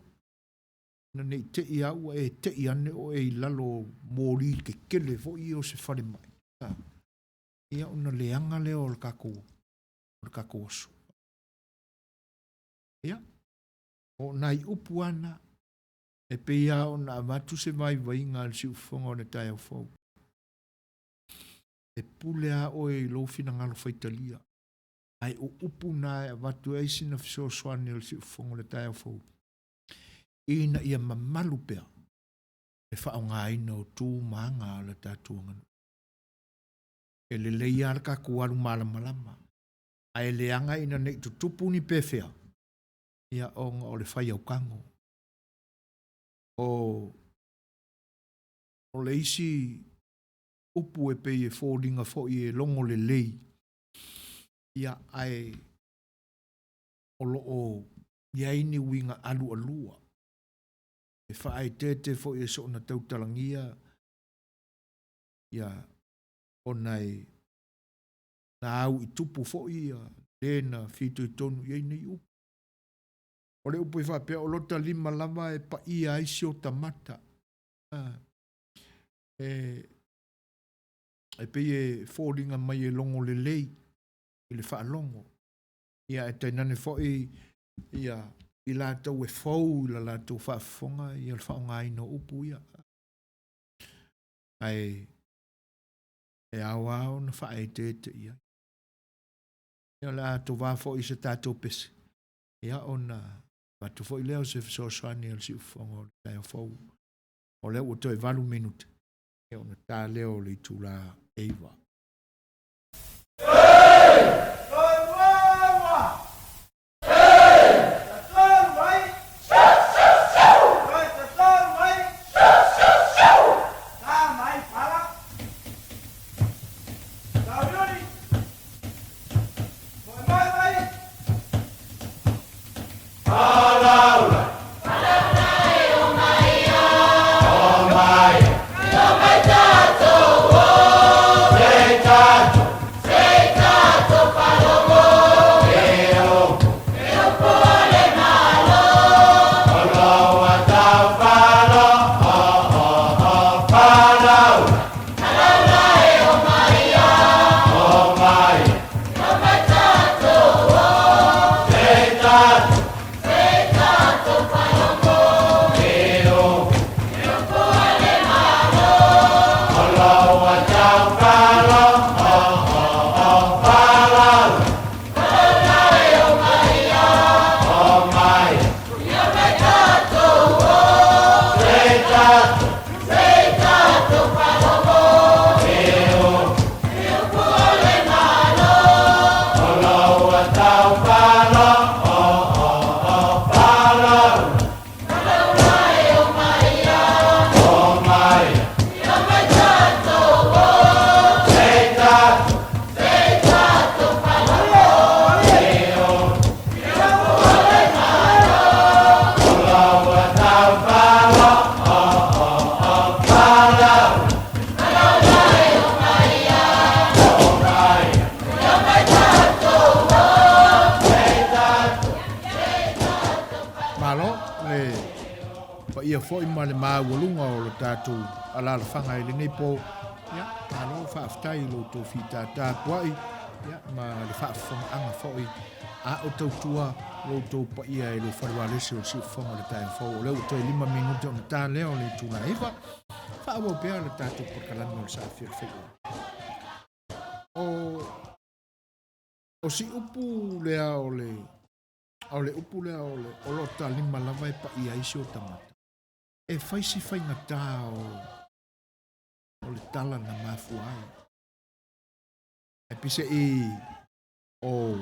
ina ne i te'i lava ua e te'i ane oe i lalo o moli tetele foi ia o se falemai, a, ia ona leaga lea o le tatou, o le tatou aso. Ia, o nai upu lava na, e pei lava ona avatu se vaivaiga a le siufofoga o le taeao fou. E pule lava oe i lou finagalo faitalia, ae o upu na e avatu ai sina fesoasoani a le siufofoga o le taeao fou, ina ia mamalu pea le faaaogaina o tu ma aga a le tatou aganuu. E lelei lava le tatou alu malamalama, ae leaga ina ne i tutupu ni pefea, ia ona o le fai autago. O, o le isi upu e pei e foliga foi e logo lelei, ia ae o lo o i ai ni uiga alualua e faaeteete foi e soona tautalagia ia ona e na au i tupu foi ia le na fitoitonu i ai nei upu. O le upu e faapea o lota lima lava e paia ai si ota mata. E, e pei e foliga mai e logo lelei i le faalogo. Ia ae tainane foi ia i latou e fou i la latou faafofoga ia le faaaogaina o upu ia. Ae e ao lava ona faaeteete i ai. Ia o le a tovā foi i se tatou pese, ia ona avatu foi lea o se fesoasoani a le siufofoga o le taeao fou. O lea ua toe 8 minute, ia ona ta lea o le itula e 9. Malo le paia foi ma le maualuga o le tatou alaalafaga i lenei po. Ia, malo faafetai i lo outou fitātā pua'i, ia, ma le faafofogaaga foi a o tautua lo outou paia i lou fale ualesi o le siufofoga o le taeao fou. O lea ua toe 5 minute ona ta lea o le itula 9. Faaauau pea le tatou polokalame o le Saafia o le Feiloai. O, o si upu lea o le, o le upu lea o le, o lo ta lima lava e paia ai si o tagata. E fai si faigata o, o le tala na mafua ai. E pise i o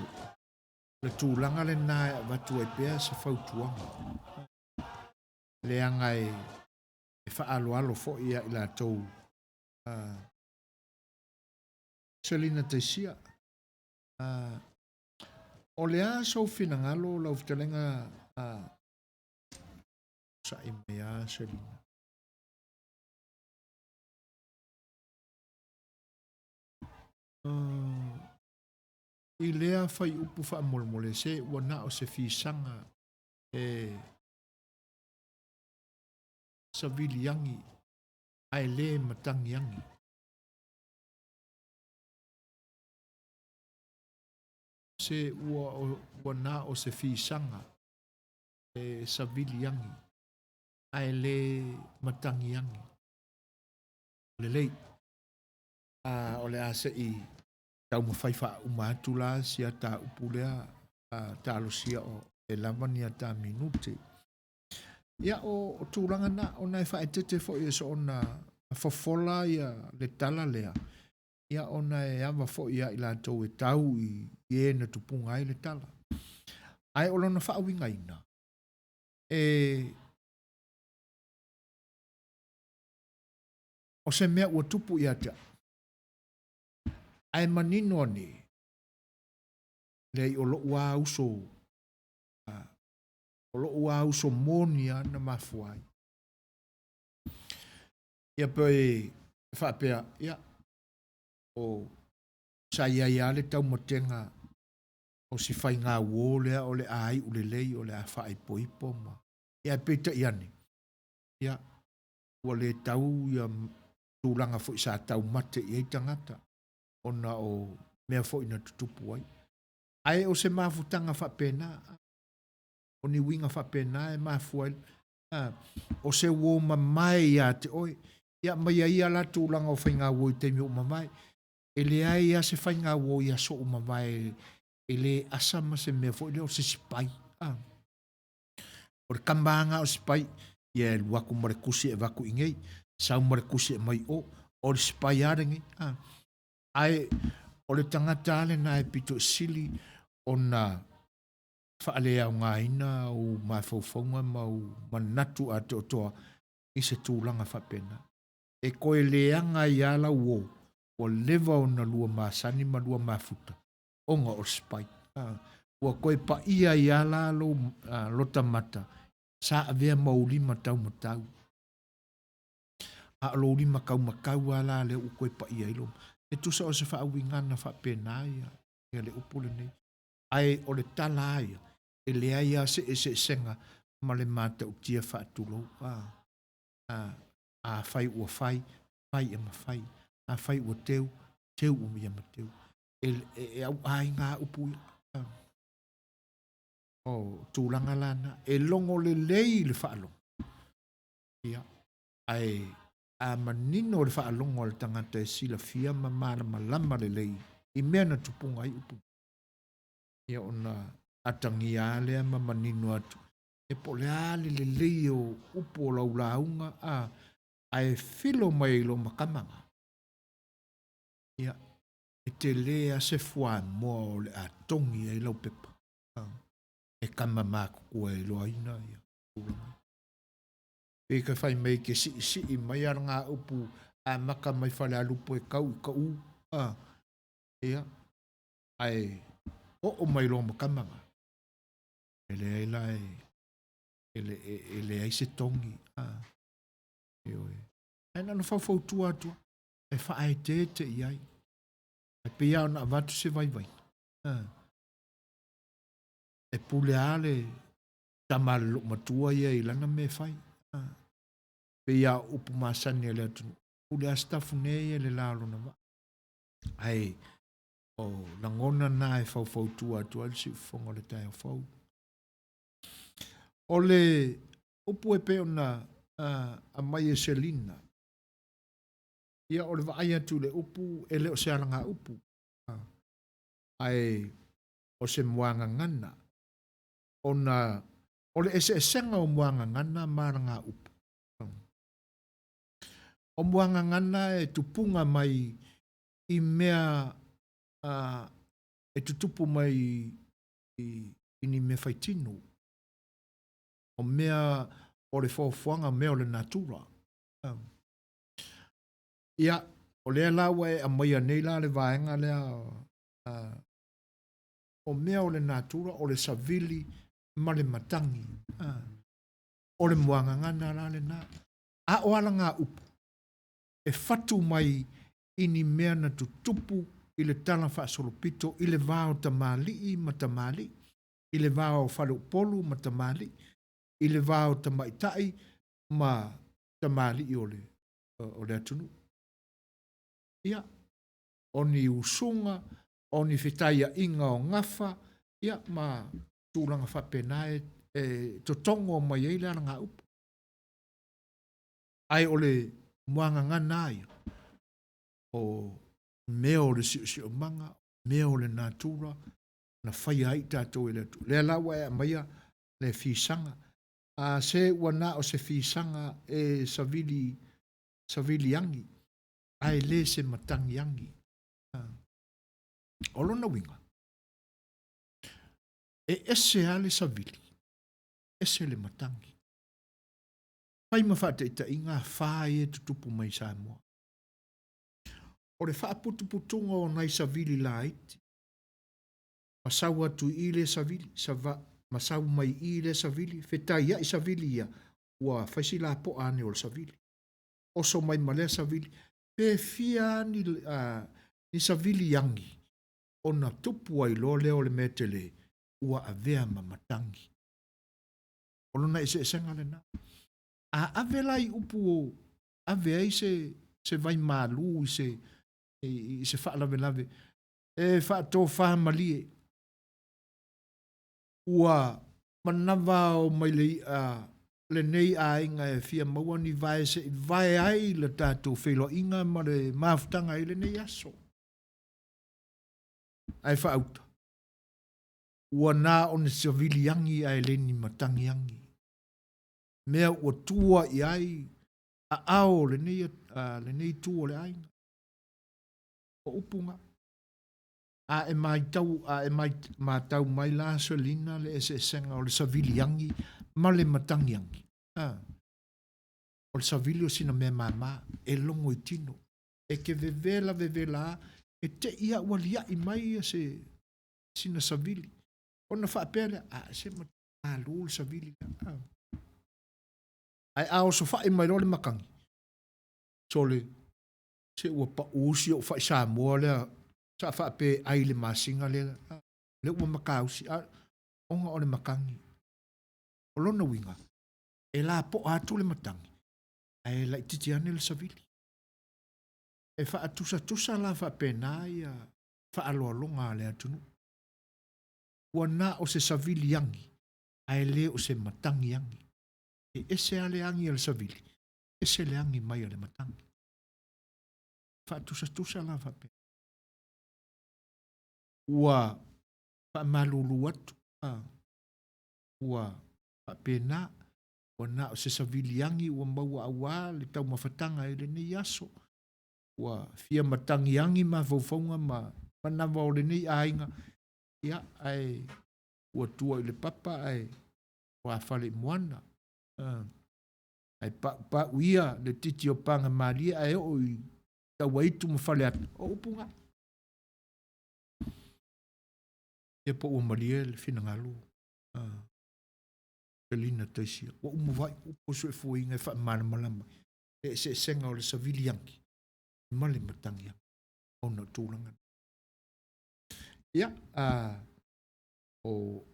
le tulaga lena e avatu ai pea se fautuaga. Leaga e, e faaaloalo foi ia i latou Selina Taisia, o le a sou finagalo lau fetalaiga sa'i mai a Selina? I lea faiupu faamolemole se ua na o se fisaga e saviliagi ae le matagiagi. Se ua, ua na o se fisaga e saviliagi ae le matagiagi. Lelei. A, o le a se i taumafai faauma atu la si ata upu lea, a, talosia o e lava ni ata minute. Ia, o, o tulaga na, ona e faaeteete foi e soona fofola ia le tala lea, ia ona e ava foi ia i latou e tau i, i e na tupuga ai le tala. Ae o lona faauigaina, e o se mea ua tupu ia te au. Ae manino ane, leai o lou a uso, o lou a uso moni a na mafua ai. Ia pe faapea, ia, o sa i ai a le taumatega o si faiga uō lea o le a iu lelei o le a faaipoipo ma ia peitai ane, ia, ua le tau ia tulaga foi sa taumate i ai tagata ona o mea foi na tutupu ai. Ae o se mafutaga faapena, o ni uiga faapena e mafua ai, o se uō mamae ia te oe, ia mai ai ia la tulaga o faiga uō i taimi ua mavae. E leai lava se faiga uō i aso ua mavae e le asa ma se mea foi lea o se sipai. O le kama lava o sipai, ia e alu atu ma le kusi e avatu i inei, sau ma le kusi e aumai i o, o le sipai lava lenei. Ae o le tagata lava lena e pito sili ona faaleaogaina ou mafaufauga ma ou manatu atoatoa i se tulaga faapena. E toe leaga ai lava lau uo, ua leva ona lua masani ma lua mafuta ona o le sipai. Ua toe paia ai lava la lou lota mata sa avea ma ou lima taumatau. A o lou lima taumatau lava la lea ua toe paia ai lou. E tusa o se faauigaga faapena ia, ia le upu lenei. Ae o le tala lava ia, e leai lava se eseesega ma le matautia faatulou. A, afai ua fai, fai ia ma fai. Afai ua teu, teu ia ma teu. E, e, e auaiga lava upu ia. O tulaga la na. E logo lelei le faalogo. Ia, ae a manino le faalogo a le tagata e silafia ma malamalama lelei i mea na tupuga ai upu. Ia ona atagia lava lea ma manino atu. E po o le a le lelei o upu o lau lauga, a, ae filo mai ai loa ma kamaga. Ia, e tele lava se fuamoa o le a togi ai lau pepa. E kama matutua e iloaina ia tulaga. Pei ka fai mai ke siisii mai a ngā upu amaka mai Falealupo e kau i Kaʻū, a, ia, ae oo mai loa ma kamaga. E leai la e, e, e, e leai se togi, a, ioe. Ae na ona faufautua atu e faaeteete i ai. Ae pei lava ona avatu se vaivaiga. E pule lava le tama a le loomatua ia i lana mea e fai. Pei lava o upu masani a le atunuu, pule lava Sitafune ia i le la o lona vaa. Ae o lagona na e faufautua atu ai le siufofoga o le taeao fou. O le upu e pei ona aumai e Selina, ia o le vaai atu i le upu e le o se alagaupu. Ae o se muagagana ona o le eseesega o muagagana ma alagaupu. O muagagana e tupuga mai i mea e tutupu mai i ni mea faitino. O mea o le foafoaga, mea o le natura. Ia, o lea la ua e aumaia nei la le vaega lea, o mea o le natura, o le savili ma le matagi. O le muagagana la lena. A o alagaupu, e fatu mai i ni mea na tutupu i le tala faasolopito i le va o tamalii ma tamalii, i le va o faleupolu ma tamalii, i le va o tamaitai ma tamalii o le, o le atunuu. Ia, o ni usuga, o ni fetaiaiga o gafa, ia, ma tulaga faapena e, e totogo mai ai le alagaupu. Ae o le muagagana ia, o mea o le siosiomaga, mea o le natura, na faia ai tatou e le Atua. Lea la ua e aumaia le fisaga. A se ua na o se fisaga e savili, savili agi, ae le se matagi agi. O lona uiga, e ese lava le savili, ese le matagi. Fai ma faataitaiga afa ia e tutupu mai i Samoa. O le faaputuputuga o nai savili laiti, ma sau atu i i lea savili, sava, ma sau mai i i lea savili, fetaiai savili ia, ua fai si lapoa ane o le savili. Oso mai ma lea savili, pe fia ni, ni savili agi, ona tupu ai loa lea o le mea tele, ua avea ma matagi. O lona eseesega lena. A ave la i upu o ave ai se, se vai malū i se, i, i se faalavelave, e faatofa malie, ua manava o mai le i'a lenei aiga e fia maua ni vae se i vae ai le tatou feiloaiga ma le mafutaga i lenei aso. Ae faauta, ua na o ni savili agi ae le ni matagi agi. Mea ua tua i ai aao o lenei, lenei itu o le aiga. O upu na. A e matau, a e matau mai la Selina le eseesega o le savili agi ma le matagi agi. A. O le savili o sina mea mama, e logo i tino. E ke vevela vevela a, e te i a ua liai mai ia se sina savili. Ona faapea lea, a se malu le savili lea. A. Ae a osofai mai loa le matagi, sole, se ua pau si ou fai Samoa lea, sa faapea e ai i le masina lea, lea ua makausi, a, ona o le matagi. O lona uiga, e lapoa atu le matagi, ae laitiiti ane le savili. E faatusatusa la faapena ia faaaloaloga a le atunuu. Ua na o se savili agi, ae le o se matagi agi. E ese lava le agi a le savili, ese le agi mai a le matagi. Faatusatusa la faapena. Ua faamalulu atu, a, ua faapena, ua na o se savili agi ua maua auā le taumafataga i lenei aso. Ua fia matagi agi mafaufauga ma manava o lenei aiga, ia, ae ua tua i le papa ae ua fale i moana. Ae paupau ia le titi o Pagamalie ae oo i Tauaitu ma Faleata, o upu na. Ia po ua malie le finagalo Selina Taisia. Ua uma vai upu o soifuaina e faamalamalama le eseesega o le savili agi ma le matagi agi ona o tulaga. Ia, o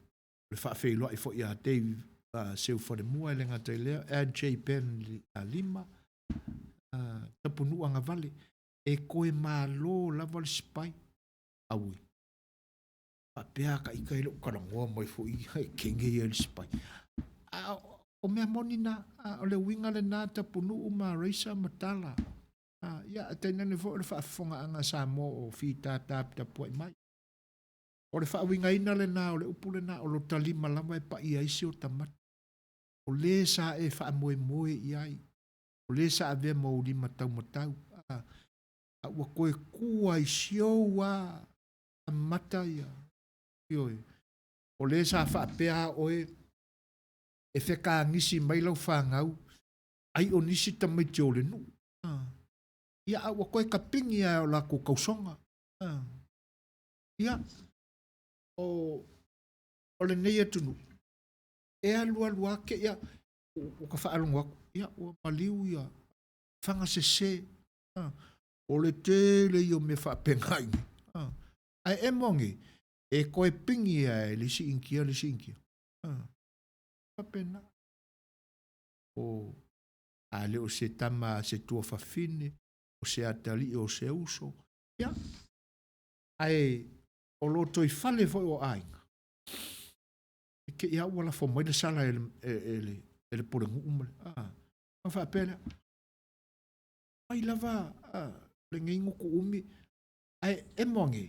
le faafeiloai foi ia Dave Seufalemua e le gata i lea, Ed J. Ben Lima, Tapunuu Agavale, e toe malo lava le sipai. Auē, faapea a ita e le o talanoa mai foi ia e kege ia i le sipai. A o mea moni na, o le uiga lena Tapunuu ma Racer ma Tala. Ia, ae tainane foi o le faafofogaaga a Samoa o fītātā tapuai mai. O le faauigaina lena o le upu lena, o lota lima lava e paia ai si ota mata. O le sa e faamoemoe i ai, o le sa avea ma ou lima taumatau, a, a ua toe tu ai si ou lava mata ia. Ioe. O le sa faapea lava oe e fekagisi mai lau fanau ai o nisi tamaiti o le nuu. Ia, a ua toe kapigi lava e o latou tausoga. Ia, o, o lenei atunuu, e alualu lava te i ua ta faalogo atu, ia, ua maliu ia faga sese. O le tele ia o mea faapena i inei. Ae emo ane, e toe pigi lava e le isi Initia le isi Initia. Faapena. O, a le o se tama a se tuafafine, o se atalii o se uso, ia. Ae o lotoifale foi o aiga, e te i lava ua lafo mai le sala e le, e, e le, e le pulenuu ma le, a, ona faapea lea, mai lava a, lenei gutu umi, ae emo ane,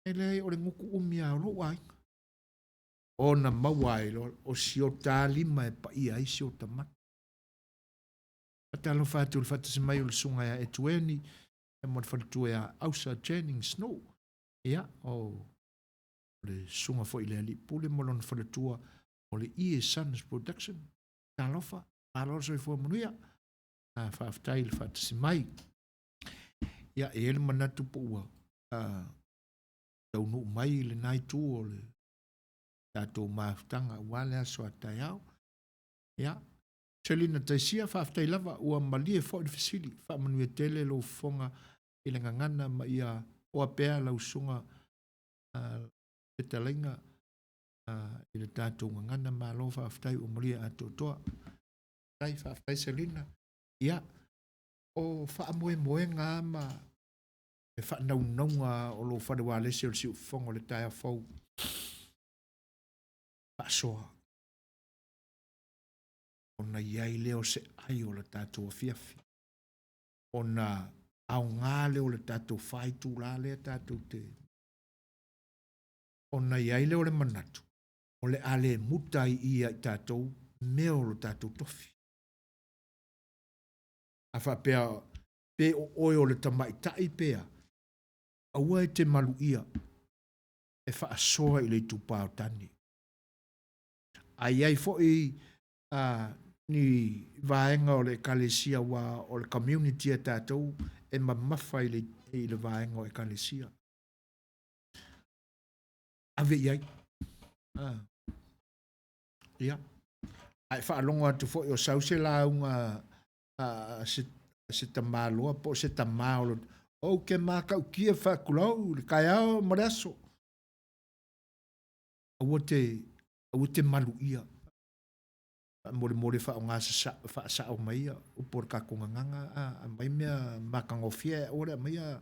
e leai o le gutu umi lava o lou aiga. Ona maua ai loa o si ota lima e paia ai si ota mata. Faatalofa atu i le faatasi mai o le susuga ia Etueni ma le faletua ia Ausa Jennings Snow. Ia, o le susuga foi i le alii pule ma lona faletua o le Ie Sons Production. Talofa, malo le soifua manuia. Faafetai i le faatasi mai. Ia, e i ai le manatu po ua taunuu mai lena itu o le tatou mafutaga aua le aso a taeao. Ia, Selina Taisia, faafetai lava, ua malie foi le fesili. Faamanuia tele lou fofoga i le gagana ma ia oa pea lau susuga fetalaiga i le tatou gagana. Malo faafetai ua malie atoatoa. Faafetai, faafetai Selina. Ia, o faamoemoega lava ma le faanaunauga o lou fale ualesi o le siufofoga o le taeao fou. Faasoa. Ona i ai lea o se ai o le tatou afiafi. Ona aoga lea o le tatou faitulā lea tatou te... Ona i ai lea o le manatu, o le a le muta ai i i ia i tatou mea o lo tatou tofi. A faapea pe o oe o le tamaitai pe a, aua e te maluia e faasoa i le itupa o tane. A i ai foi ni vaega o le Ekalesia aua o le community a tatou e mamafa i le, i le vaega o Ekalesia. Ave i ai. Ia. Ae faalogo atu foi o sau se lauga a se, se tamaloa po o se tamā o lo, ou te matautia faatulou le taeao ma le aso. Aua te, aua te maluia. Faamolemole faaaoga faasao mai ia upu o le tatou gagana, a, aumai mea matagofie ae aua le aumaia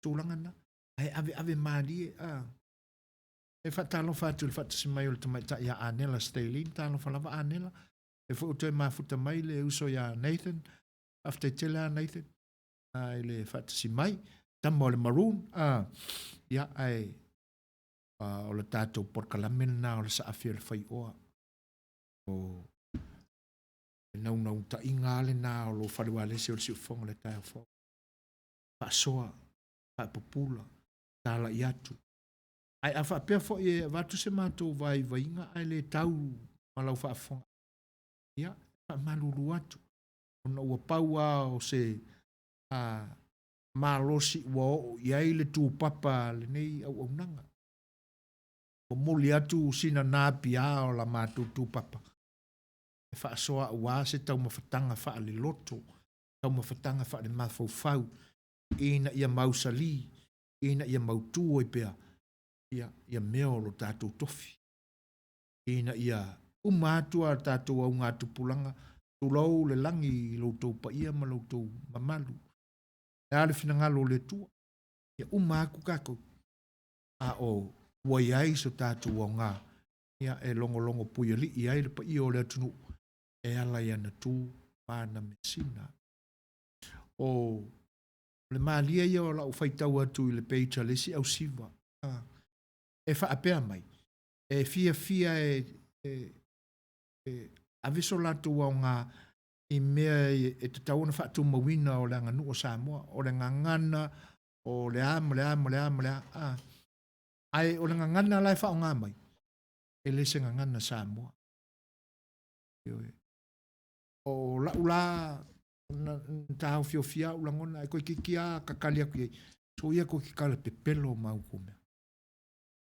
tulaga na. Ae aveave malie, a. E faatalofa atu i le faatasi mai o le tamaitai ia Anela Stalin, talofa lava Anela. E foi ua toe mafuta mai le uso ia Nathan. Faafetai tele lava Nathan i le faatasi mai. Tama o le Maroon, a, ia, ae o le tatou polokalame lena o le saafi o le faioa. O le naunautaiga lava lena o lou fale ualesi o le siufofoga o le taeao fou. Faasoa, faapupula, talai atu. Ae a faapea foi e avatu se matou vaivaiga ae le tau ma lau faafofoga, ia, e faamalulu atu, ona ua pau lava o se malosi ua oo i ai le tupapa a lenei auaunaga. Momoli atu sina napiā o la matou tupapa e faasoa aua se taumafataga faaleloto, taumafataga faalemafaufau ina ia mausali, ina ia mautu ai pea ia, ia mea o lo tatou tofi. Ina ia uma atu a tatou augatupulaga, tulou le lagi i lo outou paia ma lo outou mamalu. Le a le finagalo o le Atua, ia uma atu tatou, a o ua i ai so tatou aoga, ia e logologo puialii ai le paia o le atunuu e ala i ana tu ma ana measina. O le malie ia o lau faitau atu i le page a le isi ausiva, e faapea mai, e fiafia e, e, e ave so latou aoga i mea e tatau ona faatumauina o le aganuu o Samoa, o le gagana, o le a ma le a ma le a ma le a, a. Ae o le gagana la e faaaoga mai, e le se gagana Samoa. Ioe. O lau la na taofiofia au lagona, e toeitiiti lava tatali atu i ai, soia toe tatala pepelo ma outou mea.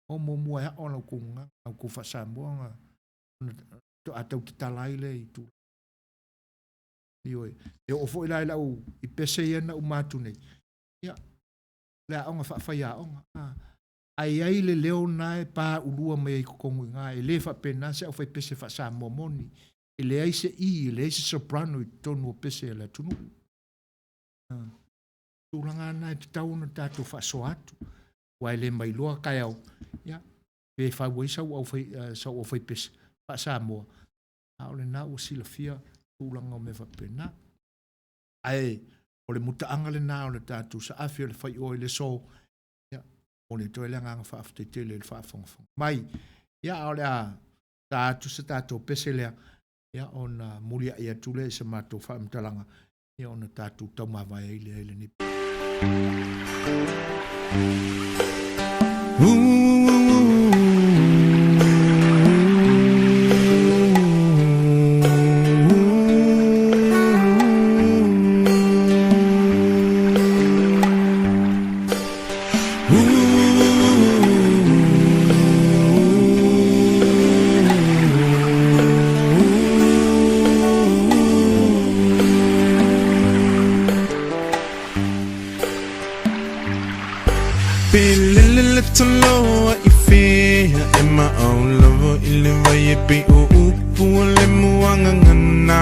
O muamua e ao la outou gagana, la outou faa-Samoa ona faatoa tau tatala ai lea i tulaga. Ioe. E oo foi la i lau i pese ia na uma atu nei, ia, le aoga faafaiaoga. A, ae i ai le leo na e paulua mai ai i totonu i ina, e le faapena se aufaipese faa-Samoa moni. E leai se E, e leai se soprano i totonu o pese a le atunuu. A, tulaga na e tatau ona tatou faasoa atu, aua e le mailoa taeao, ia, pe fau ai sau sau aufaipese faa-Samoa, a o lena ua silafia tulaga o mea faapena. Ae o le mutaaga lena o le tatou saafi o le faioa i le aso, ia, momoli atu ai le agaga faafetai tele i le faafogafoga mai. Ia, a o le a ta atu se tatou pese lea, ia, ona muliai atu lea i se matou faamatalaga, ia, ona tatou taumavae ai lea i lenei. Pe lele le toloa i fea e maau lava i le vai e pei o upu o le muagagana.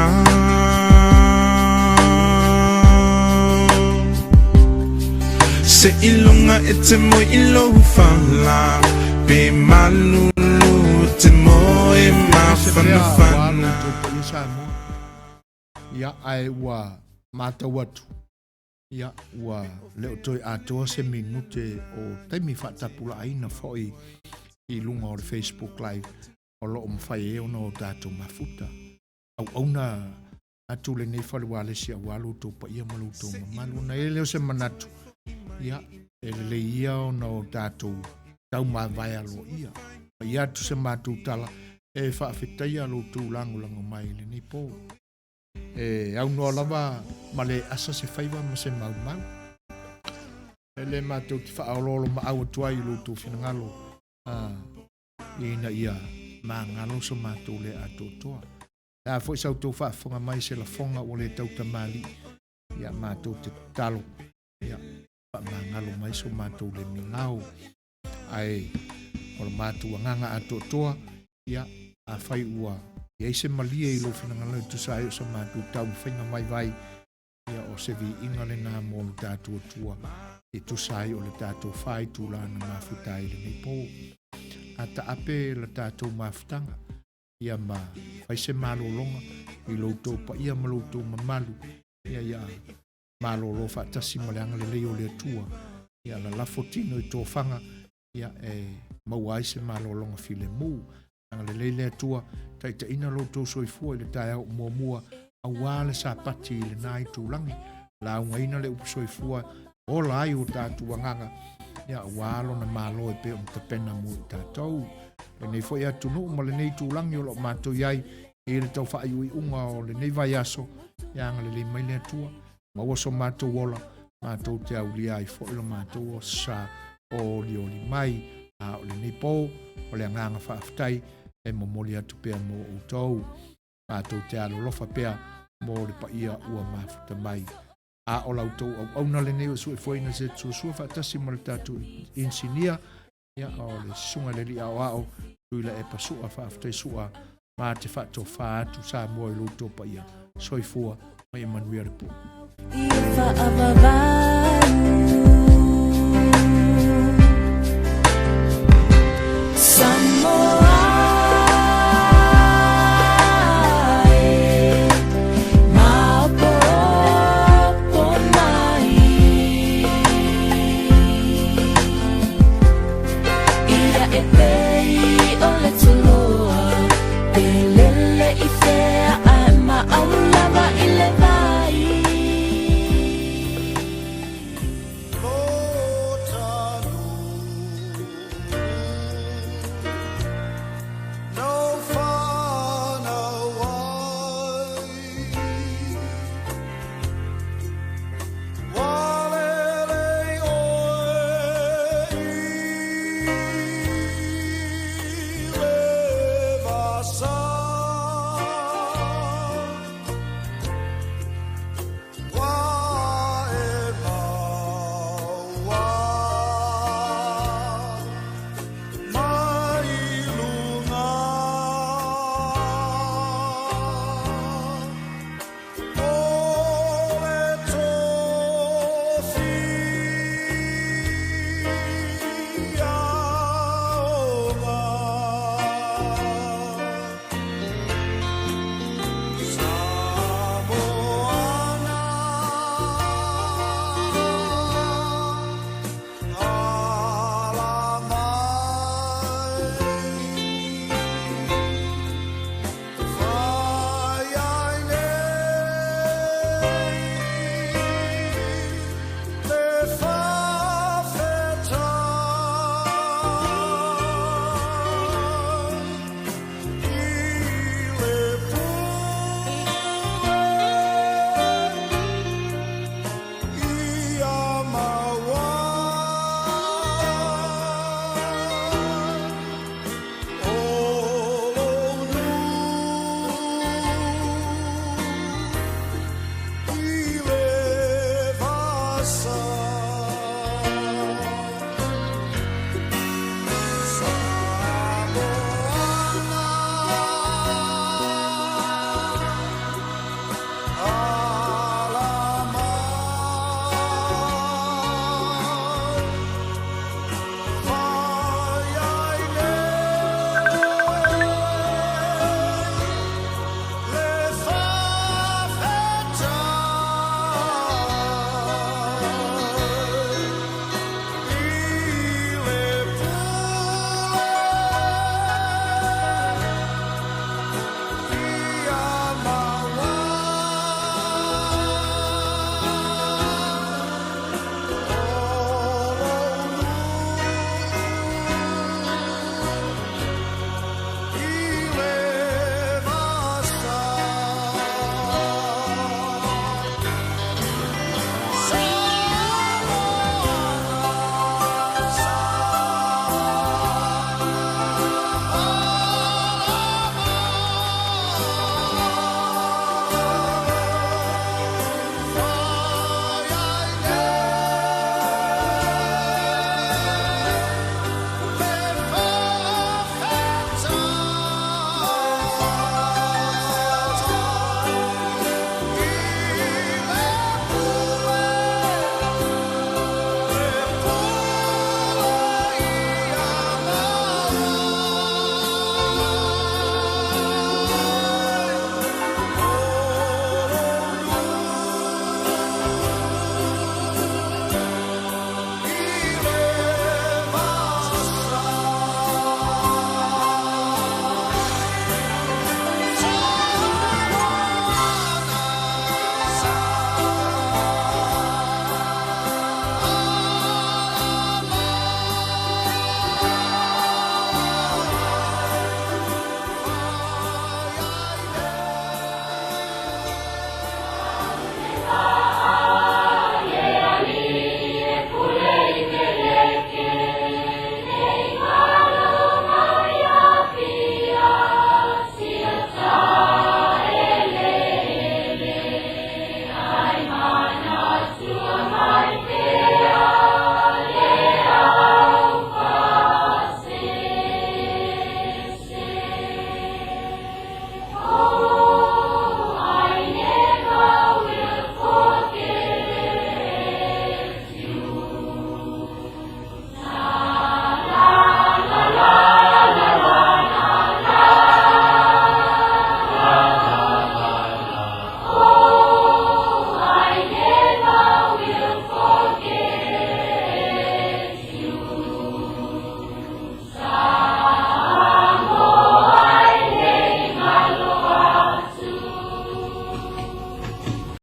Se iloga e te moe i lou fala, pe malulu e te moe mafanafana. Ia, ae ua matau atu, Ia, ua le o toe atoa se minute o taimi faatapulaaina foi i luga o le Facebook Live o lo o mafai ai ona o tatou mafuta. Auauna atu lenei fale ualesi aua lo outou paia ma lo outou mamalu. Ona i ai lea o se manatu, ia, e lelei ia ona o tatou taumavae aloaia. Paia atu se matou tala e faafetaia lo outou lagolago mai i lenei po. E aunoa lava ma le asa se faiva ma se maumau. E le matou te faaoloolomaau atu ai i lo outou finagalo ina ia magalo so matou le atoatoa. Le a foi sa outou faafofoga mai se lafoga ua le tautamalii, ia matou te tatalo, ia faamagalo mai so matou le migao. Ae o le matou agaga atoatoa, ia, afai ua i ai se malie i lou finagalo e tusa ai o sa matou taumafaiga vaivai, ia, o se viiga lena mo lo tatou Atua e tusa ai o le tatou faitula na mafuta ai i lenei po. A taape la tatou mafutaga, ia ma fai se malologa i lo outou paia ma lo outou mamalu, ia, ia malolo faatasi ma le agalelei o le Atua, ia lalafo tino i tofaga, ia e maua ai se malologa filemu. Agalelei le Atua, taitaiina lo outou soifua i le taeao muamua, aua le Sapati i lena itulagi, laugaina le upu soifua, ola ai o tatou agaga, ia aua lona Malo e pei ona tapena mo i tatou. Lenei foi atunuu ma lenei itulagi o lo o matou i ai i le tau faaiuiuga o lenei vaiaso, ia agalelei mai le Atua, maua so matou ola, matou te aulia ai foi lo matou sa olioli mai. A o lenei po, o le agaga faafetai e momoli atu pea mo outou. Matou te alolofa pea mo le paia ua mafuta mai. A o la outou auauna lenei o Suefuaina se Suasua faatasi ma le tatou inisinia, ia, o le susuga i le alii aoao Tuilaepa Sua, faafetai Sua, ma te faatofa atu Samoa i lo outou paia. Soifua ma ia manuia le po. Ia faavavau.